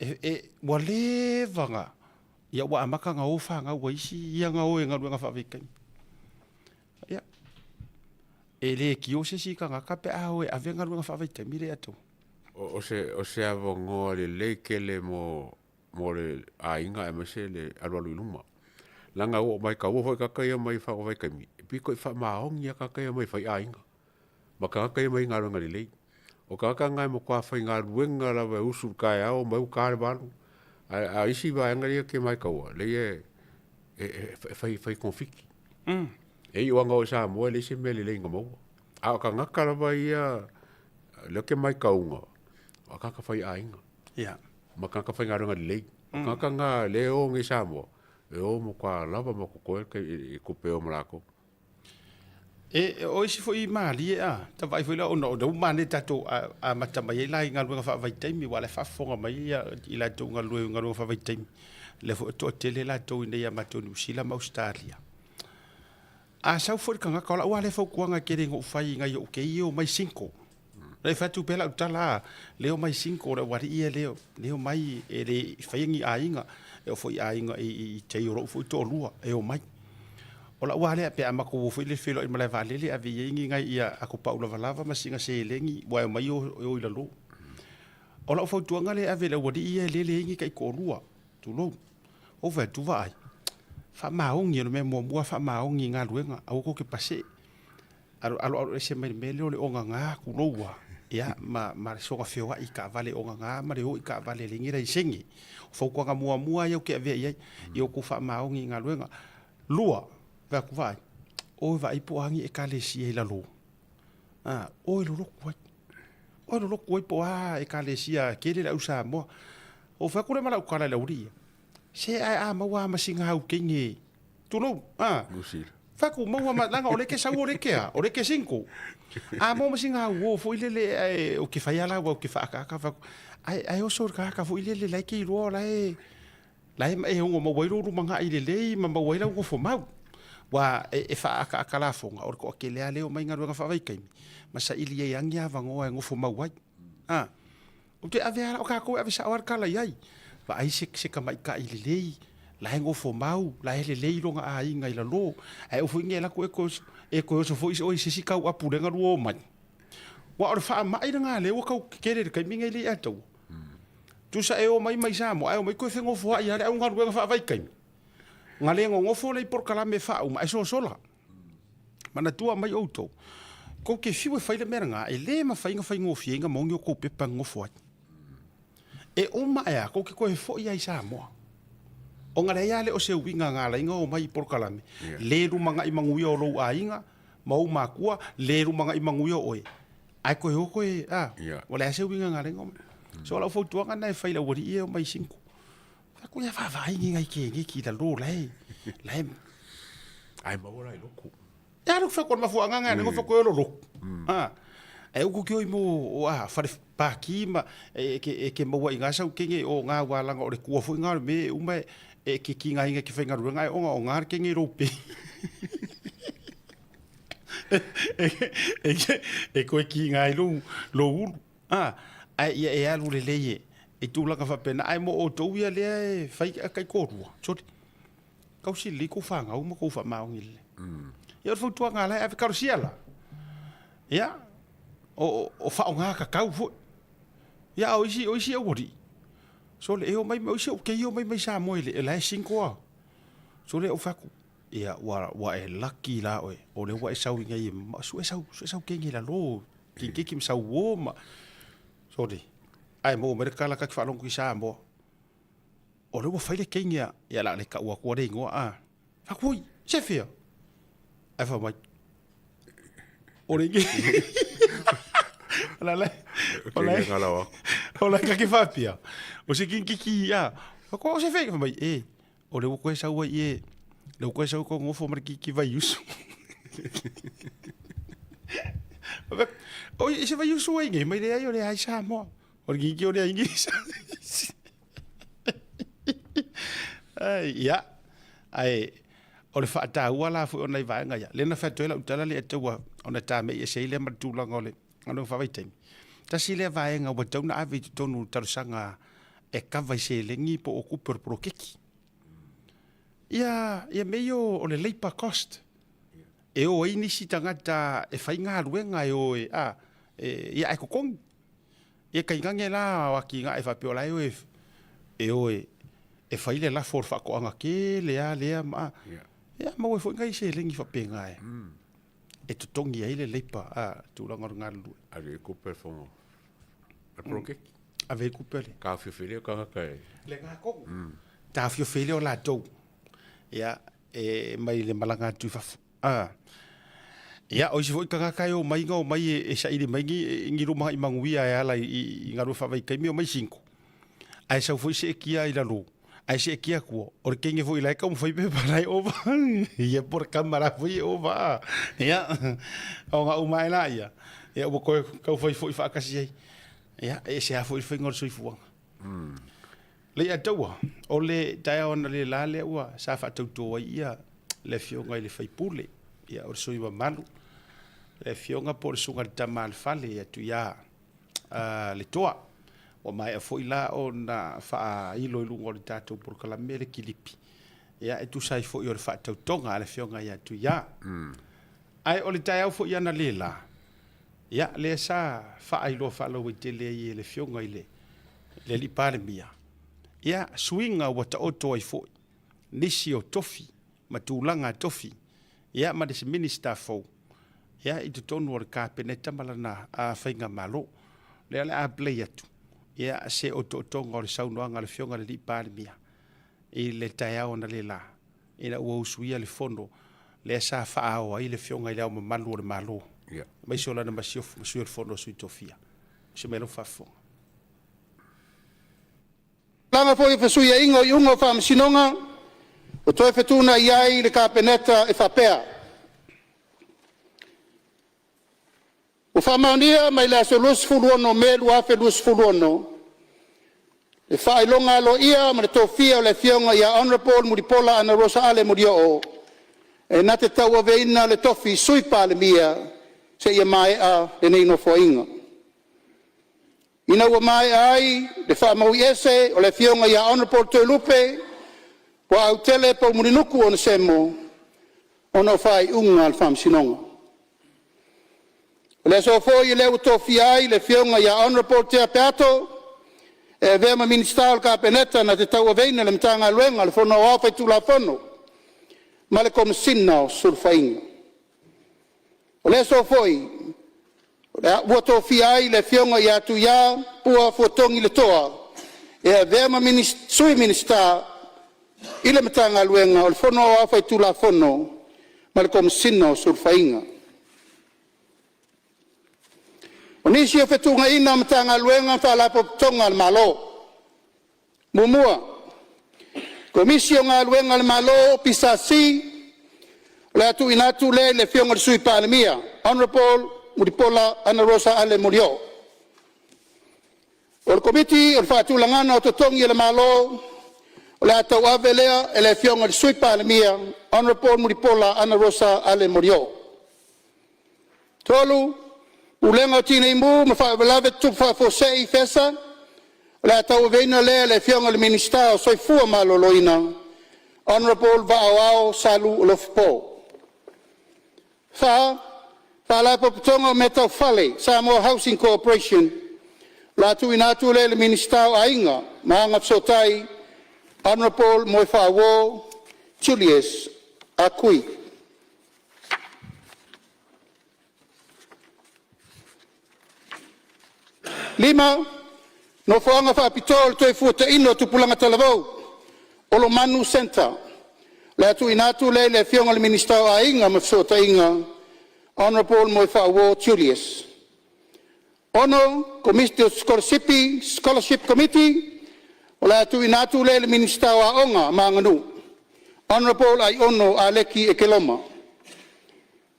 e, e, ua leva na, Ia ua amata ona o fanau a isi ia na o e galuega faavaitaimi. Ia, e le tio se isi tagata pe a o e ave galuega faavaitaimi lea ia te oe. O se, o se avanoa lelei tele mo, mo le aiga aemaise le alualu i luma. Leaga ua omai taua foi tagata ia mai faavaitaimi, e pito i faamaoni lava tagata ia mai fai aiga. Ma tagata ia mai galuega lelei. O tagata na e matua faigaluega lava e usu i le taeao omai ua ta le 8. Ae a isi vaega ia e te maitaua, leai e fai fai togafiti. E iu lava ina oo i Samoa e leai se mea lelei na maua. A o tagata lava ia lea ou te maitauina, o tagata faiaiga. Ia. Ma tagata faigaluega lelei. O tagata na lea e o nei i Samoa, e o matua lava ma totoe le tupe e o ma latou. E, o isi foi malie a, ta vaai foi la ona o lea ua manaia tatou amata mai ai la i galuega faavaitaimi aua o la e faafofoga mai ia i latou galulue i galuega faavaitaimi. O lea foi e toatele latou i inei ia matou i Niu Sila ma Ausetalia. A sau foi le tagata, o lau lava lea fautuaga e tele ina ou fai i nai ou kei e omai single. O lea e fai atu pea lau tala, lea e omai single le aualii ia lea e omai e le i faia ni aiga, e oo foi i aiga i tai o lou foi toalua e omai. O lau lava lea, pe a matou o foi lea feiloai i le malae vaalele ave i ai ni nai ia ato pau lavalava ma sina seleni aua e omai e o i lalo. O lau fautuaga lea e ave i le aualii ia e le leai ni taitoalua, tulou. Ou fai atu, vaai, faamaoni, o le mea muamua faamaoni i galuega, aua tou te pasee. Alo, alo, alo ese mai le mea lea o le ogaga, tulou lava, ia, ma, ma le soona feoai i taavale ogaga ma le o i taavale e leai ni laisene. O fautuaga muamua ia ou te avea i ai, ia outou faamaoni i galuega. Lua, fai atu, vaai, o e vaai po o a ni ekalesia i lalo, a, o e lolotu ai. O e lolotu ai po o a ekalesia tele le au Samoa. Ou fai atu lea ma lau tala i le aualii ia, se ae a maua lava ma sina au teine, tulou, a, fai atu maua ma, leaga o lea e te sau o lea e te a, o lea e te single. A maua ma sina au uo foi lele ae ou te fai lava la aua ou te faaataata, fai atu, ae, ae oso i le tagata foi lele la e te iloa o la e, la e, e ono maua ai lou lumanai lelei ma maua ai lau nofomau. Aua e faaataata lafoga, o le toatele lava lea e omai i galuega faavaitaimi, ma saili ai lava ni avanoa e nofomau ai. A, ou te ave lava, o tatou e ave sao lava le tala i ai. Vaai se, se tamaitai lelei, la e nofomau, la e lelei lona aiga i lalo. Ae aua foi ne i alu atu e toe oso, e toe oso foi oe i se isi tauapu lea na lua omai. Aua o le faamai lena lea ua tau tetele i le taimi lenei e le i atoa. Tusa e omai mai Samoa ae omai toe fenofoai lava le augaluega faavaitaimi. Na le nonofo lea i polokalame faauma ae sosola. Manatua mai outou, tou te fiu e fai le mea lena, e le mafai ona faigofie ai ona maua ni outou pepa e nonofo ai. E uma ae a, tou te toe foi lava i Samoa. Ona leai lava lea o se uiga na ala ai ona omai i polokalame, le lumanai manuia o lou aiga ma ou matua, le lumanai manuia o oe, ae toe o toe, a, ua leai lava se uiga na ala ai ona omai. So o lau fautuaga lena e fai i le aualii ia e omai i Single. Aku ia vaavaai ni nai keneki i lalo la e, la e. Ae maua la i loku. Ia loku whako mafuaga nga lengo whako olo loku. Ah. E uku ki oi mo o a whare pāki ma e ke e ke maua i ngā sau kenge o ngā wālanga o le kua foi ngā me e uma e ke ki ngā inga ki whai ngaruenga e onga o ngā kenge rope. E e e koe ki ngā i lou lou ulu. A, ae ia e alu lelei e, i tulaga faapena, ae mo outou ia lea e fai a kai kōrua, sorry. Kausi lelei kou whāngau ma kou whaamaongi lelei. Ia o le fautuaga la e ave kalosia la. Ia, o, o, o whaonga kakau foi. Ia, o isi, o isi aualii. Sole, e o mai, o isi au kei o mai mai Samoa i le, e la e single a. Sole, o whaku, ia, ua, ua e lucky la oe, o le ua e sau ingai e, ma, sue sau, sue sau kei la lo, Ki keiki ma sau uō ma, sorry, ae maua mai le tala ka te faalogo i Samoa, o lea ua fai le keini a, ia o le a le taua atua le igoa a. Fai atu, oi, se fea? Ae fai mai, o le o la o la o la ka ke faapea, o se kinkiki a, fai atu, o se fea? Fai mai, e, o le ua koe sau ai e, le ua koe sau ko ngofo ma le kiki vaiusu. O i se vaiusu ai nei, mai le ai o le ai Samoa. O le kiki o le ai nei. Ai, ia. Ai, o le whaataua la fui o nei vaenga ia. Lena whatoe la utala le ataua o na tāme i ese ile ma le tūlanga o le ngano whawaitangi. Tasi lea vaega ua tatau ona ave i totonu o le talosaga e kava i seleni po o kupe o le poloketi. Ia, ia mea ia o le labour cost. E o ai nisi tagata e fai galuega e o e, a, e, ia ae totogi. Ia tainane la o atinae faapea o la e o e, e o e, e fai le lafo o le faatoaga tele lava lea ma, ia maua ai foi nai seleni faapena e. E totogi ai le leipa a tulaga o le galulue. Ave ai kupe le fono. Le poloketi. Ave ai kupe le. Taofiofi lea o tagata e. Le gakonu. Taofiofi lea o latou. Ia, e mai le malaga atu i fafo. A. Ia, o isi foi tagata e omai na omai e, e saili mai ni, ni luma i manuia e ala i, i, i galue faavaitaimi, omai single. Ae sau foi seetia i lalo, ae seetia atua, o le kenge foi la e taumafai pepa la e ova. Ia po o le kama la foi e ova. Ia, ona uma ae laia, ia ua toe taufai foi faatasi ai. Ia, e ese lava foi le faiga o le soifuaga. Le ia taua, o le taeao analeila lea ua sa faatauto ai ia le afioga i le faipule, ia o le sui mamalu, le afioga po o le susuga i le tama a le fale ia Tuia le Toa. Ua maea foi la ona faailo i luga o le tatou polokalame le kilipi, ia e tusa ai foi o le faatautoga a le afioga ia Tuia. Ae o le taeao foi analeila, ia lea sa faailoa faalauaitele ai e le afioga i le alii Palemia, ia suiga ua taoto ai foi nisi o tofi ma tulaga tofi, ia ma le Minisita fou, ia i totonu o le Kapeneta ma lana faigamalo. Lea o le a play atu ia se otootoga o le saunoaga a le Afioga i le Alii Palemia i le taeao analeila ina ua usuia le fono lea sa faaao ai le Afioga i Le Ao Mamalu o le Malo, aemaise o lana masiofo ma Sui o le Fono a Sui Tofia. Se mai lau faafofoga. Tulaga foi o fesuiaiga o iuga o faamasinoga ua toe fetuunai ai le Kapeneta e faapea: Ua faamaonia mai le aso 26 Me 2026 le faailoga aloaia ma le tofia o le Afioga ia Honorable Mulipola Anarosa Ale Molioo e na te tauaveina le tofi Sui Palemia seia maea lenei Nofoaiga. Ina ua maea ai le faamaui ese o le Afioga ia Honorable Toelupe Poautele Poumulinuku Onesemo ona o faaiuga a le Faamasinoga. O le aso foi lea ua tofia ai le Afioga ia Honorable Tea Peato e avea ma Minisita o le Kapeneta na te tauaveina le Matagaluega o le Fono Aoao Faitulafono ma le Komesina o Sulufaiga. O le aso foi ua tofia ai le Afioga ia Tuia Pua Fuatogi Letoa e avea ma Sui Minisita i le Matagaluega o le Fono Aoao Faitulafono ma le Komesina o Sulufaiga. O nisi o fetuunaiga o Matagaluega ma Faalapotopotoga a le Malo: Muamua, Komisi o Galuega a le Malo PSC o le a tuuina atu lea i le Afioga i le Sui Palemia, Honorable Mulipola Anarosa Ale Molioo. O le Komiti o le Faatulagaga o Totogi a le Malo o le a tauave lea e le Afioga i le Sui Palemia, Honorable Mulipola Anarosa Ale Molioo. 3. Pulega o Tinei Mu ma Faalavelave Tutupu Faafuasei Fesa, o le a tauaveina lea e le Afioga i le Minisita o Soifua Maloloina, Honorable Vaa o Saleulu Alofapo. 4. Faalapotopotoga o Mea Tau Fale Samoa Housing Corporation, o le a tuuina atu lea i le Minisita o Aiga ma Agafesootai Hon Moefaauo Julius Ah Kui. 5. Nofoaga Faapitoa o le Toefuataiga o Tupulaga Talavou, Olomanu Centre. O le a tuuina atu lea i le Afioga i le Minisita o Aiga ma Fesootaiga, Hon Moefaauo Julius. 6. Komiti o Sikolasipi Scholarship Committee, o le a tuuina atu lea i le Minisita o Aoga ma Aganuu, Hon Aiono Aleki Ekeloma.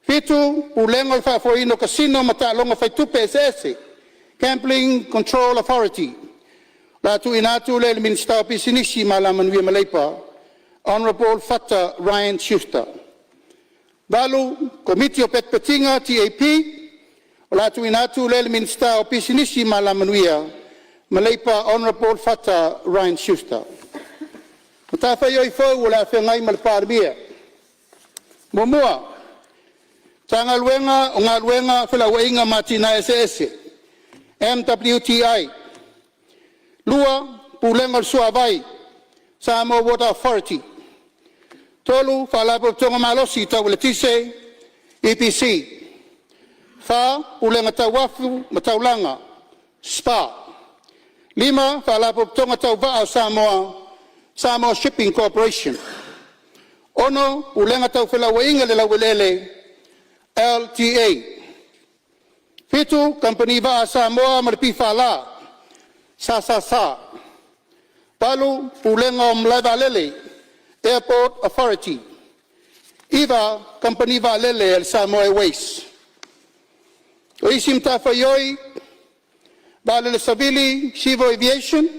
7. Pulega o le Faafoeina o Casino ma Taaloga Faitupe Eseese Gambling Control Authority. O le a tuuina atu lea i le Minisita o Pisinisi, Alamanuia ma Leipa, Hon Fata Ryan Schuster. 8. Komiti o Petipetiga TAP, o le a tuuina atu lea i le Minisita o Pisinisi, Alamanuia ma Leipa, Hon Fata Ryan Schuster. Matafaioi fou o le a feagai ma le Palemia: 1. Matagaluega o Galuega, Felauaiga ma Atinae Eseese MWTI. 2. Pulega o le Suavai Samoa Water Authority. 3. Faalapotopotoga Malosi Tau Eletise EPC. 4. Pulega Tau Afu ma Taulaga SPA. 5. Faalapotopotoga Tau Vaa o Samoa Samoa Shipping Corporation. 6. Pulega Tau Felauaiga i le Laueleele LTA. 7. Kamupani Vaa a Samoa ma le PFL SSS. 8. Pulega o Malae Vaalele Airport Authority. 9. Kamupani Vaalele a le Samoa Airways. O isi matafaioi Vaalele Savili Civil Aviation,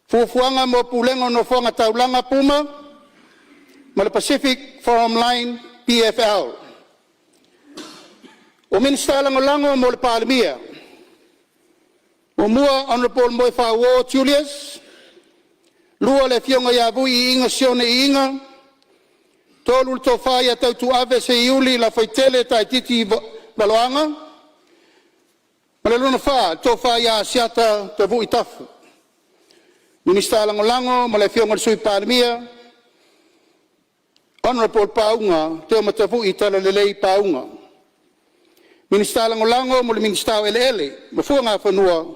Fuafuaga mo Pulega o Nofoaga Taulaga PUMA ma le Pacific Forum Line PFL. Minisita Lagolago mo le Palemia: 1. Hon Moefaauo Julius. 2. Afioga Vui Iiga Sione Iiga. 3. Tofa Tautuave Seiuli Lafaitele Taititi Valoaga ma le 4. Tofa Asiata Tavui Tafu. Minisita Lagolago o le Sui Palemia, Hon Pauga Teomatavui Talalelei Pauga. Minisita Lagolago mo le Minisita o Eleele ma Fuagafanua,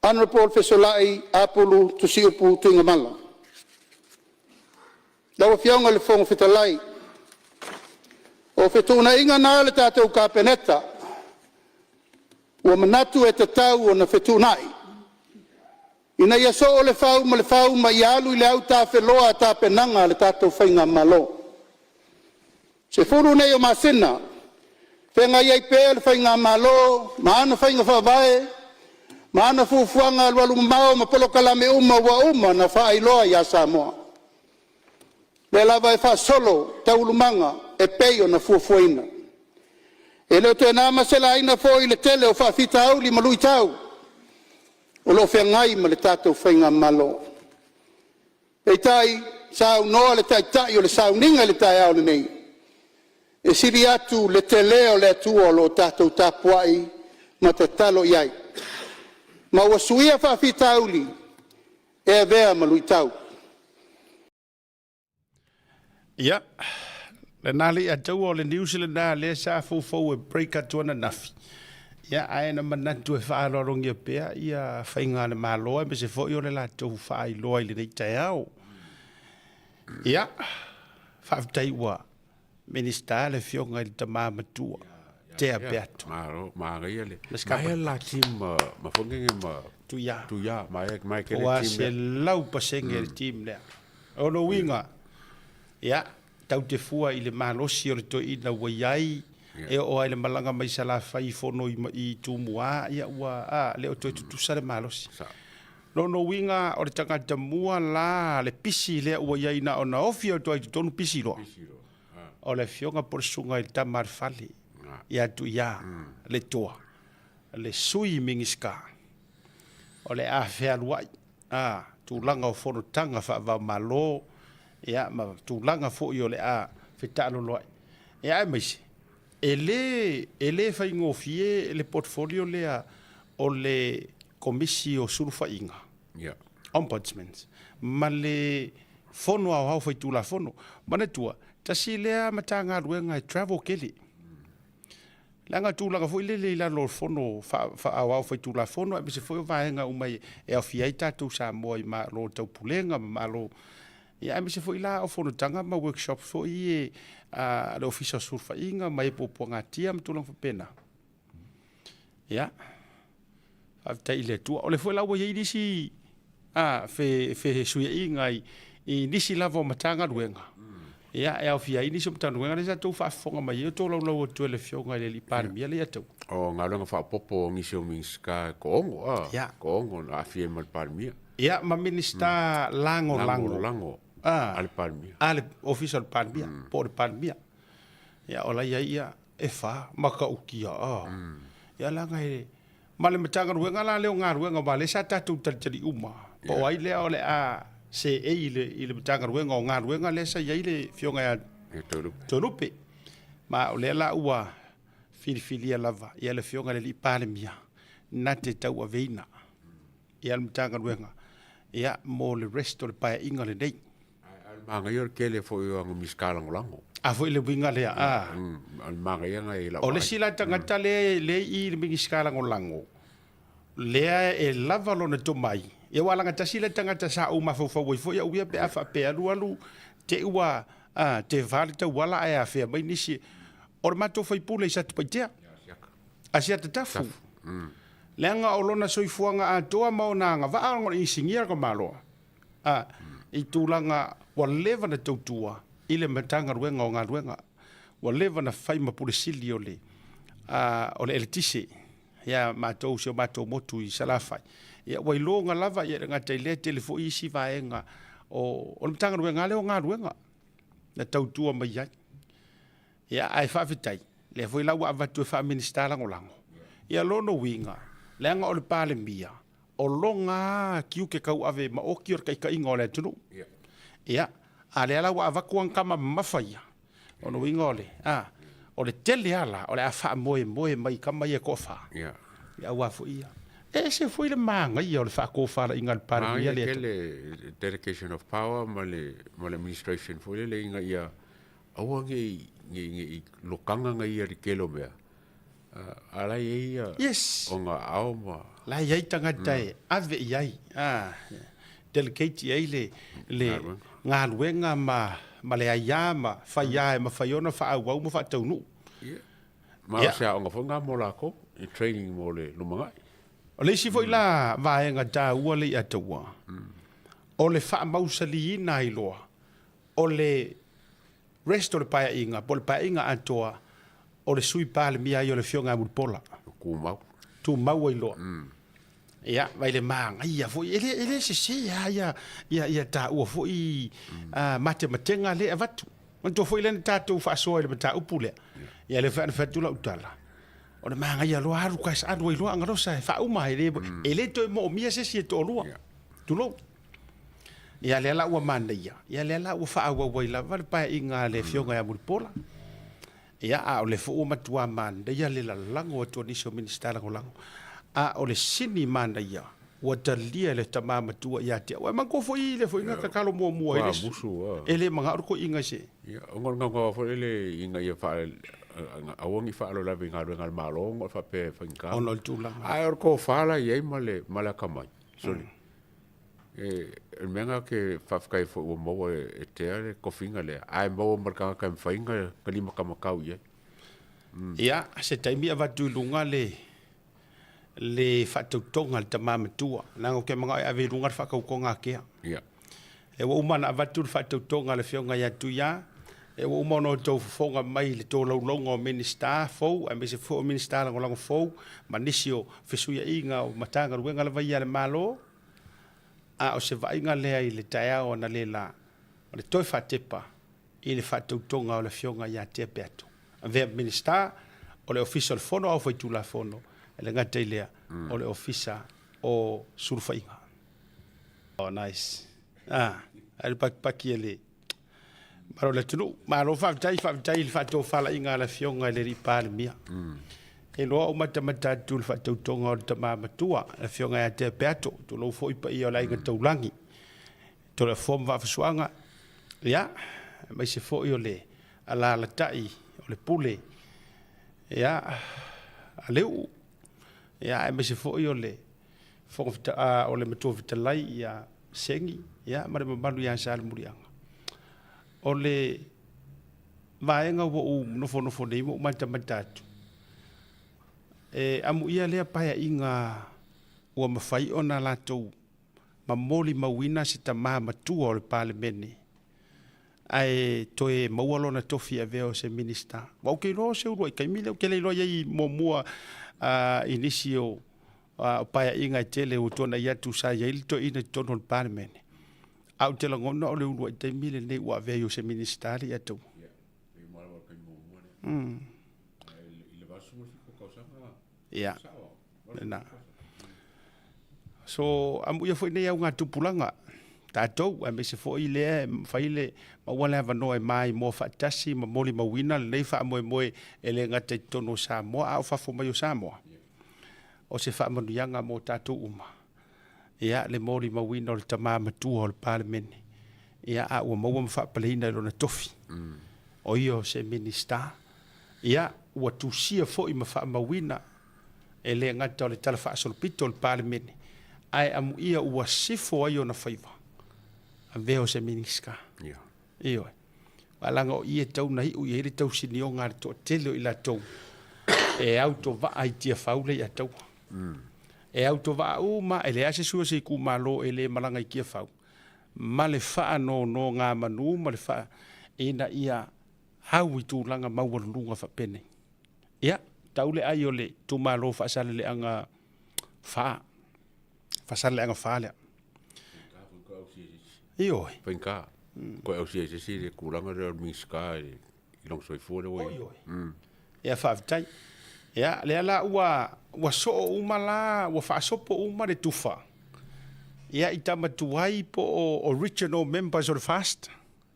Hon Fesola'i Apulu Tusiupu Tuigamala. Lau Afioga i le Fofoga Fetalai, o fetuunaiga na a le tatou Kapeneta ua manatu e tatau ona fetuunai, ina ia soo le fau ma le fau ma ia alu i le autafeloa tapenaga a le tatou faigamalo. 10 nei o masina feagai ai pea le Faigamalo ma ana faiga faavae ma ana fuafuaga alualumamao ma polokalame uma ua uma ona faailoa ia Samoa. O lea lava e faasolo taualumaga e pei ona fuafuaina. E le o toe na ma se laina foi le tele o faafitauli ma luitau o lo o feagai ma le tatou faigamalo. Peitai, saunoa le Taitai o le sauniga i le taeao lenei, e sili atu le telē o le Atua o lo o tatou tapuai ma tatalo i ai, ma ua suia faafitauli e avea ma luitau. Ia, lena le Ataua o le news lena lea sa foufou e break atu ananafi, ia ae na manatu e faaaloalogia pea ia faiga a le Malo aemaise foi o le latou faailoa i lenei taeao. Ia, faafetai ua Minisita le afioga i le tama matua, Tea Peato. Malo, manaia le. Maia la team ma fongenge ma Tuia. Tuia, maia maia kele Ua team. 100% le team lea. O lona uiga, ia, tatou te fua i le malosi o le toeaina ua i ai, e oo lava i le malaga mai Salafai i fono i Tumua, ia ua, a, le o toe tutusa le malosi. Lona uiga o le tagata mua la le pisi lea ua i ai na ona ofi atu lava i totonu pisi loa. O le afioga po o le susuga i le tama a le fale ia Tuia le Toa, le Sui Minisita o le a fealuai a tulaga o fonotaga faava-o-Malo ia ma tulaga foi o le a fetaalolo ai. Ia aemaise e le e le faigofie le portfolio lea o le Komisi o Sulufaiga, Ombudsman, ma le Fono Aoao Faitulafono. Manatua, tasi lea Matagaluega e travel tele. Leaga tulaga foi lele i lalo o le Fono Aoao Faitulafono aemaise foi o vaega uma e aofia ai tatou Samoa i Malo o Taupulega ma Malo, ia aemaise foi la o fonotaga ma workshops foi ia a le Ofisa o Sulufaiga ma e puapuagatia ma tulaga faapena. Ia, faafetai i le Atua. O lea foi la ua i ai nisi fesuiaiga i nisi lava o Matagaluega, ia, e aofia ai nisi o Matagaluega lea sa outou faafofoga mai ai o tolaulau atu e le Afioga i le Alii Palemia lea ia te au. O galuega faaopoopo o nisi o Minisita e toaono, a, toaono na aafia ai ma le Palemia. Ia, ma Minisita Lagolago. Lagolago a le Palemia. A le Ofisa o le Palemia, po o le Palemia. Ia, o la e i ai ia, e fa matautia a. Ia leaga e ma le Matagaluega la lea o Galuega aua lea sa tatou talitali uma po o ai lea o le a seei i le i le Matagaluega o Galuega lea sa i ai le Afioga ia Toelupe. Ma o lea la ua filifilia lava ia le Afioga i le Alii Palemia na te tauaveina ia le Matagaluega ia mo le rest o le Paeaiga lenei. Ae o le manaia o le tele foi o ana Minisita Lagolago. A foi le uiga lea, a. O le manaia lena i lau O le isi la tagata lea lea i i le Minisita Lagolago, lea e lava lona tomai, ia aua leaga tasi lea tagata sa ou mafaufau ai foi au ia pe a faapea alu alu te i ua tefa le tauala ae afea mai nisi. O le matou sui usufono i Satupaitea, Asiata Tafu. Leaga o lona soifuaga atoa ma ona agavaa ona o le inisinia le tamaloa, a, i tulaga ua leva na tautua i le Matagaluega o Galuega, ua leva na fai ma Pule Sili o le, a, o le Eletise ia matou si o matou motu i Salafai. Ia ua iloga lava, ia e le gata i lea, tele foi isi vaega o, o le Matagaluega lava lea o Galuega na tautua mai ai. Ia, ae faafetai, lea foi la ua avatu e faa-Minisita Lagolago. Ia lona uiga, leaga o le Palemia, o lona tiute tauave maoti o le taitaiga o le atunuu. Ia, a lea la ua avatu ana tama mamafa ia, o lona uiga o le, a, o le tele lava la, o le a faamoemoe mai i tama ia e toafa. Ia, aua foi ia. E ese foi le manaia o le faatofalaiga a le Palemia lea. Manaia tele delegation of power ma le administration foi lele ina ia aua ne i, ne i, ne i lokaga na ia i le tele o mea, a la e i ai ia yes. ona aao ma... La e i ai tagata e ave i ai, a, delegate i ai le, le galuega ma, ma le aia ma fai a e mafai ona faaauau ma faataunuu. Yeah. Ma o se aoga foi lena mo latou, i training mo le lumanai. O le isi foi la vaega taua lea ia taua, o le faamausaliina ai loa O le rest o le Paeaiga, po o le Paeaiga atoa, o le Sui Palemia ai o le Afioga ia Mulipola. Tumau. Tumau ai loa. Ia, vai le manaia foi, e le, e le sese lava ia, ia, ia taua foi matematega lea e avatu. Manatua foi lea na tatou faasoa i le mataupu lea. Ia, lea foi na fai atu lau tala, o le manaia loa alu, alu ai loa Agalosa e faauma, e le, e le toe moomia se isi e toalua. Tulou. Ia lea la ua manaia, ia lea la ua faaauau ai lava le paeaiga a le Afioga ia Mulipola. Ia, a o lea foi ua matua manaia le lalago atu o nisi o Minisita Lagolago. A o le sini manaia, ua talia e le tama matua ia te au. Ae manatua foi le foi na tatalo muamua ai le e le manao le toeaina i se. Ia, ona o le gaogaoa foi lele ina ia faa, aua ne i faalavelave i galuega a le Malo ona o le faapea e faigata. Ona o le tulaga. Ae o le tofa la e i ai ma le atamai, sole. E, o le mea lena ou te faafetai ai foi ua maua e Tea le tofiga lea, ae maua ma le tagata e mafai ona limatamatau i ai. Ia, se taimi avatu i luga le le faatautoga a le tama matua, leaga ou te manao e ave i luga le faatautoga a Tea. Ia. E ua uma ona avatu le faatautoga a le Afioga ia Tuia, e ua uma ona outou fofoga mai i le tolaulauga o Minisita fou, aemaise foi o Minisita Lagolago fou, ma nisi o fesuiaiga o Matagaluega lava ia a le Malo. A o se vaaiga lea i le taeao analeila, o le toe faatepa i le faatautoga o le Afioga ia Tea Peato. Avea ma Minisita o le Ofisa o le Fono Aoao Faitulafono, e le gata i lea, o le Ofisa o Sulufaiga. Oh, nice. Ah, ai le pakipaki e le malo le atunuu. Malo faafetai, faafetai i le faatofalaiga a le Afioga i le Alii Palemia. E loa ou matamata atu i le faatautoga o le tama matua, le Afioga ia Tea Peato, tulou foi paia o le aiga taulagi, Toleafoa ma Vaafusuaga, ia, aemaise foi o le alaalatai o le pule, ia, a Leu'u, ia, aemaise foi o le o le Matua Fetalai ia Segi, ia, ma le mamalu ia Salemuliaga. O le vaega ua ou nofonofo nei ma ou matamata atu, e amuia lea paeaiga ua mafai ona latou ma molimauina se tama matua o le Palemene ae toe maua lona tofi e avea o se Minisita. Aua ou te iloa o se uluai taimi lea, ou te le iloa i ai muamua i nisi o paeaiga e tele ua tuanai atu sa i ai le toeaina i totonu o le Palemene. Ae ou te lagona o le uluai taimi lenei ua avea ai o se Minisita le ia taua. Ia, lena. So, amuia foi nei augatupulaga, tatou, aemaise foi lea e mafai le maua le avanoa e maimoa faatasi ma molimauina lenei faamoemoe e le gata i totonu o Samoa a o fafo mai o Samoa. O se faamanuiaga mo tatou uma. Ia, le molimauina o le tama matua o le Palemene. Ia, a ua maua ma faapaleina i lona tofi. O ia o se Minisita. Ia, ua tusia foi ma faamauina e le gata o le Tala Faasolopito o le Palemene, ae amuia ua sifo ai ona faiva, avea o se Minisita. Ioe. Aua leaga o i e tau na iu i ai le tausinioga a le toatele o i latou e autovaa i Tiafau lea i Ataua. E autovaa uma, e leai se sui o se itumalo e le malaga i Tiafau, ma le faanonogamanu ma le faa ina ia au i tulaga maualuluga faapenei. Ia, tau le ai o le itumalo Faasaleleaga 4, Faasaleleaga 4 lea. Ioe. Faigata. Toe ausia e se isi le tulaga lea o le Minisita i lona soifua lea ua i ai. Ia faafetai. Ia, lea la ua ua soo uma la, ua faasopo uma le tufa. Ia i tama tuai po o original members o le FAST.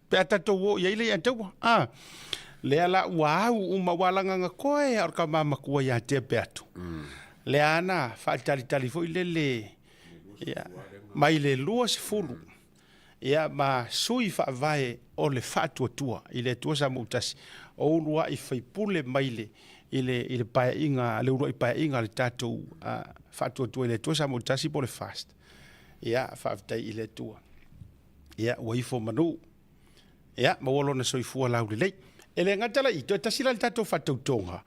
Pe a tatou o i ai le ia taua. Ah, lea la ua au uma ua lagaga koe a o le tama matua ia Tea Peato. Lea ana faatalitali foi lele ia, mai le 20 ia ma sui faavae o le Faatuatua i le Atua Samoa-tasi, o uluai faipule mai le i le i le paeaiga le uluai paeaiga a le tatou Faatuatua i le Atua Samoa-tasi po o le FAST. Ia faafetai i le Atua. Ia ua ifo manu. Ia maua lona soifua laulelei. E le gata la i toe tasi la le tatou faatautoga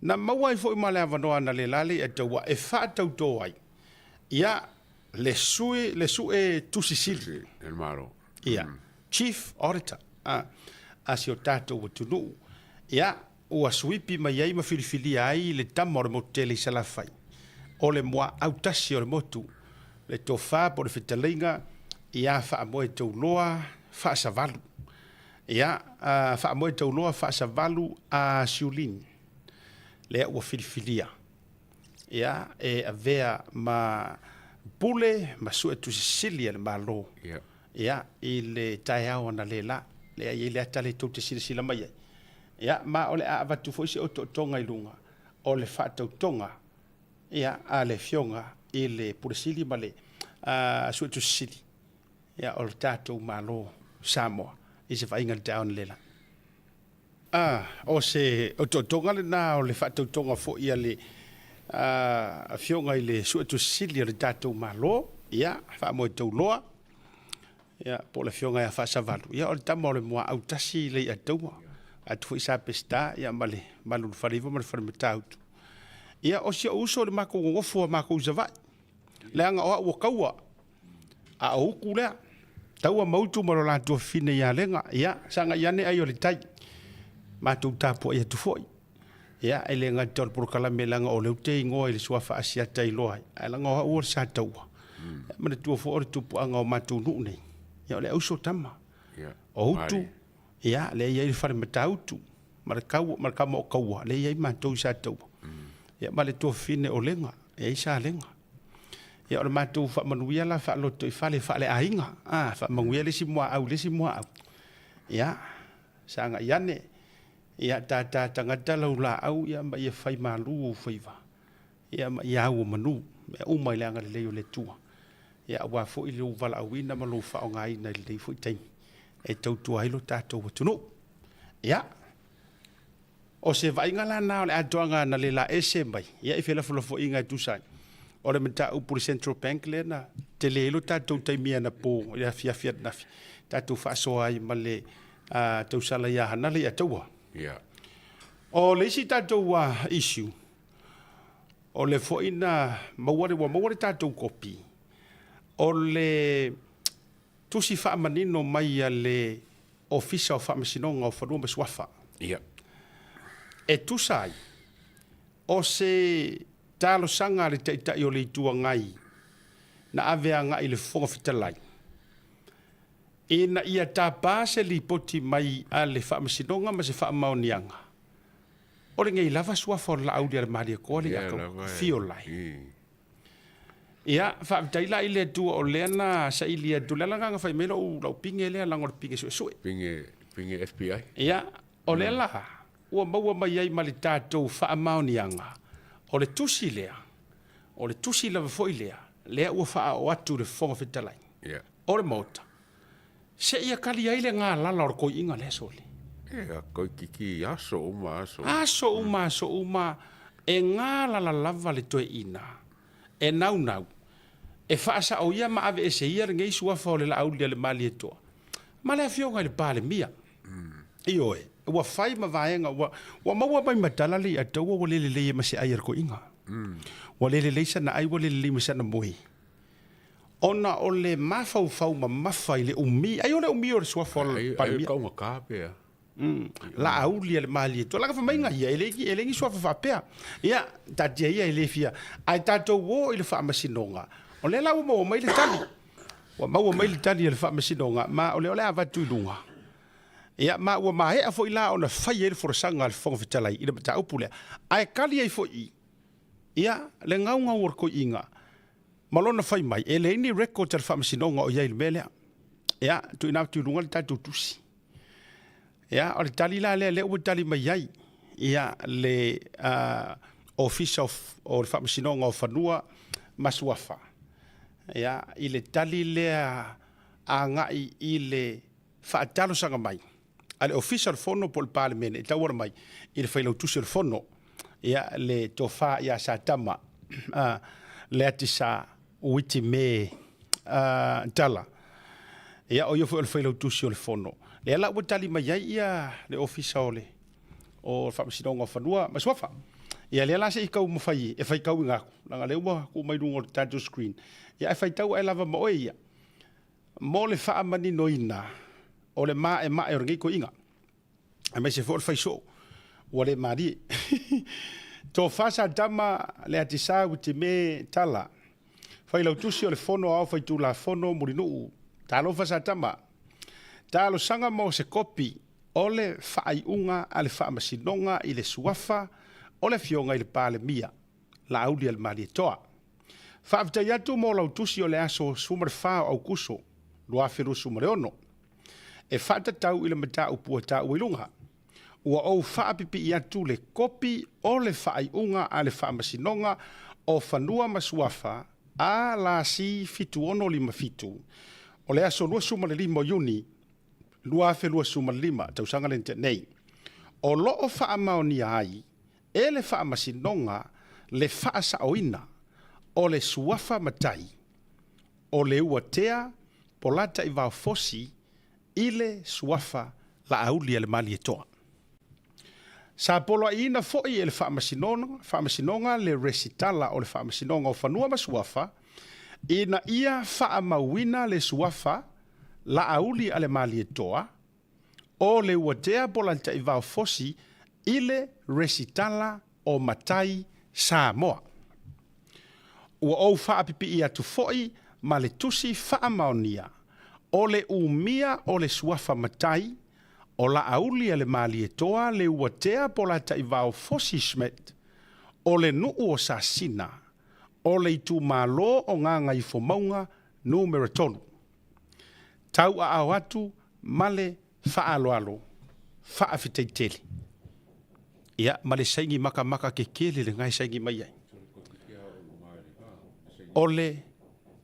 na maua ai foi ma le avanoa na le la le Atua e faatauto ai. Ia le sui le sue tusi sili le Malo. Ia, Chief Auditor a, a si o tatou atunuu. Ia, ua suipi mai ai ma filifilia ai le tama o le motu tele i Salafai, o le muaau tasi o le motu, le tofa po o le fetalaiga ia Faamoetauloa Faasavalu. Ia, Faamoetauloa Faasavalu a Siulin, lea ua filifilia. Ia, e avea ma pule ma suetusi sili a le Malo, ia, i le taeao analeila, lea e i ai le ata lea tou te silasila mai ai. Ia, ma o le a avatu foi se otootoga i luga o le faatautoga, ia, a le Afioga i le Pule Sili ma le Suetusi Sili, ia, o le tatou Malo Samoa i se vaaiga i le taeao analeila. A, o se otootoga lena o le faatautoga foi a le Afioga i le Suetusi Sili o le tatou Malo, ia, Faamoetauloa, ia, po o le Afioga ia Faasavalu, ia, o le tama o le Muaau tasi le Aiataua, atu foi Sa Peseta, ia, ma le Malu i le Faleiva ma le Falematautu. Ia, o si ou uso i le matou nonofo a matou i Savaii, leaga o au o Taua, A o utu lea, taua ma utu ma lo latou fafine ia Lega, ia, sagai ane ai o le tai. Matou tapuai atu foi. Ia, e le gata o le polokalame leaga o lea ou te igoa i le suafa Asiata i iloa ai, ae leaga o au o le sa taua. Ia, manatua foi o le tupuaga o matou nuu nei, ia o le auso tama. O utu, ia, lea e i ai le fale Matautu, ma le kau, ma le tama o Taua, lea e i ai matou i Sataua. Ia, ma le tuafafine o Lega, e i ai Salega. Ia o le matou faamanuia la faalotoifale faaleaiga, a, faamanuia le isi muaau i le isi muaau. Ia, sagai ane, ia tata tagata lau laau ia ma ia fai malu ou faiva, ia ma ia au o manu, mea uma i le agalelei o le Atua. Ia aua foi lou valaauina ma lou faaaogaina i lenei foi taimi e tautua ai lo tatou atunuu. Ia, O se vaaiga la lena o le atoaga na le laese mai ia i felafolafoaiga e tusa ai o le mataupu i le Central Bank lea na tele ai lo tatou taimi anapo i le afiafi ananafi tatou faasoa ai ma le tausala ia Hanala ia Taua. Yeah. O le isi tatou issue, o le foi na maua le, ua maua le tatou kopi o le tusi faamanino mai a le Ofisa o Faamasinoga o Fanua ma Suafa. Ia. E tusa ai, o se talosaga a le Taitai o le Itu Agai na ave agai i le Fofoga Fetalai, ina ia tapa se lipoti mai a le Faamasinoga ma se faamaoniaga, o lenei lava suafa o le Laauli a le Malietoa le ia tau fio lai. Ia, faafetai la i le Atua o lea na saili atu, le ala na fai mai lou, lau pinge lea, leaga o le pinge suesue. Pinge, pinge FBI. Ia, o lea la, ua maua mai ai ma le tatou faamaoniaga, o le tusi lea, o le tusi lava foi lea, lea ua faaoo atu i le Fofoga Fetalai o le Maota, seia kali ai le galala o le toiina lea sole. Ia, toeitiiti aso uma aso. Aso uma aso uma, e galala lava le toeaina, e naunau, e faasao ia ma aveese ia lenei suafa o le Laauli a le Malietoa, ma le Afioga i le Palemia. Ioe, ua fai ma vaega, ua maua mai ma tala le i'a taua ua le lelei ai ma se ai a le toeaina. Ua le lelei sana ai, ua le lelei ma sana moe. Ona o le mafaufau mamafa i le umi, ai o le umi o le suafa o le Palemia. Ai taugata pe a. Laauli a le Malietoa. Leaga fai mai ia, e leai ni suafa faapea. Ia, taatia ia e le fia. Ae tatou o i le faamasinoga, o lea la ua maua mai le tali. Ua maua mai le tali a le faamasinoga, ma o lea o le a avatu i luga. Ia, ma ua maea foi la ona fai ai le folasaga a le Fofoga Fetalai i le mataupu lea. Ae kali ai foi, ia, le gaugau o le toeaina, ma lona fai mai, e leai ni records a le faamasinoga o i ai i le mea lea. Ia, tuuina atu i luga le tatou tusi. Ia, o le tali la lea, lea ua tali mai ai, ia, le Ofisa o le Faamasinoga o Fanua ma Suafa, ia, i le tali lea agai i le faatalosaga mai a le Ofisa o le Fono po o le Palemene e tauala mai i le Failautusi o le Fono, ia, le Tofa ia Satama Leatisa Uiti Me Tala. Ia, o ia foi o le Failautusi o le Fono. Lea la ua tali mai ai ia le Ofisa o le o le Faamasinoga o Fanua ma Suafa. Ia lea la se i taumafai e faitauina atu, leaga lea ua tuu mai luga o le tatou screen. Ia ae faitau ae lava ma oe ia. Mo le faamaninoina o le maemae o lenei toeaina, aemaise foi o le faisoo ua le malie. Tofa Satama Leatisa Uetime Tala, Failautusi o le Fono Aoao Faitulafono Mulinuu, Talofa Satama, talosaga mo se kopi o le faaiuga a le Faamasinoga i le suafa o le Afioga i le Palemia, Laaulialemalietoa. Faafetai atu mo lau tusi o le aso 14 o Aukuso 2026 e faatatau i le mataupu ua taua i luga. Ua ou faapipii atu le kopi o le faaiuga a le Faamasinoga o Fanua ma Suafa ALC 7657 o le aso 25 o Iuni 2025, tausaga lea na tea nei, o lo o faamaonia ai e le Faamasinoga le faasaoina o le suafa matai o Leuatea Polataivao-Fosi i le suafa Laauli-a-le-Malietoa. Sa poloaiina foi e le Faamasinoga le Resitala o le Faamasinoga o Fanua ma Suafa ina ia faamauina le suafa Laauli-a-le-Malietoa o Leuatea Polataivao-Fosi i le Resitala o Matai Samoa. Ua ou faapipii atu foi ma le tusi faamaonia o le umia o le suafa matai o Laauli-a-le-Malietoa Leuatea Polataivao Fosi Schmidt o le nuu o Sasina o le itumalo o Gagaifomauga Numera 3. Tauaao atu ma le faaaloalo faafetai tele. Ia, ma le saini makamaka kekele lena e saini mai ai. O le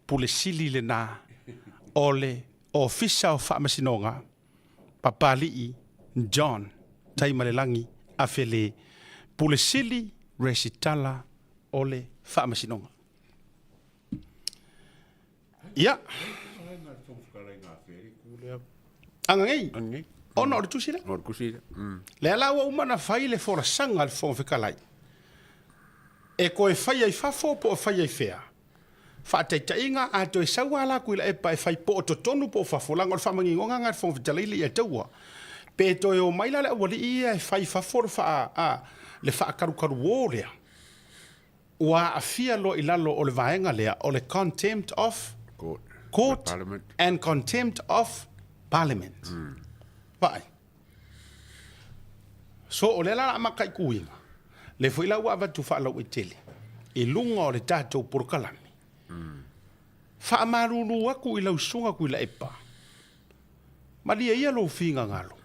Pule Sili lena o le Ofisa o Faamasinoga, Papalii John Taimalelagi Afele, Pule Sili Resitala o le Faamasinoga. Ia. Aganei. Ona o le tusi lea. O le tusi lea. Lea la ua uma ona fai le folasaga a le Fofoga Fetalai. E toe fai ai fafo po o fai ai fea. Faataitaiga, a toe sau lava la Tuilaepa e fai po o totonu po o fafo, leaga o le faamaninoga lena a le Fofoga Fetalai le i ataua. Pe toe omai la le aualii ia e fai fafo le faa, a, le faakalukaluō lea. Ua aafia loa i lalo o le vaega lea o le Contempt of Court and Contempt of Parliament. Vaai. So o lea la o le a mataituina, lea foi la ua avatu faalauaitele i luga o le tatou polokalame. Faamalulu atu i lau Susuga Tuilaepa, malie ia lou finagalo.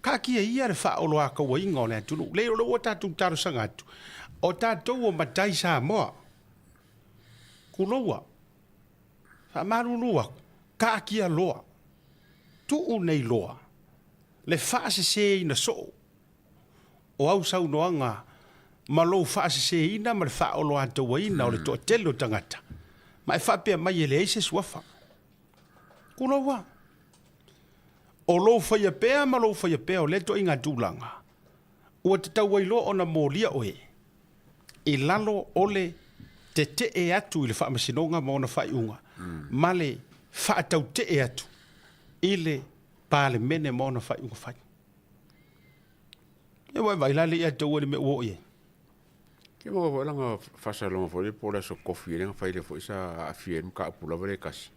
Taatia ia le faaoloatauaina o le atunuu. Leai, o lea ua tatou talosaga atu, o tatou o matai Samoa. Tuloua, faamalulu atu, taatia loa, tuu nei loa le faaseseina soo o au saunoaga ma lou faaseseina ma le faaoloatauaina o le toatele o tagata, ma e faapea mai e leai se suafa. Tuloua. O lou faia pea ma lou faia pea o lea ituaiga tulaga, ua tatau ai loa ona molia oe i lalo o le tetee atu i le Faamasinoga ma ona faaiuga, ma le faatautee atu i le Palemene ma ona faaiuga fai. Ia ua e vaai la le ia taua i le mea ua oo i ai. Ke maua foi langa faasaloma foi lea po o le aso kofi lea na fai lea foi sa aafia ai le mataupu lava lea e tasi.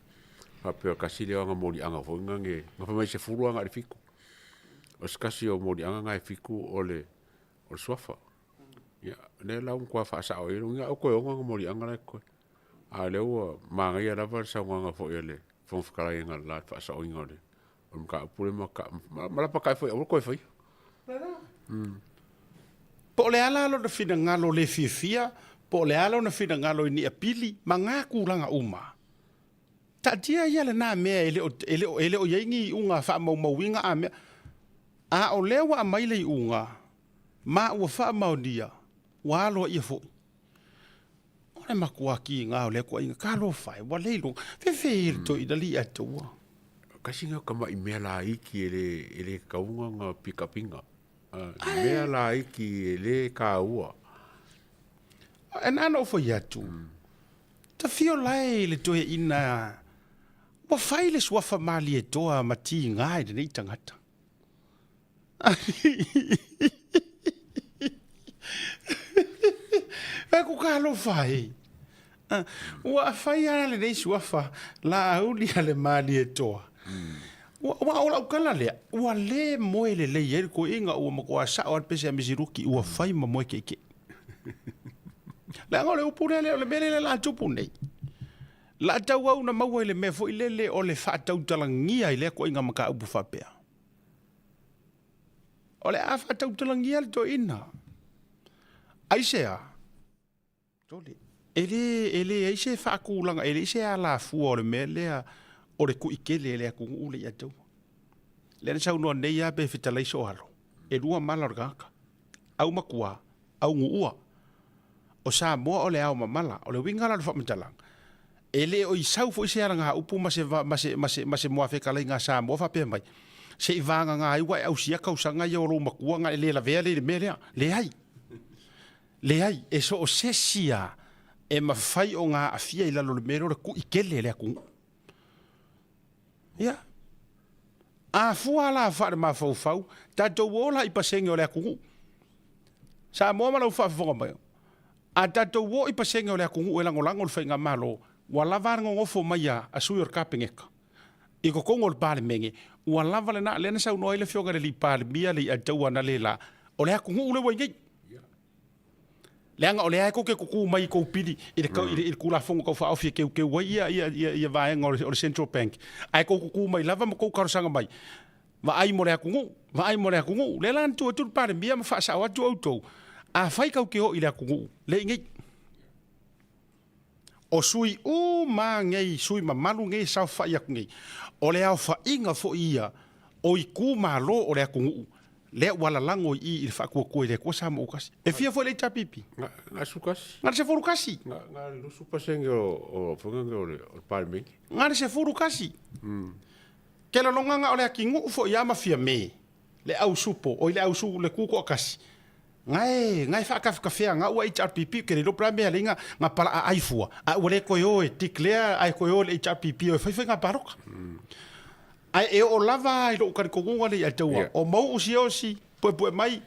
Faapea o le tasi lea o ana moliaga foi na ne na fai mai e 10 agai i le 7. O se tasi o moliaga na e 7 o le o le suafa. Ia, lea la ua matua faasao ai, lona uiga toe 6 ana moliaga la e totoe. A o lea ua manaia lava le saunoaga foi a le Fofoga Fetalai analeila i le faasaoina o le o le mataupu lea ma lapatai foi aua le toe faia. Po o le a la lona finagalo le fiafia, po o le a lona finagalo i ni apili ma na tulaga uma, taatia ia lena mea e le o, e le o, e le o i ai ni iuga faamaumauina a mea. A o lea ua aumai le iuga, ma ua faamaonia, ua aloaia foi. O le matua kiga o lea toaiga, talofa e, ua le iloga, fefe le toeaina alii a taua. Kasi na tama'i mea laiti e le e le tatau ona pikapiga. Mea laiti e le taua. E na ona ou fai atu, tafio lae i le toeaina ua fai le suafa Malietoa ma tiga i lenei tagata. Fai atu talofa e. Ua fai lava lenei suafa Laauli a le Malietoa. Ua o lau tala lea, ua le moe lelei ai le toeaina ua matua sao lava le pese a Misi Luki ua fai ma moe keikei. Leaga o le upu lea, o le mea lea o le a tupu nei. La tauau na maua i le mea foi lele o le faatautalagia i lea toaiga mataupu faapea. O le a faatautalagia le toeaina. Aisea? Tole. E le, e leai se faatulaga, e leai se alafua o le mea lea o le ku'ikele e le atunuu le ia taua. Lea na saunoa nei lava pe fetalai Soalo, e lua mala o le tagata, aumatua, aunuua. O Samoa o le ao mamala, o le uiga la o le faamatalaga, e le o i sau foi se alagaupu ma se, ma se, ma se, ma se muafetalaiga a Samoa faapea mai, se i vagana ai ua e ausia tausaga ia o lou matua ona e le lavea lea i le mea lea. Leai. Leai, e so o se isi lava e mafai ona aafia i lalo o le mea lea o le ku'ikele e le atunuu. Ia, a fua la faale-mafaufau, tatou o la i pasene o le atunuu. Samoa ma lau faafofoga mai, a tatou o i pasene o le atunuu e lagolago le faigamalo, ua lava le nonofo mai a sui o le Kapeneta i totonu o le Palemene, ua lava lena. Lea na saunoa ai le Afioga i le Palemia le Ataua analeila, o le atunuu lea ua i nei. Leaga o lea e tou te tutu mai i tou pili i le, i le Tulafono Tau Faaofi e teuteu ai ia, ia, ia, ia vaega o le, o le Central Bank, ae tou tutu mai lava ma tou talosaga mai, vaai mo le atunuu, vaai mo le atunuu. Lea la na tuu atu le Palemia ma faasao atu outou, afai tou te oo i le atunuu, lea i inei. O sui uma nei, sui mamalu nei e saofai atu nei, o le aofaiga foi ia o itumalo o le atunuu lea ua lalago i i i le faatuatua i le Atua Samoa ua tasi. E fia foi le HRPP? Na, na su kasi. Na le 11. Na, na le 20% o, o, foi o le, o le Palemene. Na le 11. Ke lologanga o le atinuu foi ia ma Fiame, le au supo, oi le au su, le tutoatasi, Ngae, ngae faakafekafea nga ua HRPP ke le iloa pe mea leinga nga pala a ai fua a ua le toe o e declare ae toe o le HRPP o e faifai nga paloka. Ae e oo lava i lou talitonuga le ia taua o Mau'u Siaosi puepue mai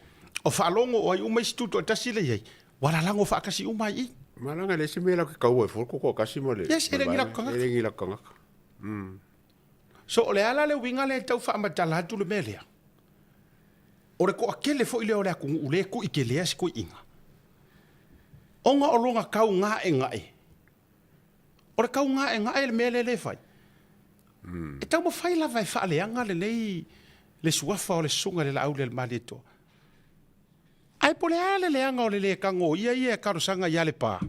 o faalogo o ai uma isi tutoatasi le iai ua lalago faatasi uma ai i. Ma leaga e leai se mea latou te tau ai fua le tutoatasi ma le Yes, e le ni latou tagata. E le ni latou tagata. So o le a la le uiga lea e tau faamatala atu le mea lea? O le toatele foi lea o le atunuu lea e tuikelea se toeaina, ona o lona taugaegae. O le taugaegae le mea lea e fai. E taumafai lava e faaleaga lenei le suafa o le Susuga i le Laaulialemalietoa. Ae po o le a le leaga o le le tagoia ia e talosaga ia Lepa?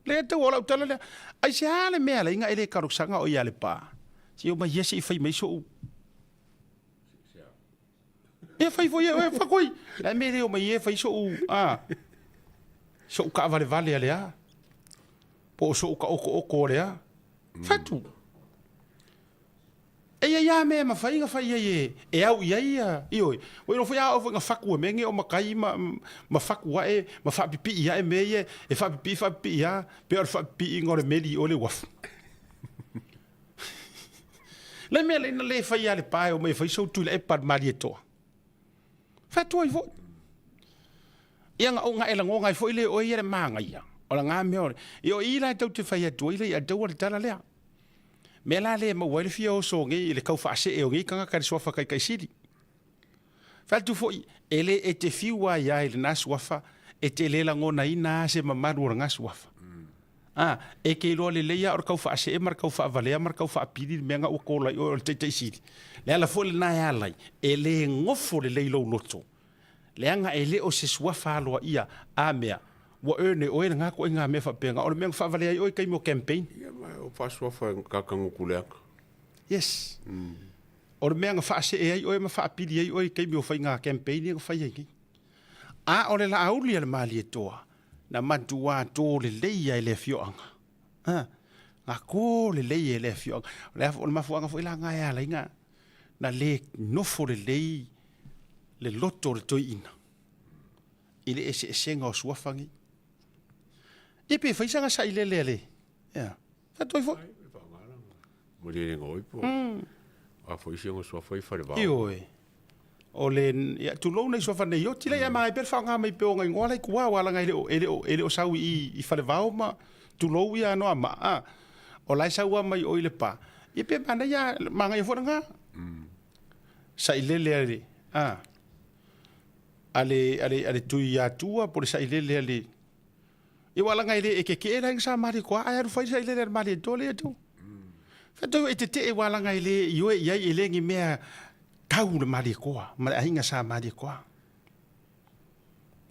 Lea tau o lau tala lea. Aisea le mea alaiga e le talosaga o ia Lepa? Se i omai ia se i fai mai so'u. Ia fai foi e fakoi. La me le o mai e fai so'u a so'u kaavalevale a le a. Po o so'u taoto'oto a le a. Fatu. E i ai lava mea e mafai ona fai ai e, e au i ai ia, ioe. Ua iloa foi a oo foi ina fatu e mea nei o matai ma, ma fatu ae, ma faapipii ae mea ia, e faapipii faapipii lava, pei o le faapipiiga o le meli i o i le uafu. Le mea lea na le fai a le pa e omai e fai sou Tuilaepa i le Malietoa. Fai atu ai foi. Ia na ou na e lagona ai foi le oe ia le manaia. O la mea o le, ia o i la e tau te fai atu ai le ia taua le tala lea. Mea la lea e maua ai le fia oso o nei i le tau faasee o nei tagata i le suafa taitaisili. Fai atu foi, e le e te fiu ai lava i lena suafa, e te le lagonaina lava se mamalu o lena suafa. A, e te iloa lelei lava o le tau faasee ma le tau faavalea ma le tau faapili le mea na ua tola i oe o le taitaisili. Le ala foi lena e ala ai, e le nofo lelei lou loto, leaga e le o se suafa aloaia a mea, ua earn e oe lena ituaiga mea faapena. O le mea na faavalea ai oe i taimi o campaign. Ia, ma o faasuafa e kakagutu leaga. Yes. O le mea na faasee ai oe ma faapili ai oe i taimi o faiga campaign ia na fai ai nei. A o le Laauli a le Malietoa, na matuā tō lelei ai le afioaga. A, na tō lelei e le afioaga. O le, o le mafuaaga foi la na e ala ai na, na le nofo lelei le loto o le toeaina i le eseesega o suafa nei. Ia pe fai sana sailele a le, ia, faatoa foi. Malieleina oi po. A foi isi ona suafa i Falevao. Ioe. O le, ia, tulou nai suafa nei oti la ia magai pea le faaaoga mai pea o ngai ngoa la i tua aua leaga e le o, e le o, e le o sau i, i Falevao ma tulou ia Anoamaa, a. O la e sau lava mai o i Lepa. Ia pe manaia, manaia foi lena. Sailele a le, a, a le, a le, a le Tuiatua po o le sailele a le, Ia ua laga e le e keke'e la ina sa Malietoa ae alu fai sailele a le Malietoa lea atu. Faatau e tete'e ua laga e le ioe i ai e le ni mea tau le Malietoa ma le aiga sa Malietoa.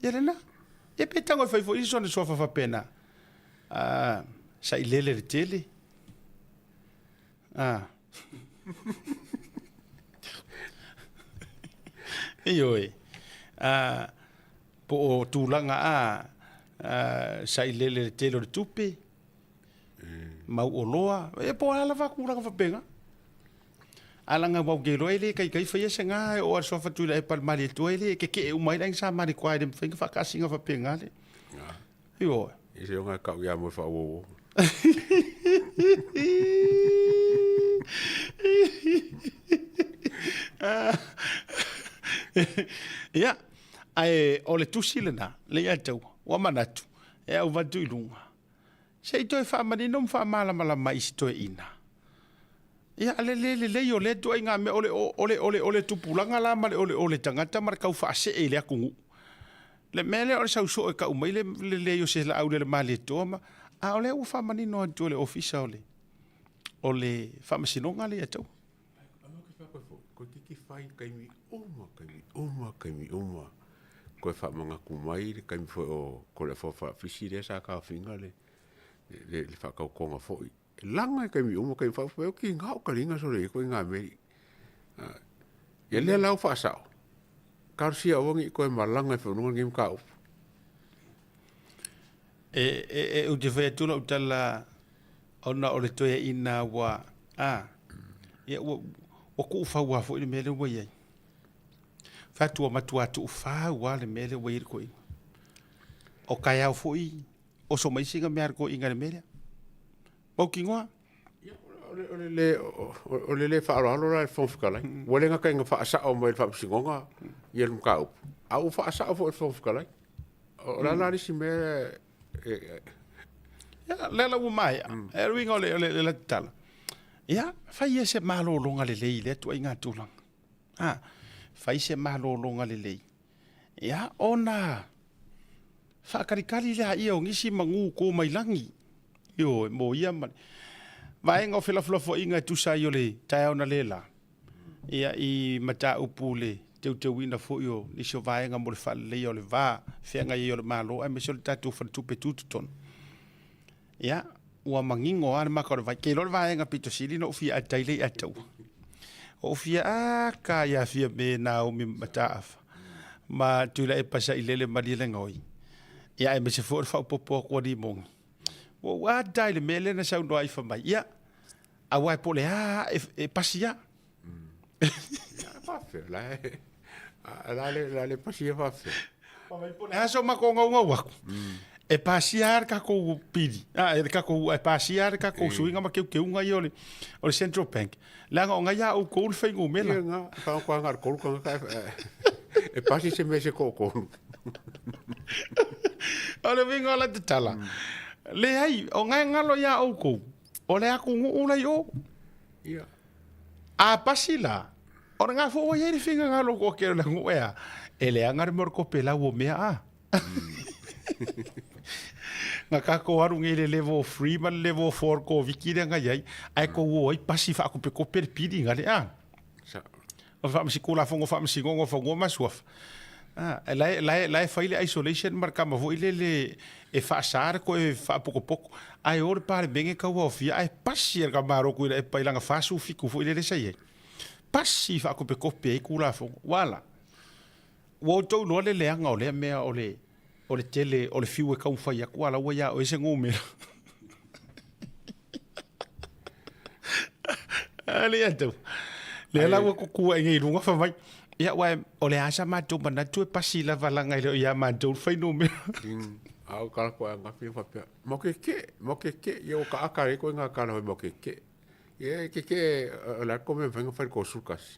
Ia lena. Ia pe tago e fai foi sona suafa faapena. Ah, sailele le tele. Ah. Ioe. Ah, Po o tulaga a sailele le tele o le tupe, mau oloa, ia po o a lava tulaga faapena. Ae leaga aua ou te iloa e le taitai faia se ga e oo lava i le suafa Tuilaepa i le Malietoa e le tetee uma ai le aiga sa Malietoa e le mafai ona faataasiga faapena le. Ioe. Ia se oga e kau ia moe faauouo. Ia, ae o le tusi lena, le ia taua, ua manatu, e au vatu i luga. Se i toe faamanino ma faamalamalama i si toeaina. Ia, le le lelei o lea ituaiga mea, o le, o le, o le, o le tupulaga la ma le oleole tagata ma le tau faasee i le atunuu. Le mea lea o le sau soo e tau mai le lelei o se laau le Malietoa ma, a o lea ua faamanino atu e le Ofisa o le, o le Faamasinoga lea ia taua. Koe fai taimi uma, taimi uma, taimi uma. Koe faamanatu mai le taimi foi o ko le afa faafisi lea sa taofiga le, le, le faatautoga foi. E laga i taimi uma, taimi faafae o ki ngā o kalinga sole i koe ngā meri. Ia lea lau faasao, talosia aua ne i toe malaga i fanua lenei mataupu. E, e, e, ou te fai atu lau tala ona o le toeaina ua, a, ia ua, ua tuufau lava foi le mea lea ua i ai. Fai atu ua matua tuufau lava le mea lea ua i ai le toeaina. O taeao foi, oso mai sina mea a le toeaina i le mea lea. Mautinoa. O le le faaaloalo la i le Fofoga Fetalai. Ua le gata ina faasao mai e le Faamasinoga ia le mataupu, a ua faasao foi e le Fofoga Fetalai. O le a la le isi mea e... Ia, lea la ua maea. E le uiga o le, o le, le tala. Ia, fai ia se malologa lelei i lea ituaiga tulaga. A, fai se malologa lelei. Ia, ona faatalitali lea o nisi manu to mai lagi. Ioe, mo ia ma le vaega o felafolafoaiga e tusa ai o le taeao na le la. Ia, i mataupu le teuteuina foi o nisi o vaega mo le faaleleia o le va feagai ai o le Malo aemaise o le tatou faletupe tutotonu. Ia, ua manino lava le maka o le vai. Ke iloa le vaega pito sili na ou fia ata ai le i ataua. O ou fia aka ia fia me Naomi Mataafa. Ma Tuilaepa Sailele Malielegaoi. Ia aemaise foi o le faaopoopo atu a Limogi. Ua ou ata i le mea lea na saunoa ai fai mai. Ia, aua e po o le a e, e pasi lava. Faafefea la e la le la le pasia faafefea. Le a so matou gaugau aku, e pasia lava le tatou pili, a, le tatou, e pasia lava le tatou suiga ma teuteuga ia o le, o le Central Bank, leaga o na ia outou le fuainumera. Ia na, faatoa na o le tolu tagata e pasi se mea i se toatolu. O le uiga o la tatala, leai, o na e galo ia outou, o le atunuu la i o. Ia. A pasi la, o lena foi ua i ai le finagalo o le toatele o le atunuu e a, e leaga le mea o le topelau o mea a. Na tatou alu nei i le level 3 ma le level 4 o le Koviti lea na i ai, ae tou o ai pasi faakopetope le pili na le a. O le Tulafono o Faamasinoga o Fanua ma Suafa, a, la e, la e, la e fai le isolation ma le tama foi lele e faasa le toe faapotopoto, ae o le Palemene tauaofia ae pasi e le tamaloa Tuilaepa i lana 47 foi lele sa i ai. Pasi faatopetope ai Tulafono. Ua a la? Ua outou iloa le leaga o lea mea o le, o le tele o le fiu e taumafai atu a la ua ia oe se numera. A le ia tau. Lea la ua kuku ai nei i luga fai mai. Ia ua o le a sa matou manatu e pasi lava laga e le o ia matou le fuainumera. A o kala koe angafi faapea, mo ke ke, mo ke ke, ia ua kaaka ai koe ngā kala hoi mo ke ke. Ia ke ke o le a ko me whainga whai ko sukasi.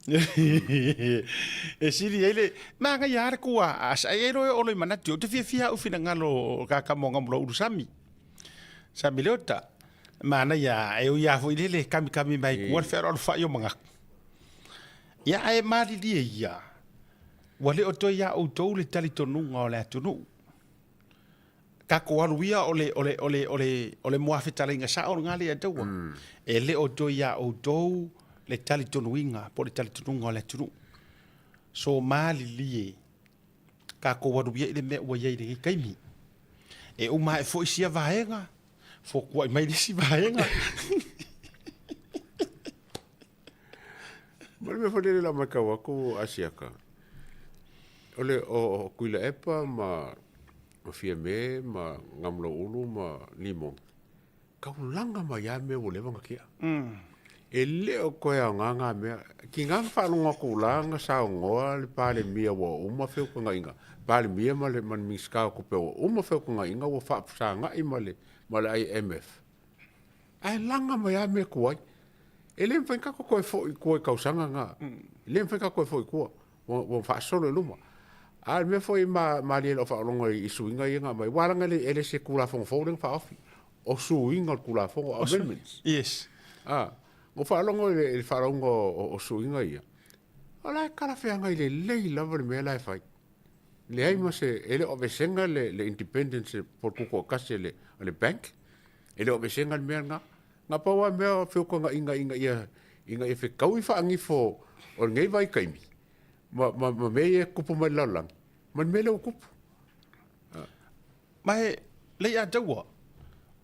E sili ai le manaia lava le kua a sa e iloa e olo i manatu ou te fiafia au finagalo o ka kama o Gamula Ulu Sami. Sami Leota. Manaia e ui lava foi lele kamikami mai kua le fealoalofai o manatu. Ia ae malilie ia, ua le o toe iā outou le talitonuga o le atunuu. Tatou alu ia o le, o le, o le, o le, o le muafetalaiga sao lena lea taua. E le o toe iā outou le talitonuiga po o le talitonuga o le atunuu. So malilie, tatou alu ia i le mea ua i ai i lenei taimi. E uma ae foi sia vaega, fotuai mai le isi vaega. Ma le mea foi lele o le a matau atu Asiata, o le o Tuilaepa ma Fiame ma Gamulauulu ma Limoni, taulaga mai lava mea ua leva ona tea. E le o toe aoga na mea. Tiga na faalogo atu la na saunoa le Palemia ua uma feutagaiga, Palemia ma le Minisita o Tupe ua uma feutagaiga ua faafesagai ma le IMF. Ae laga mai lava mea tuai. E le mafai ona tatou toe foi i tua i tausaga na. E le mafai ona tatou toe foi i tua. Ua faasolo i luma. A o le mea foi e malie i lau faalogo i suiga ia na aumai, aua leaga e le se Tulafono fou lea na faaofi. O suiga o le Tulafono, amendments. Yes. A, ua faalogo i le faalauga o suiga ia, o la e talafeagai lelei lava le mea la e fai. Leai ma se, e le o aveesega le independence po o le tutoatasi a le bank, e le o aveesega le mea lena. Na pau lava mea o feutagaiga ina ia, ina ia fetaui faanifo o lenei vaitaimi ma, ma, ma mea ia e tupu mai le lalolagi, ma le mea lea ua tupu. Ma e Leiataua,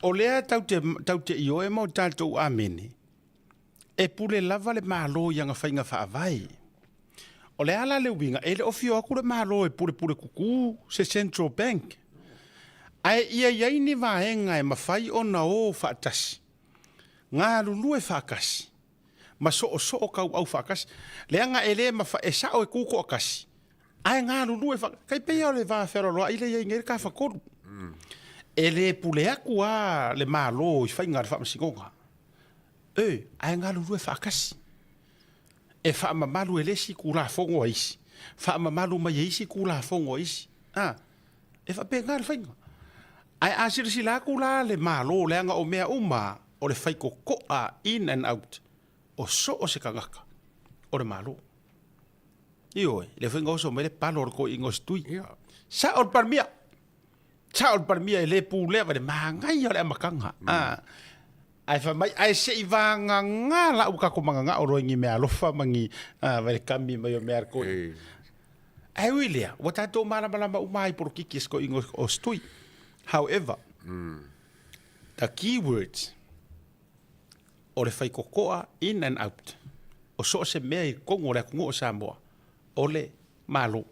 o lea tatou te, tatou te ioe ma o tatou amene, e pule lava le Malo i ana faiga faavae. O le a la le uiga, e le o fio atu le Malo e pulepule kuku se Central Bank, ae ia i ai ni vaega e mafai ona o faatasi, galulue faatasi, ma soosoo tauau faatasi. Leaga e le mafai, e sao e tu toatasi, ae galulue faatasi. Tai pei o le va fealoaloai lea e i ai nei le Tafatolu. E le pule atu lava le Malo i faiga a le Faamasinoga. E, ae galulue faatasi. E faamamalu e le isi Tulafono a isi, faamamalu mai e isi Tulafono a isi. A, e faapena le faiga. Ae a silasila atu la le Malo, leaga o mea uma o le faitotoa in and out o so o se tagata o le Malo. Ioe, lea foi na oso mai le palo o le toeaina o Setui. Sao le Palemia! Sao le Palemia e le pulea ma le manaia o le amataga. Ae fai mai, ae se i vagana la ua tatou mananao loa i ni meaalofa ma ni vai le kami mai o mea a le toeaina. Ae ui i lea, ua tatou malamalama uma lava i polokiki a si toeaina o Setui. However, the key words, o le faitotoa in and out o so o se mea i totonu o le atunuu o Samoa, o le Malo.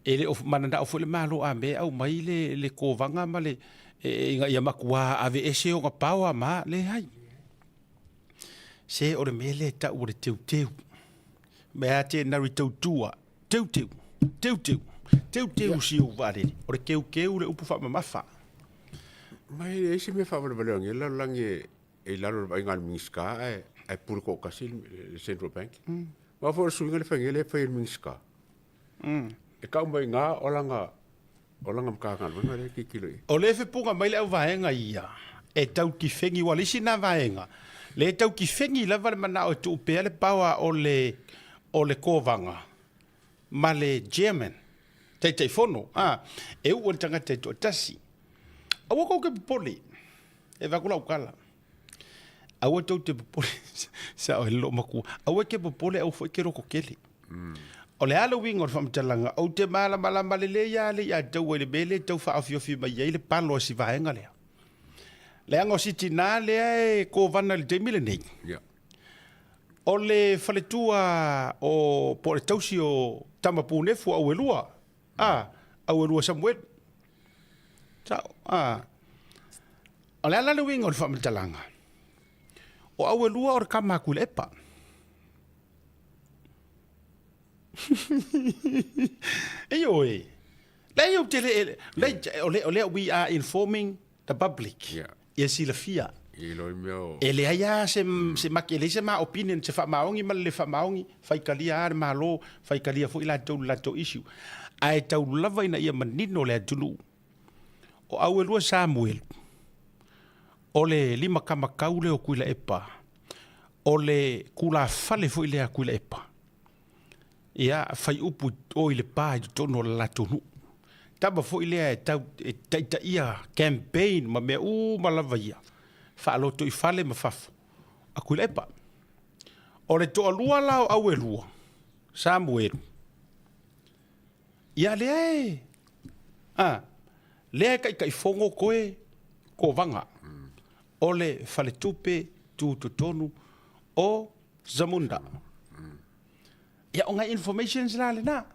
E le o mananao foi le Malo a mea e aumai le, le kovaga ma le, e, ina ia matua aveese ona power ma, leai. Se o le mea lea e tau o le teuteu. Mea te naru i tautua, teuteu, teuteu, teuteu si ou vaalele. O le keukeu le upu faamamafa. Ma e leai se mea faavalevalea o lalolagi e i lalo o le vaaiga a le Minisita ae ae pule toatasi le Central Bank. Aua foi o le suiga lea e fai nei lea e fai e le Minisita. E tau mai i ina o lana o lana Matagaluega lea e tilotilo i ai. O lea e fepuga mai le auvaega ia e tau tifegi, aua o le isi lena vaega lea e tau tifegi lava le manao e tuu pea le power o le o le Kovaga ma le Chairman, Taitaifono, a, e uu e le tagata e toatasi. Aua tou te popole, e avatu lau tala, aua tou te popole, sao e le loomatua, aua e te popole aua foi e te loto tele. O le a le uiga o le faamatalaga, ou te malamalama lelei lava le ia taua i le mea lea e tau faaofiofi mai ai le palo a si vaega lea. Leaga o si tinā lea e kovana i le taimi lenei, Yeah. O le faletua o po o le tausi o Tama Punefu Auelua, a, Auelua Samuelu. Sao, a. O le a la le uiga o le faamatalaga? O Auelua o le tama a Tuilaepa. Ioe. Leai ou te le, leai, o lea, o lea we are informing the public. Yeah. Ia silafia. I loi mea o... E leai lava se, se make, e leai se ma opinion, se faamaoni ma le le faamaoni, faitalia lava le Malo, faitalia foi latou i le latou issue. Ae tau lava ina ia manino le atunuu, o Auelua Samuelu, o le limakamakau lea o Tuilaepa, o le tulafale foi lea a Tuilaepa, Ia, fai upu o i le pa i totonu o le latou nuu. Tama foi lea e tau e taitaia campaign ma mea uma lava ia, faalotoifale ma fafo a Tuilaepa. O le toalua la o Auelua, Samuelu, ia lea e, a, lea e taitaifono koe Kovaga o le faletupe tutotonu o Zamunda. Ia o ngai informations la lena.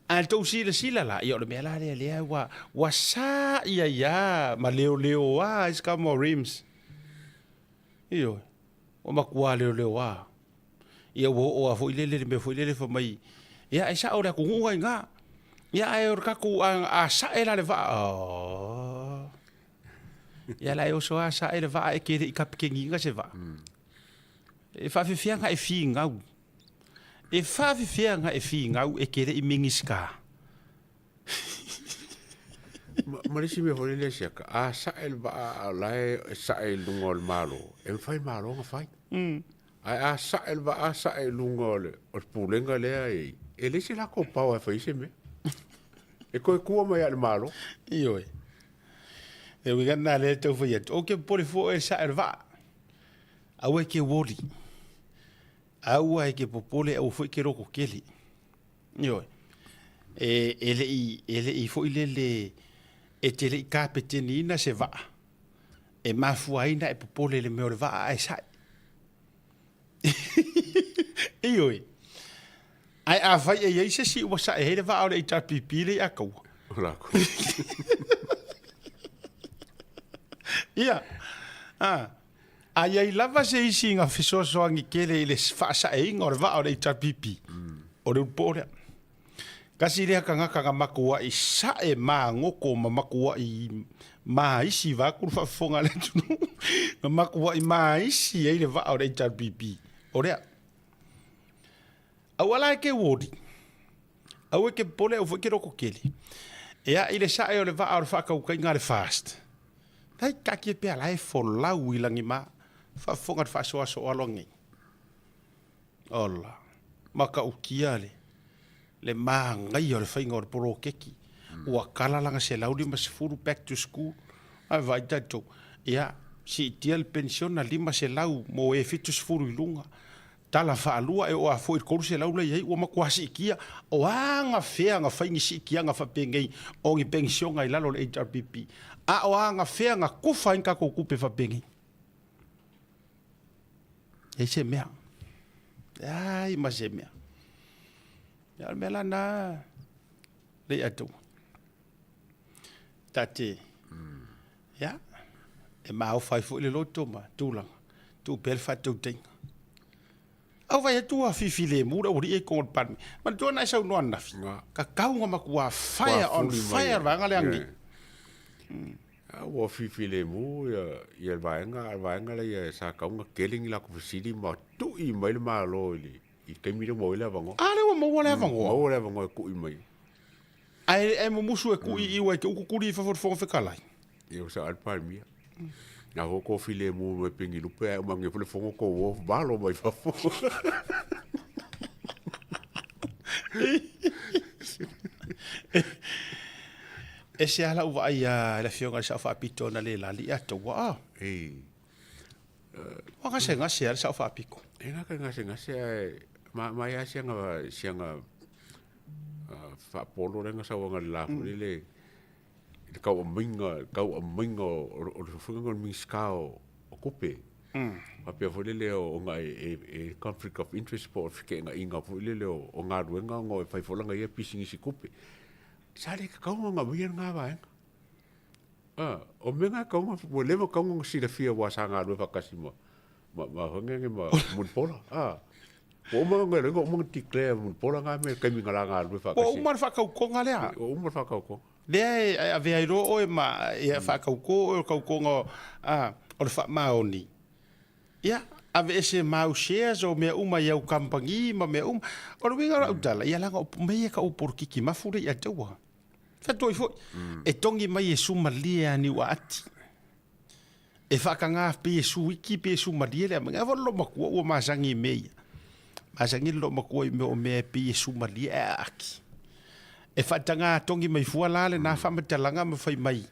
A tou silasila la, ia o le mea la lea lea ua, ua sa ia ia ma leoleo a isi ka mo rims. Ioe, ua matua leoleo a. Ia ua oo a foi lele le mea foi lele fai mai, ia e sao le atunuu ai na. Ia ae o le tatou a, a sae la le vaa. Oh. Ia la e oso a sae le vaa e ke le i kapikeniga se vaa. E faafefea e figau? E faafefea e figau e ke le i Minisita? Ma le isi mea foi lele siaka, a sae le vaa a o la e sae i luga o le Malo, e mafai e le Malo ona fai. Ae a sae le vaa sae i luga o le Pulega lea e, e leai se latou power e fai ai se mea. E toe tua mai lava i le Malo. Ioe. E uiga lena lea e tau fai atu, ou te popole fua oe e sae o le vaa. Aua e te woli. Aua e te popole, aua foi e te loto tele. Ioe. E, e le i, e le i foi lele, e te le i kapeteniina se vaa, e mafua ai na e popole i le mea o le vaa ae sae. Ioe. Ae afai e i ai se isi ua sae ai le vaa o le HRPP le i Akaua. O lako. Ia. A. A i ai lava se isi na fesoasoani tele i le faasaeina o le vaa o le HRPP, o le ulupo lea. Tasi lea tagata na matuai sae magoto ma matuai maisi vaeatu le faafofoga a le atunuu, na matuai maisi ai le vaa o le HRPP, o lea. Aua la e te worry, aua e te popole aua foi e te loto tele. Ea i le sae o le vaa o le faatautaiga a le FAST, lai taatia pea la e folau i lagima, faafofoga i le faasoasoa nei. Ola, matautia le, le manaia o le faiga o le poloketi. Ua tala lana 150 back to school, ae vaai tatou, ia, siitia le penisiona 500 mo e 70 i luga, Tala faalua e oo a foi i le 300 la i ai ua matua siitia. O a gafea na fai ni siitiaga faapenei o ni penisiona i lalo o le HRPP? A o a gafea na kufa ai ni tatou tupe faapenei? Leai se mea. Leai ma se mea. Ia o le mea la na le i atou. Tate. Ia, e maofa ai foi le loto ma tulaga. Tuu pea le faatautaiga. Au vaai atu ua fifilemu le aualii ia i totonu o le Palemene. Manatua na e saunoa ananafi, kakau na matua fire on fire le vaega lea ananei. A ua fifilemu ia le vaega, a o le vaega lea sa tatau ona tele ni latou fesili ma tui mai le Malo i le taimi lea ua maua ai le avanoa. A lea ua maua le avanoa. Maua le avanoa e tui mai. Ae e mumusu e kui i ua e te uku kuli i fafo i le Fofoga Fetalai. Ia ua sao le Palemia. Na ho ko filemu mai pengi lupe ae uma nge fo le fono ko wo malo mai fafo. E se ala u vaai a le afioga i le Sao Faapito na le lali ia taua a. Ei. Ua gasegase a le Sao Faapito. E nga gasegase ae ma ma ia sianga sianga faapolo lea na sau aga le la foi lele i le tauaumaiga tauaumaiga o le foi o le Minisita o Tupe. Faapea foi lele ona e conflict of interest po o le feteenaiga foi lele o galuega ona e fai foi lana ia pisinisi tupe. Sa le tatau ona aumaia lena vaega. O mea na e tatau ona, ua leva ona tatau ona silafia aua sa galulue faatasi ma ma foi nei ma Mulipola. Ua uma ona ua uma ona declare e Mulipola na mea i le taimi na la galulue faatasi. Ua uma le faatautoga lea. Ua uma le faatautoga. Lea e avea ai loa oe ma ia faatauto oe o le tautoga o le faamaoni. Ia, aveese ma au shares o mea uma i au kamupani ma mea uma. O le uiga o lau tala, ia leaga o mea ia e tau o polokiki mafu lea ia te ua. Fai atu ai foi, e togi mai e sumalie a Niuaati. E faataga pe e suiki pe e sumalie le aumaiga. A foi le loomatua ua masani i mea ia. Masani le loomatua i mea o mea e pei e sumalie ae aaki. E faataga togi mai fua la lena faamatalaga ma fai mai,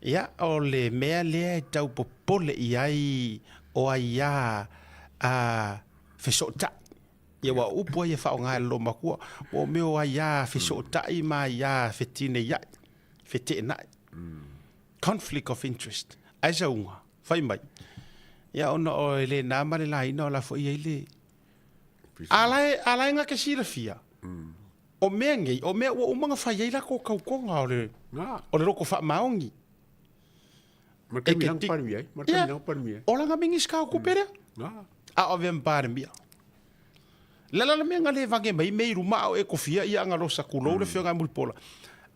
ia o le mea lea e tau popole i ai o aiā a fesootai. Ia aua o upu a ia e faaaoga e le loomatua, o mea o aiā fesootai ma aiā fetineiai, feteenai. Conflict of interest. Ae sauga, fai mai. Ia ona o e le na ma le laina o la foi i ai le... A la e, a la e nga ke silafia, o mea nei, o mea ua uma ona fai ai latou tautoga o le, o le loko faamaoni. Ma le taimi na Palemia ai, ma le taimi na Palemia ai. O lana Minisita o Tupe lea. A o avea ma Palemia. Le la le mea na le vage mai mea i luma a o e kofia ia anga losa tulou le afioga ia Mulipola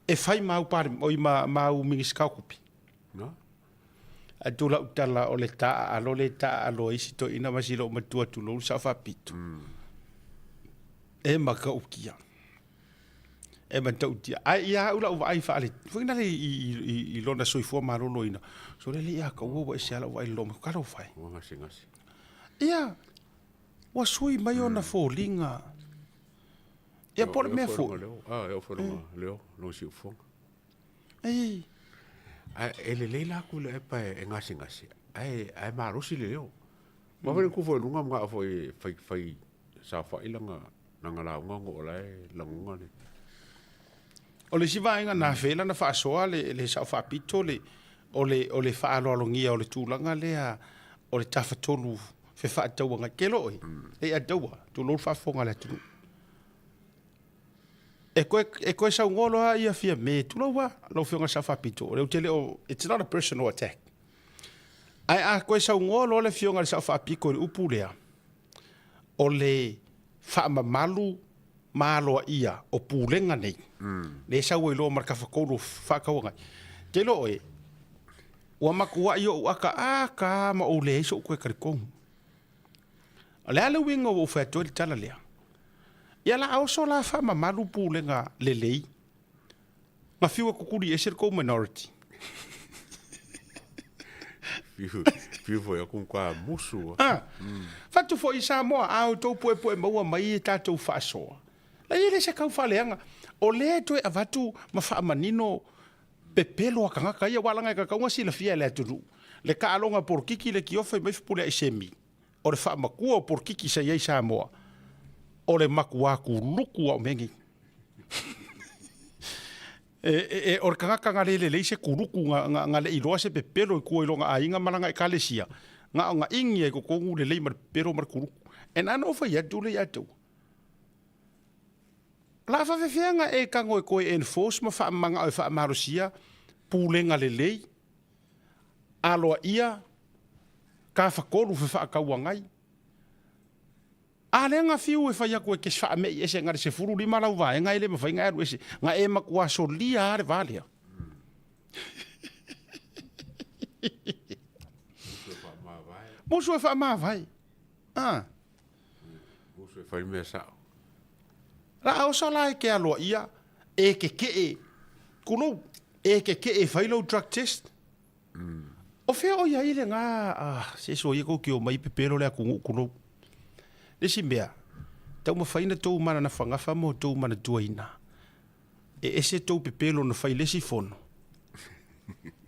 e fai ma au Palemia oi ma ma au Minisita o Tupe. Ae tu lau tala o le taaalo le taaalo ai si toeaina ma si loomatua tulou le sao faapito. E matautia. E matautia. Ae ia au lau vaai faale foi nale i lona soifua maloloina. So le le ia kaua ua ese lava lau vaai i le loomatua. Talofa e. Ua gasegase. Ia, Ua sui mai ona foliga. Ia po o le mea foi. Ah, e oo foi lona leo, lona siufofoga. Ei. Ae e lelei la Tuilaepa e gasegase, ae ae malosi le leo. Ma foi tu foi i luga manao foi e fai fai saofai lana lana lauga ona o la e lagona le. O le isi vaega na afea ai lana faasoa le le Sao Faapito le o le o le faaaloalogia o le tulaga lea o le tafatolu fefaatauagai. Ke lo oe, e ia taua, tulou le faafofoga a le atunuu. E koe, e koe saunoa loa ia Fiame, tulou a, lau Afioga i le Sao Faapito, o lea ou te le o, it's not a personal attack. Ae a koe saunoa loa le Afioga i le Sao Faapito i le upu lea, o le faamamalu ma aloaia o pulega nei, lea e sau ai loa ma le tafatolu o fefaatauagai. Te iloa oe, Ua matuai ou akaaka ma ou leai so'u toe talitonu. O le a le uiga ua ou fai atu ai le tala lea? Ia la oso la faamamalu pulega lelei na fiu e tutuli ese le tou minority. Fiu foi aku ka musu. Ah. Fatu foi i Samoa, a outou puepue maua mai e tatou faasoa. La e le se kau faaleaga. O lea e toe avatu ma faamanino pepelo a tagata ia, aua leaga e tatau ona silafia e le atunuu le taaloga polokiki le tiofa mai Fepuleai Semi, o le faamatua o polokiki sa i ai i Samoa, o le matua kuluku lava o mea nei. O le tagata na le lelei se kuluku, na le iloa se pepelo i tua i lona aiga ma lana ekalesia, na ona igi ai i totonu lelei ma le pepelo ma le kuluku. E na ona ou fai atu lea ia te au. O le a faafefea ona e tago e toe enforce ma faamanao e faamalosia pulega lelei, aloaia, Tafatolu fefaatauagai. A lea na fiu e fai atu e te faame'i ese na le 15 lau vaega e le mafai ona e alu ese, na e matua solia lava le va lea. Musu e faamavae. Ah. Musu e fai mea sao. La oso la e ke aloaia e keke'e, kulou, e keke'e e fai lou drug test. O fea o i ai lena, ah, se soia kou te omai pepelo le atunuu kulou. Le isi mea, taumafai na tou mananafanafa ma outou manatuaina, e ese tou pepelo na fai le isi fono.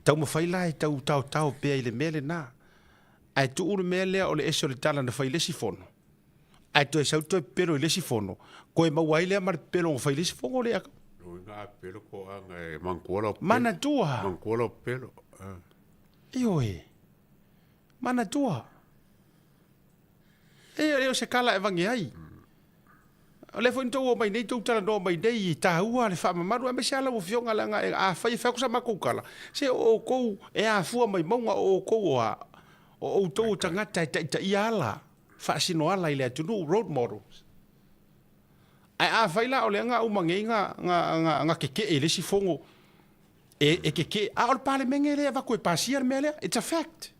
Taumafai la e tau taotao pea i le mea lena. Ae tuu le mea lea o le ese o le tala na fai i le isi fono, ae toe sau toe pepelo i le isi fono, toe maua ai lea ma le pepelo na fai i le isi fono lea. Lona uiga a pepelo toaga e manatua lau pepelo. Manatua. Manatua lau pepelo. Ioe. Manatua. E le o se kala e vage ai. O lea foi na tou o mai nei, tou talanoa mai nei, e taua le faamamalu, aemaise lava lau Afioga, leaga afai e fai atu sa matou tala, se o outou e afua mai mauga, o outou o a? O outou o tagata e taitaia ala, faasino ala i le atunuu, role models. Ae afai la o lea na uma nei na keke'e i le isi fono, e keke'e, a o le Palemene lea e avatu e pasia le mea lea, it's a fact.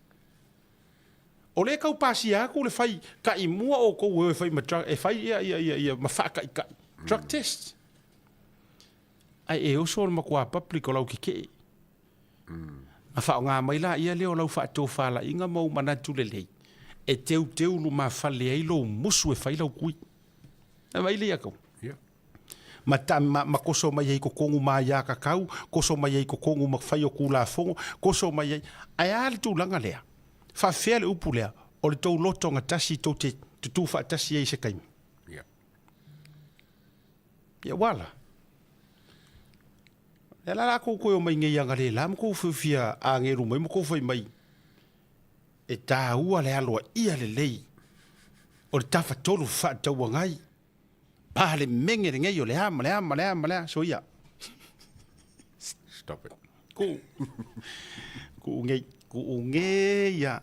O lea e tau pasia atu le fai ta'i mua outou e o e fai ma drug, e fai ia, ia, ia, ia ma faata'itai, drug test. Ae e oso le matua public o lau keke'e. Na faaaoga mai laia lea o lau faatofalaiga ma ou manatu lelei e teuteu lumafale ai lou musu e fai lau kui. E vaai lea ia Ma, ta, ma, ma koso mai ai i totonu ma aiatatau, koso mai ai i totonu ma fai o Tulafono, koso mai ai. Ae a le tulaga lea? Faafefea le upu lea? O le tou loto gatasi tou te tutū faatasi ai i se taimi. Ia ua ala. Lea la la kou toe omai nei analeila ma kou fiafia agelu mai ma kou fai mai e tāua le aloaia lelei o le tafatolu fefaatauagai Palemene lenei o le a ma le a ma le a ma le a soia. Stop it. Ku. Ku ngei, ku ngei ia.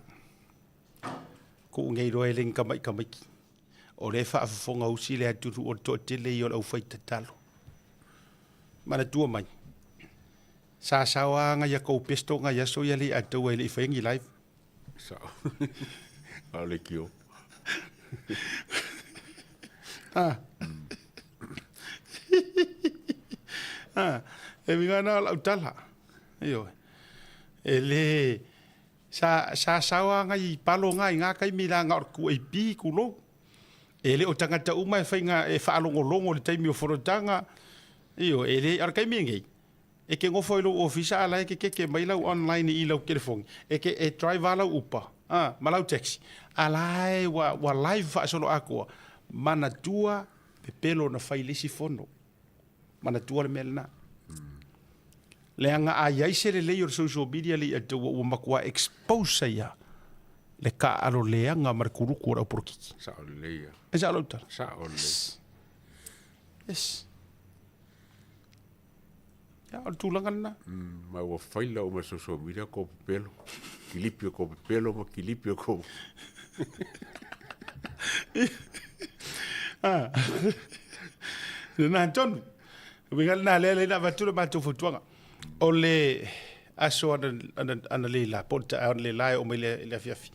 Ku ngei roa e lengi kama'i kamaiki. O le faafofoga usi le atunuu o le toatele ia o le aufai tatalo. Manatua mai, sa sao lava ngai a kou pesto ngai aso ia le i ataua e le i faia ni live. Sao. A o le kio. Ah. Ah, e uiga na o lau tala. Ioe. E le sa sa sao lava ngai palo nga i nga taimi leaga o le QAP tulou. E le o tagata uma e faiga e faalogologo i le taimi o fonotaga. Ioe, e le o le taimi lenei E ke nofo i lou ofisa a la e ke keke mai lau online i lau telefoni, e ke e drive a lau Uber, a, ma lau taxi, a la e ua, ua live faasolo atoa, manatua pepelo na fai i le isi fono. Manatua le mea lena. Leaga a i ai se lelei o le social media le ia ua, ua matua expose ai a le taaalo leaga ma le kuluku o le aupolokiki. Sao lelei ia. E sao lau tala? Sao lelei. Yes. Yes. Ia, o le tulaga lena. Ma ua faila uma e social media kou pepelo. Kilipi o kou pepelo ma kilipi o kou... Ah. Lena tonu. Uiga lena lea lea na avatu le matou fautuaga. O le aso ana, ana, ana leila, po o le taeao ana leila e oo mai le, le afiafi.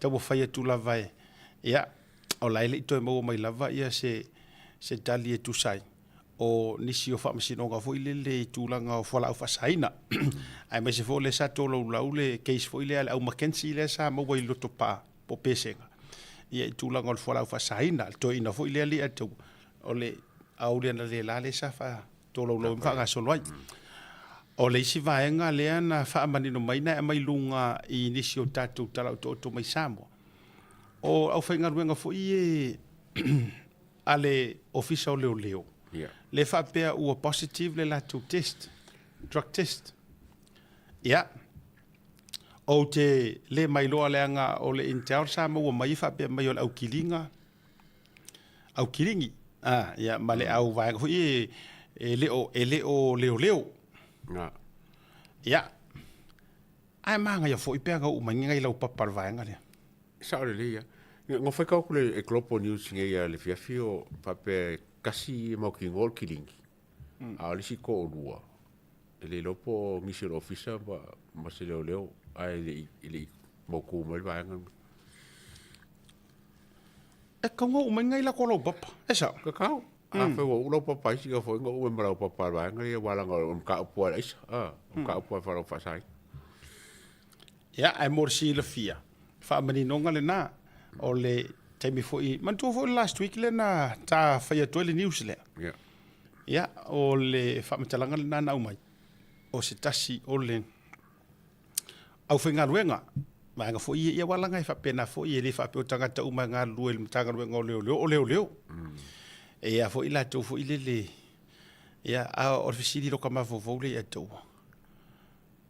Taumafai atu lava e, ia, o la e le i toe maua mai lava ia se, se tali e tusa ai. o nisi o faamasinoga foi lele i tulaga o fualaau faasaina, aemaise foi o lea sa tolaulau le case foi lea a le au McKenzie lea sa maua i Lotopa po o Pesega, ia i tulaga o le fualaau faasaina, le toeaina foi lea alii atu o le aoauli analeila lea sa faatolaulau ai ma faagasolo ai. O le isi vaega lea na faamanino mai na e aumai luga i nisi o tatou tala otooto mai Samoa, o aufaigaluega foi e a le Ofisa o Leoleo, lea faapea ua positive le latou test, drug test. Ia, ou te le mailoa leaga o le intel sa maua mai e faapea mai o le aukiliga, aukiligi, ah, ia, ma le au vaega foi e, e le o, e le o leoleo. Ia, ae manaia foi pe ana oo mai ni nai laupapa o le vaega lea. Sao lelei lava. Na faitau atu le Global News nei a le afiafi o faapea e tasi e mautinoa o le kilini, a o le isi toalua, e le iloa po o nisi o le ofisa ma se leoleo, ae e le i mautu mai le vaega lena. E tau uma mai latou laupapa, e sao? Tatau. Afai ua ou laupapa ai sina foi na ou ma laupapa a le vaega lea aua leaga o le mataupu lava a le aisa, o le mataupu lava e faasaina. Ia, ae mo le silafia, faamaninoga lena, o le taimi foi, manatua foi le last week lea na ta fai atu ai le news lea. Ia. Ia, o le faamatalaga lena na aumai, o se tasi o le aufaigaluega, vaega foi ia, ia aua leaga e faapena foi, e le faapea o tagata uma e galulue i le Matagaluega o Leoleo, o leoleo. E i ai foi latou foi lele, ia, a o le fesili i lota mafaufau lea ia te au,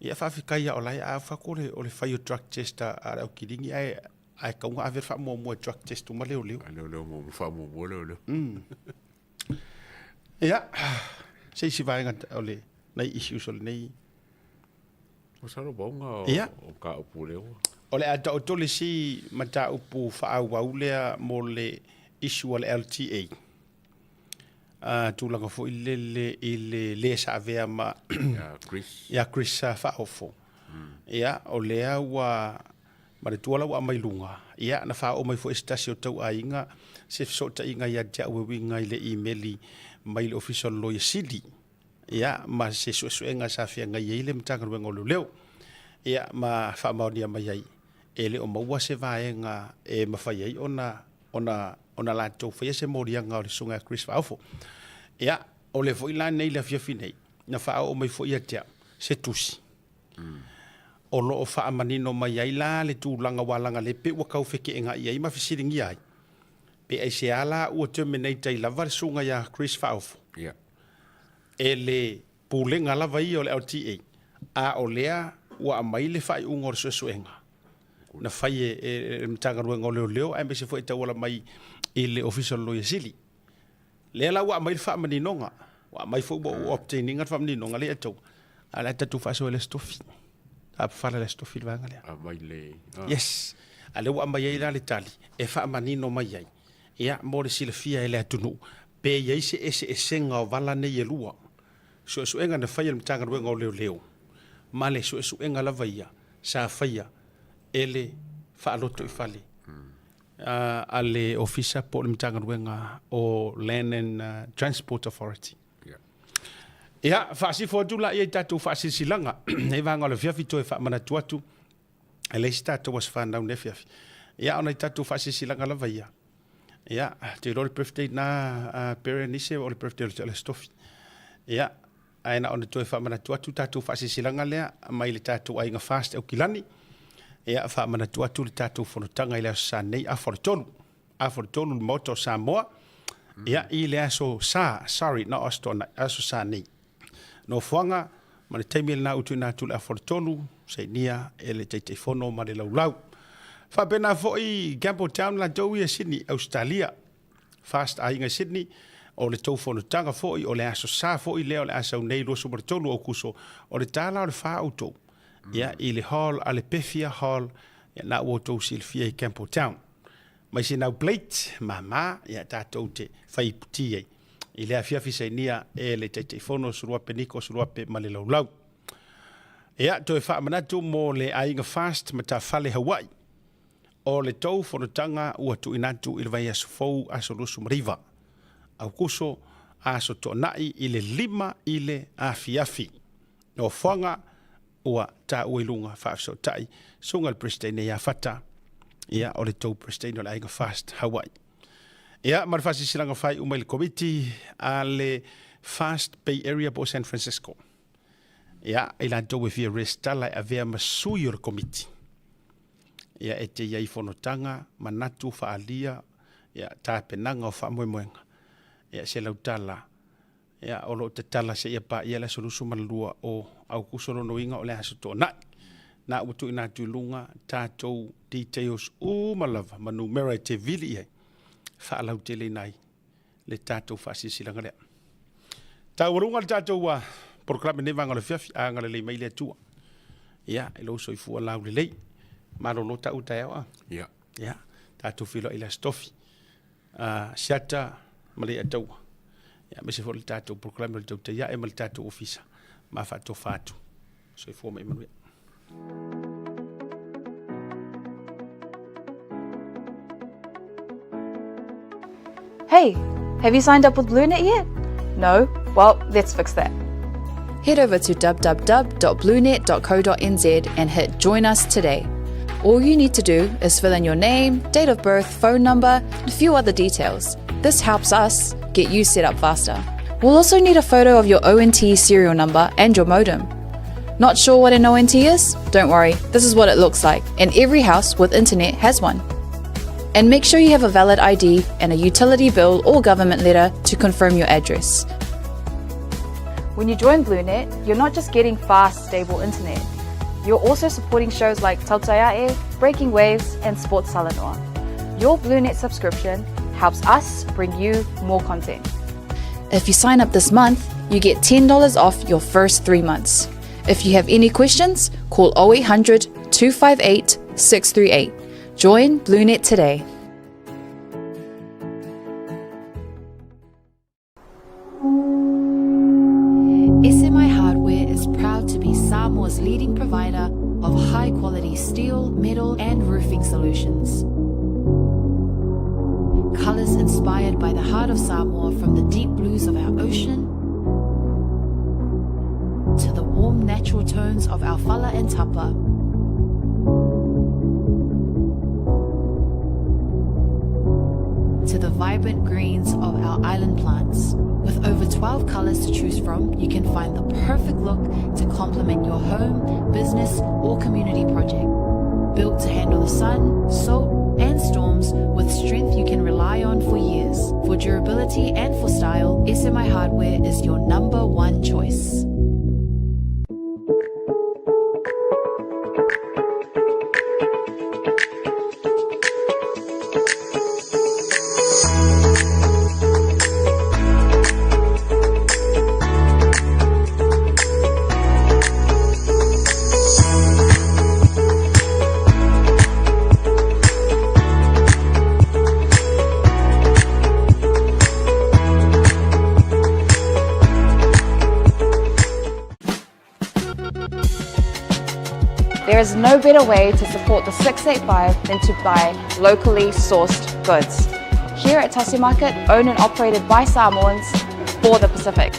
Ia faafetai lava o la e a fai atu o le fai o drug test a le au kilini ae ae tatau ona ave le faamuamua e drug test uma leoleo. A leoleo muamua faamuamua leoleo. Ia, se isi vaega o le nai issues o lenei. Masalo pau na Ia. o mataupu lea ua. O le a taoto le isi mataupu faaauau lea mo le issue a le LTA. Tulaga foi lele i le le sa avea ma ia Chris, ia Chris Faaofo. Ia, o lea ua manatua la ua aumai luga, ia na faaoo mai foi e se tasi o tauaiga se fesootaiga ia te au e uiga i le imeli mai le Ofisa o le Loia Sili, ia ma se suesuega sa feagai ai le Matagaluega o Leoleo, ia ma faamaonia mai ai e le o maua se vaega e mafai ai ona ona ona latou faia se moliaga o le Susuga ia Chris Faaofo. Ia, o le foi la nei i le afiafi nei, na faaoo mai foi ia te au se tusi. O lo o faamanino mai ai la le tulaga ua laga le pei ua tau feteenai ai ma fesiligia ai, pe aisea la ua terminate ai lava le Susuga ia Chris Faaofo e le Pulega lava ia o le LTA, a o lea ua aumai le faaiuga o le suesuega na fai e le Matagaluega o Leoleo aemaise foi e tauala mai i le Ofisa o le Loia Sili. Lea la ua aumai le faamaninoga, ua aumai foi ua ou obtain ina le faamaninoga lea e tou, a o le a tatou faasoa i le Aso Tofi. Faapafala i le Aso Tofi le vaega lea. Aumai le... Yes. A lea ua aumai ai la le tali e faamanino mai ai, ia, mo le silafia e le atunuu, pe i ai se eseesega o vala nei e lua, suesuega na faia e le Matagaluega o Leoleo ma le suesuega lava ia sa faia e le faalotoifale a le Ofisa po o le Matagaluega o Land and Transport Authority. Ia, faasifo atu laia i tatou faasilasilaga nei vaega o le afiafi toe faamanatu atu e leai se tatou aso fanau i le afiafi. Ia, o nai tatou faasilasilaga lava ia. Ia, te iloa le birthday na a Berenice o le birthday o le Aso Tofi. Ia, ae na ona toe faamanatu atu tatou faasilasilaga lea mai le tatou aiga Fast Aukilani. Ia, faamanatu atu le tatou fonotaga i le aso Sa nei, afa o le tolu. Afa o le tolu le Maota o Samoa. Ia, i le aso Sa, sorry, not Aso Toonai, aso Sa nei. Nofoaga ma le taimi lena ua tuuina atu le afa o le tolu, sainia e le Taitaifono ma le Laulau. Faapena foi Campbelltown latou ia Sydney, Ausetalia. Fast aiga i Sydney, o le tou fonotaga foi, o le aso Sa foi lea o le a sau nei 23 Aokuso, o le tala o le fa outou. Ia, i le hall a le Pefia Hall, ia, na ua outou silafia i Campbelltown. Mai se nau plate, mama, ia tatou te fai iputi ai. I le afiafi sainia e le Taitaifono Suluape Niko Suluape ma le Laulau. Ia, toe faamanatu mo le aiga Fast Matafale Hawaii. O le tou fonotaga ua tuuina atu i le vaiaso fou aso 29 Aukuso aso Toonai i le 5 i le afiafi. Nofoaga ua taua i luga faafesootai susuga i le Peresetene ia Fata, ia o le tou Peresetene o le aiga Fast Hawaii. Ia ma le faasilasilaga faaiu mai le Komiti a le Fast Bay Area po o San Francisco. Ia, i latou e fia resitala e avea ma sui o le Komiti. Ia e te i ai fonotaga, manatu, faaalia, ia tapenaga o faamoemoega. Ia $100. Ia, o lo o tatala seia paia le aso 22 o Aukuso, lona uiga o le aso Toonai. Na ua tuuina atu i luga tatou details uma lava ma numera e te vili i ai, faalauteleina ai le tatou faasilasilaga lea. Taualuga le tatou polokalame nei vaega o le afiafi, agalelei mai le Atua. Ia, i lou soifua laulelei. Malolo tau taeao a. Ia. Ia, tatou feiloai i le Aso Tofi. Siata ma Leiataua. Ia, aemaise foi o le tatou polokalame o le Tautai Ae ma le tatou ofisa ma faatofa atu. Soifua ma ia manuia. Hey, have you signed up with BlueNet yet? No? Well, let's fix that. Head over to www.bluenet.co.nz and hit Join Us Today. All you need to do is fill in your name, date of birth, phone number, and a few other details. This helps us get you set up faster. We'll also need a photo of your ONT serial number and your modem. Not sure what an ONT is? Don't worry, this is what it looks like, and every house with internet has one. And make sure you have a valid ID and a utility bill or government letter to confirm your address. When you join BlueNet, you're not just getting fast, stable internet. You're also supporting shows like Tautai A'e, Breaking Waves, and Sports Talanoa. Your BlueNet subscription helps us bring you more content. If you sign up this month, you get $10 off your first three months. If you have any questions, call 0800 258 638. Join BlueNet today. SMI Hardware is proud to be Samoa's leading provider of high quality steel, metal, and roofing solutions. Colors inspired by the heart of Samoa from the deep blues of our ocean to the warm natural tones of our fala and tapa. To the vibrant greens of our island plants. With over 12 colors to choose from, you can find the perfect look to complement your home, business, or community project. Built to handle the sun, salt, and storms with strength you can rely on for years. For durability and for style, SMI Hardware is your number one choice. There is no better way to support the 685 than to buy locally sourced goods. Here at Tasi Market, owned and operated by Samoans for the Pacific.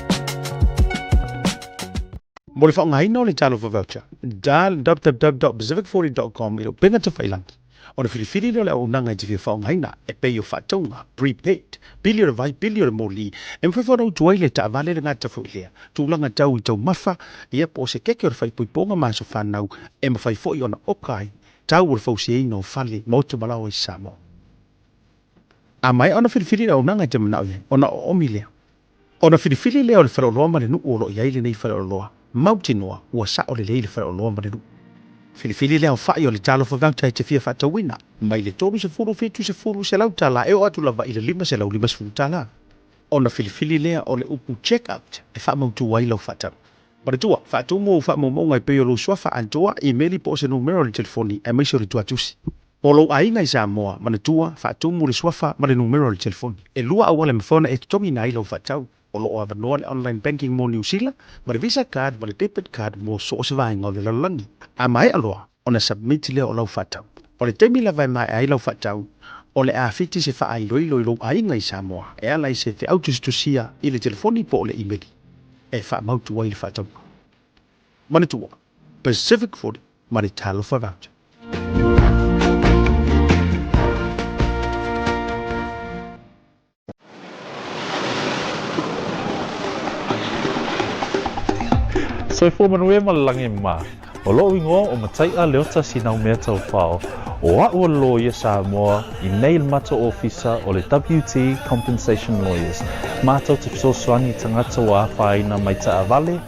Mo le faaaogaina o le Talofa Voucher, dial www.pacific40.com i le upega tafailangi ona filifili lea o le auaunaga e te fia faaaogaina e pei o faatauga, prepaid, pili o le vai, pili o le moli, e mafai foi ona utu ai le taavale le gata foi lea tulaga tau i taumafa, ia po o se keke o le faaipoipoga ma aso fanau e mafai foi ona oka ai tau o le fausiaina o fale maota malaoa i Samoa. A maea ona filifili le auaunaga e te manao i ai, ona oomi lea. Ona filifili lea o le faleoloa ma le nuu o lo o i ai lenei faleoloa, mautinoa ua sao lelei le faleoloa ma le nuu. Filifili le aofai o le talofa voucher e te fia faatauina, mai le 30 70 tala e oo atu lava i le 550 tala. Ona filifili lea o le upu check out e faamautu ai lau faatau. Manatua, faatumu ou faamaumauga e pei o lou suafa atoa, imeli po o se numera o le telefoni aemaise o le tuatusi. Mo lou aiga i Samoa, manatua, faatumu le suafa ma le numera o le telefoni. E lua auala e mafai ona e totogiina ai lau faatau. O lo o avanoa le online banking mo Niu Sila, ma le Visa card ma le debit card mo so o se vaega o le lalolagi. A maea loa ona submit lea o lau faatau. O le taimi lava e maea ai lau faatau, o le a fiti se faailoilo i lou aiga i Samoa e ala i se feau tusitusia i le telefoni po o le imeli e faamautu ai le faatauga. Manatua, Pacific 40 ma le Talofa Voucher. Soifua manuia ma le lagi ma. O lo'u igoa o Matai'a Leota Sinaumea Taufao, o a'u o le loia Samoa i nei le matou ofisa o le WT Compensation Lawyers, matou te fesoasoani i tagata ua afaina mai taavale,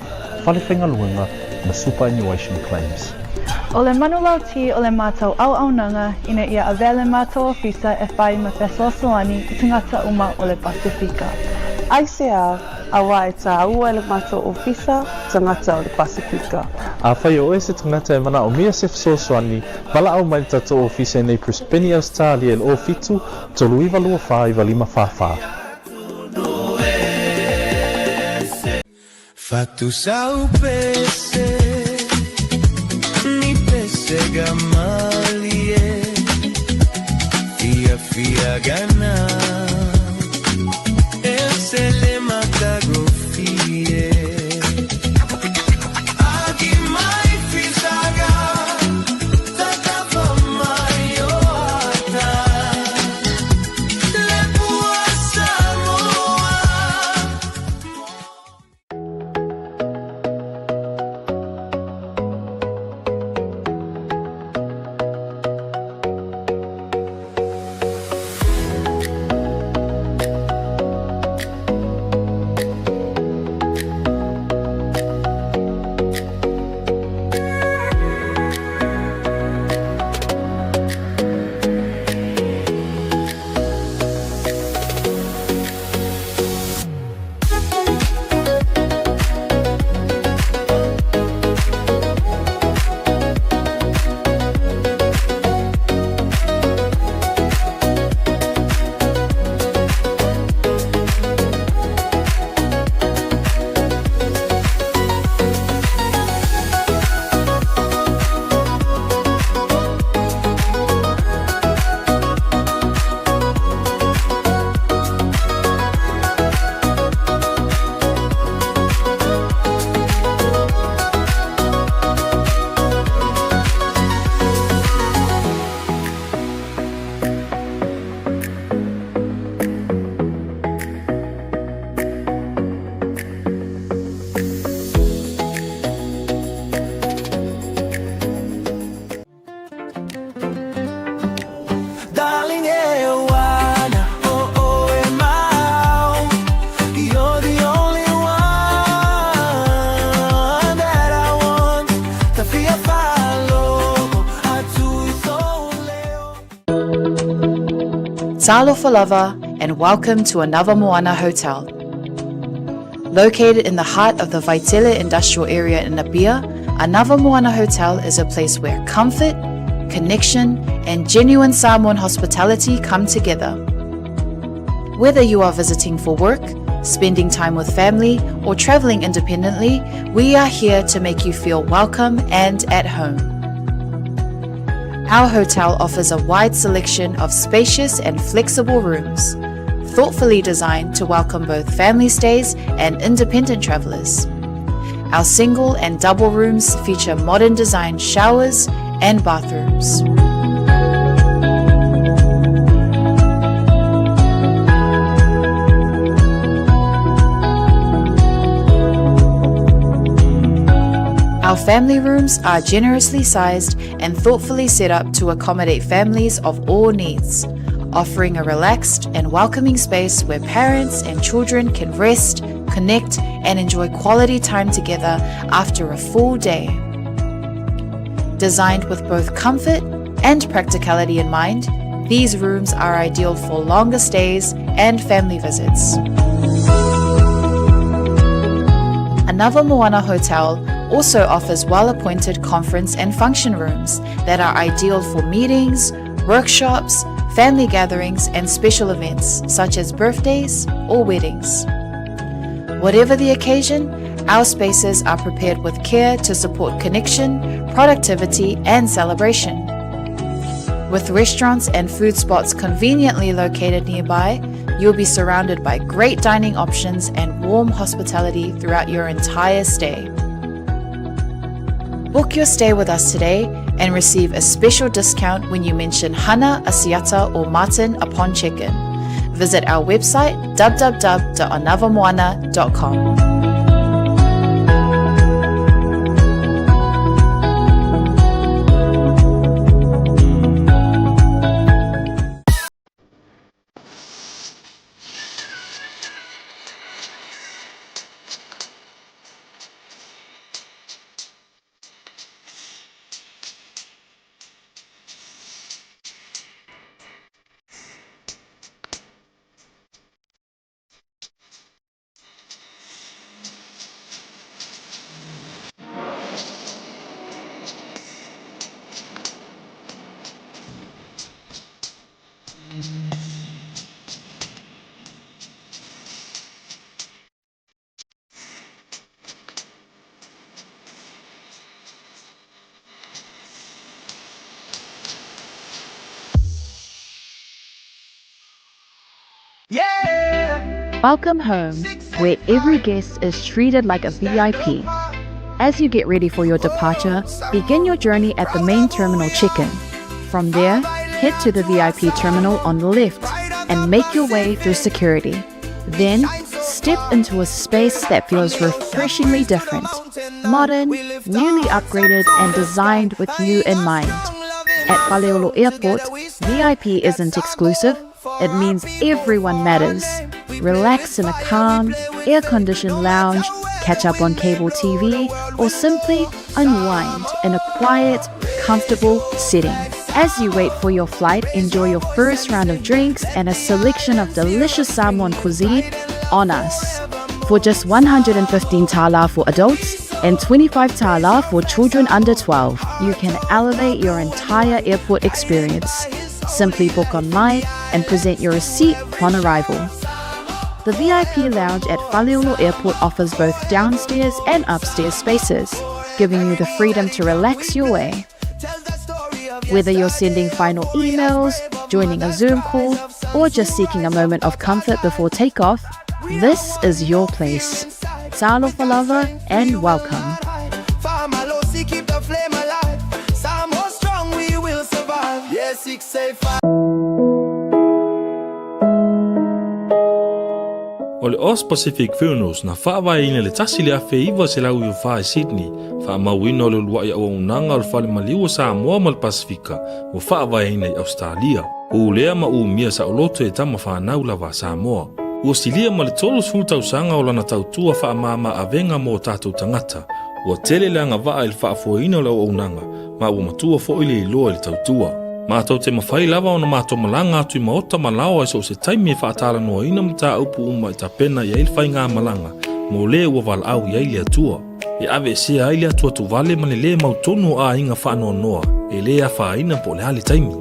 fale faigaluega ma superannuation claims. O le manulauti o le matou auaunaga ina ia avea le matou ofisa e whai ma fesoasoani i tagata uma o le Pasifika. Aisea, auā e tāua e le matou ofisa tagata o le Pasifika. Afai o oe se tagata e manaʻomia se fesoasoani, valaau mai le tatou ofisa i nei Brisbane, Ausetalia i le 07 39 24 95 44. Fatusau pese ni pese gamalie Fia fia gana Esele matagofie Agi mai fisaga Tatafa mai oata Le pua Samoa. Darling, e oh oh e mau. You're the only one that I want. Ta fia falo atu i leo. Talofa lava and welcome to Anava Moana Hotel. Located in the heart of the Vaitele industrial area in Apia, Anava Moana Hotel is a place where comfort, connection, and genuine Samoan hospitality come together. Whether you are visiting for work, spending time with family, or traveling independently, we are here to make you feel welcome and at home. Our hotel offers a wide selection of spacious and flexible rooms, thoughtfully designed to welcome both family stays and independent travelers. Our single and double rooms feature modern design showers and bathrooms. Our family rooms are generously sized and thoughtfully set up to accommodate families of all needs, offering a relaxed and welcoming space where parents and children can rest, connect, and enjoy quality time together after a full day. Designed with both comfort and practicality in mind, these rooms are ideal for longer stays and family visits. Anava Moana Hotel also offers well appointed conference and function rooms that are ideal for meetings, workshops, family gatherings, and special events such as birthdays or weddings. Whatever the occasion, our spaces are prepared with care to support connection, productivity, and celebration. With restaurants and food spots conveniently located nearby, you'll be surrounded by great dining options and warm hospitality throughout your entire stay. Book your stay with us today and receive a special discount when you mention Hana, Asiata, or Martin upon check-in. Visit our website www.anavamoana.com. Welcome home, where every guest is treated like a VIP. As you get ready for your departure, begin your journey at the main terminal check-in. From there, head to the VIP terminal on the left and make your way through security. Then, step into a space that feels refreshingly different, modern, newly upgraded, and designed with you in mind. At Faleolo Airport, VIP isn't exclusive, it means everyone matters. Relax in a calm, air conditioned lounge, catch up on cable TV, or simply unwind in a quiet, comfortable setting. As you wait for your flight, enjoy your first round of drinks and a selection of delicious Samoan cuisine on us. For just 115 tala for adults and 25 tala for children under 12, you can elevate your entire airport experience. Simply book online and present your receipt upon arrival. The VIP lounge at Faleolo Airport offers both downstairs and upstairs spaces, giving you the freedom to relax your way. Whether you're sending final emails, joining a Zoom call, or just seeking a moment of comfort before takeoff, this is your place. Talofa lava and welcome. Famalosi, keep the flame alive. Samoa strong, we will survive. Yeah, 685. O le Aus Pacific Funerals na faavaeina i le 1994 i Sydney, faamauina o le uluai auaunaga o le Fale Maliu o Samoa ma le Pasefika ua faavaeina i Ausetalia. Ulea ma umia saoloto e tama fanau lava a Samoa. Ua silia ma le 30 tausaga o lana tautua faamama avega mo o tatou tagata. Ua tele le agavaa i le faafoeina o le auaunaga, ma ua matua foi le iloa i le tautua. Matou te mafai lava ona matou malaga atu i maota ma laoa i so o se taimi e faatalanoaina mataupu uma e tapena i ai le faigamalaga mo le ua valaau i ai le Atua. E aveesea ai le atuatuvale ma le lē mautonu o aiga faanoanoa e lē afaina po o le a le taimi.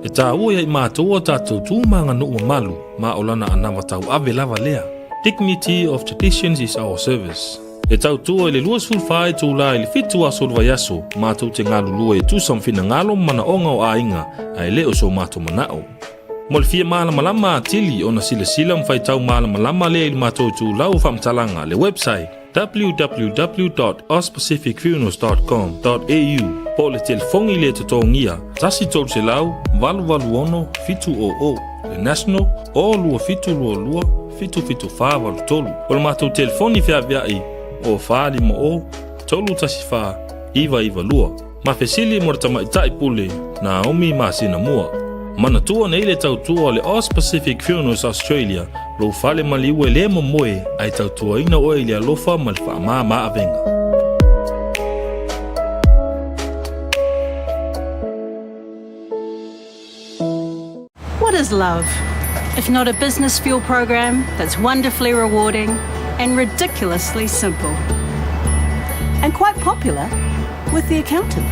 E taua ia i matou a tatou tu ma aganuu mamalu ma o lana anava tauave lava lea. Dignity of traditions is our service. E tautua i le 24 itula i le 7 aso o le vaiaso, matou te galulue e tusa ma finagalo ma manaoga o aiga, ae le o so matou manao. Mo le fia malamalama atili ona silasila ma faitau malamalama lea i le matou itulau o faamatalaga, le website, www.auspacificfunerals.com.au po o le telefoni le totogia 1 300 886 700, le national, o 2722 77483. O le matou telefoni feaveai o 450 314 992. Ma fesili mo le tamaitai pule Naomi masina mua. Manatua nei le tautua o le Aus Pacific Funerals Australia, lou fale maliu e lē momoe ae tautuaina oe i le alofa ma le faamāmā avega. What is love? If not a business fuel program that's wonderfully rewarding and ridiculously simple. And quite popular with the accountant.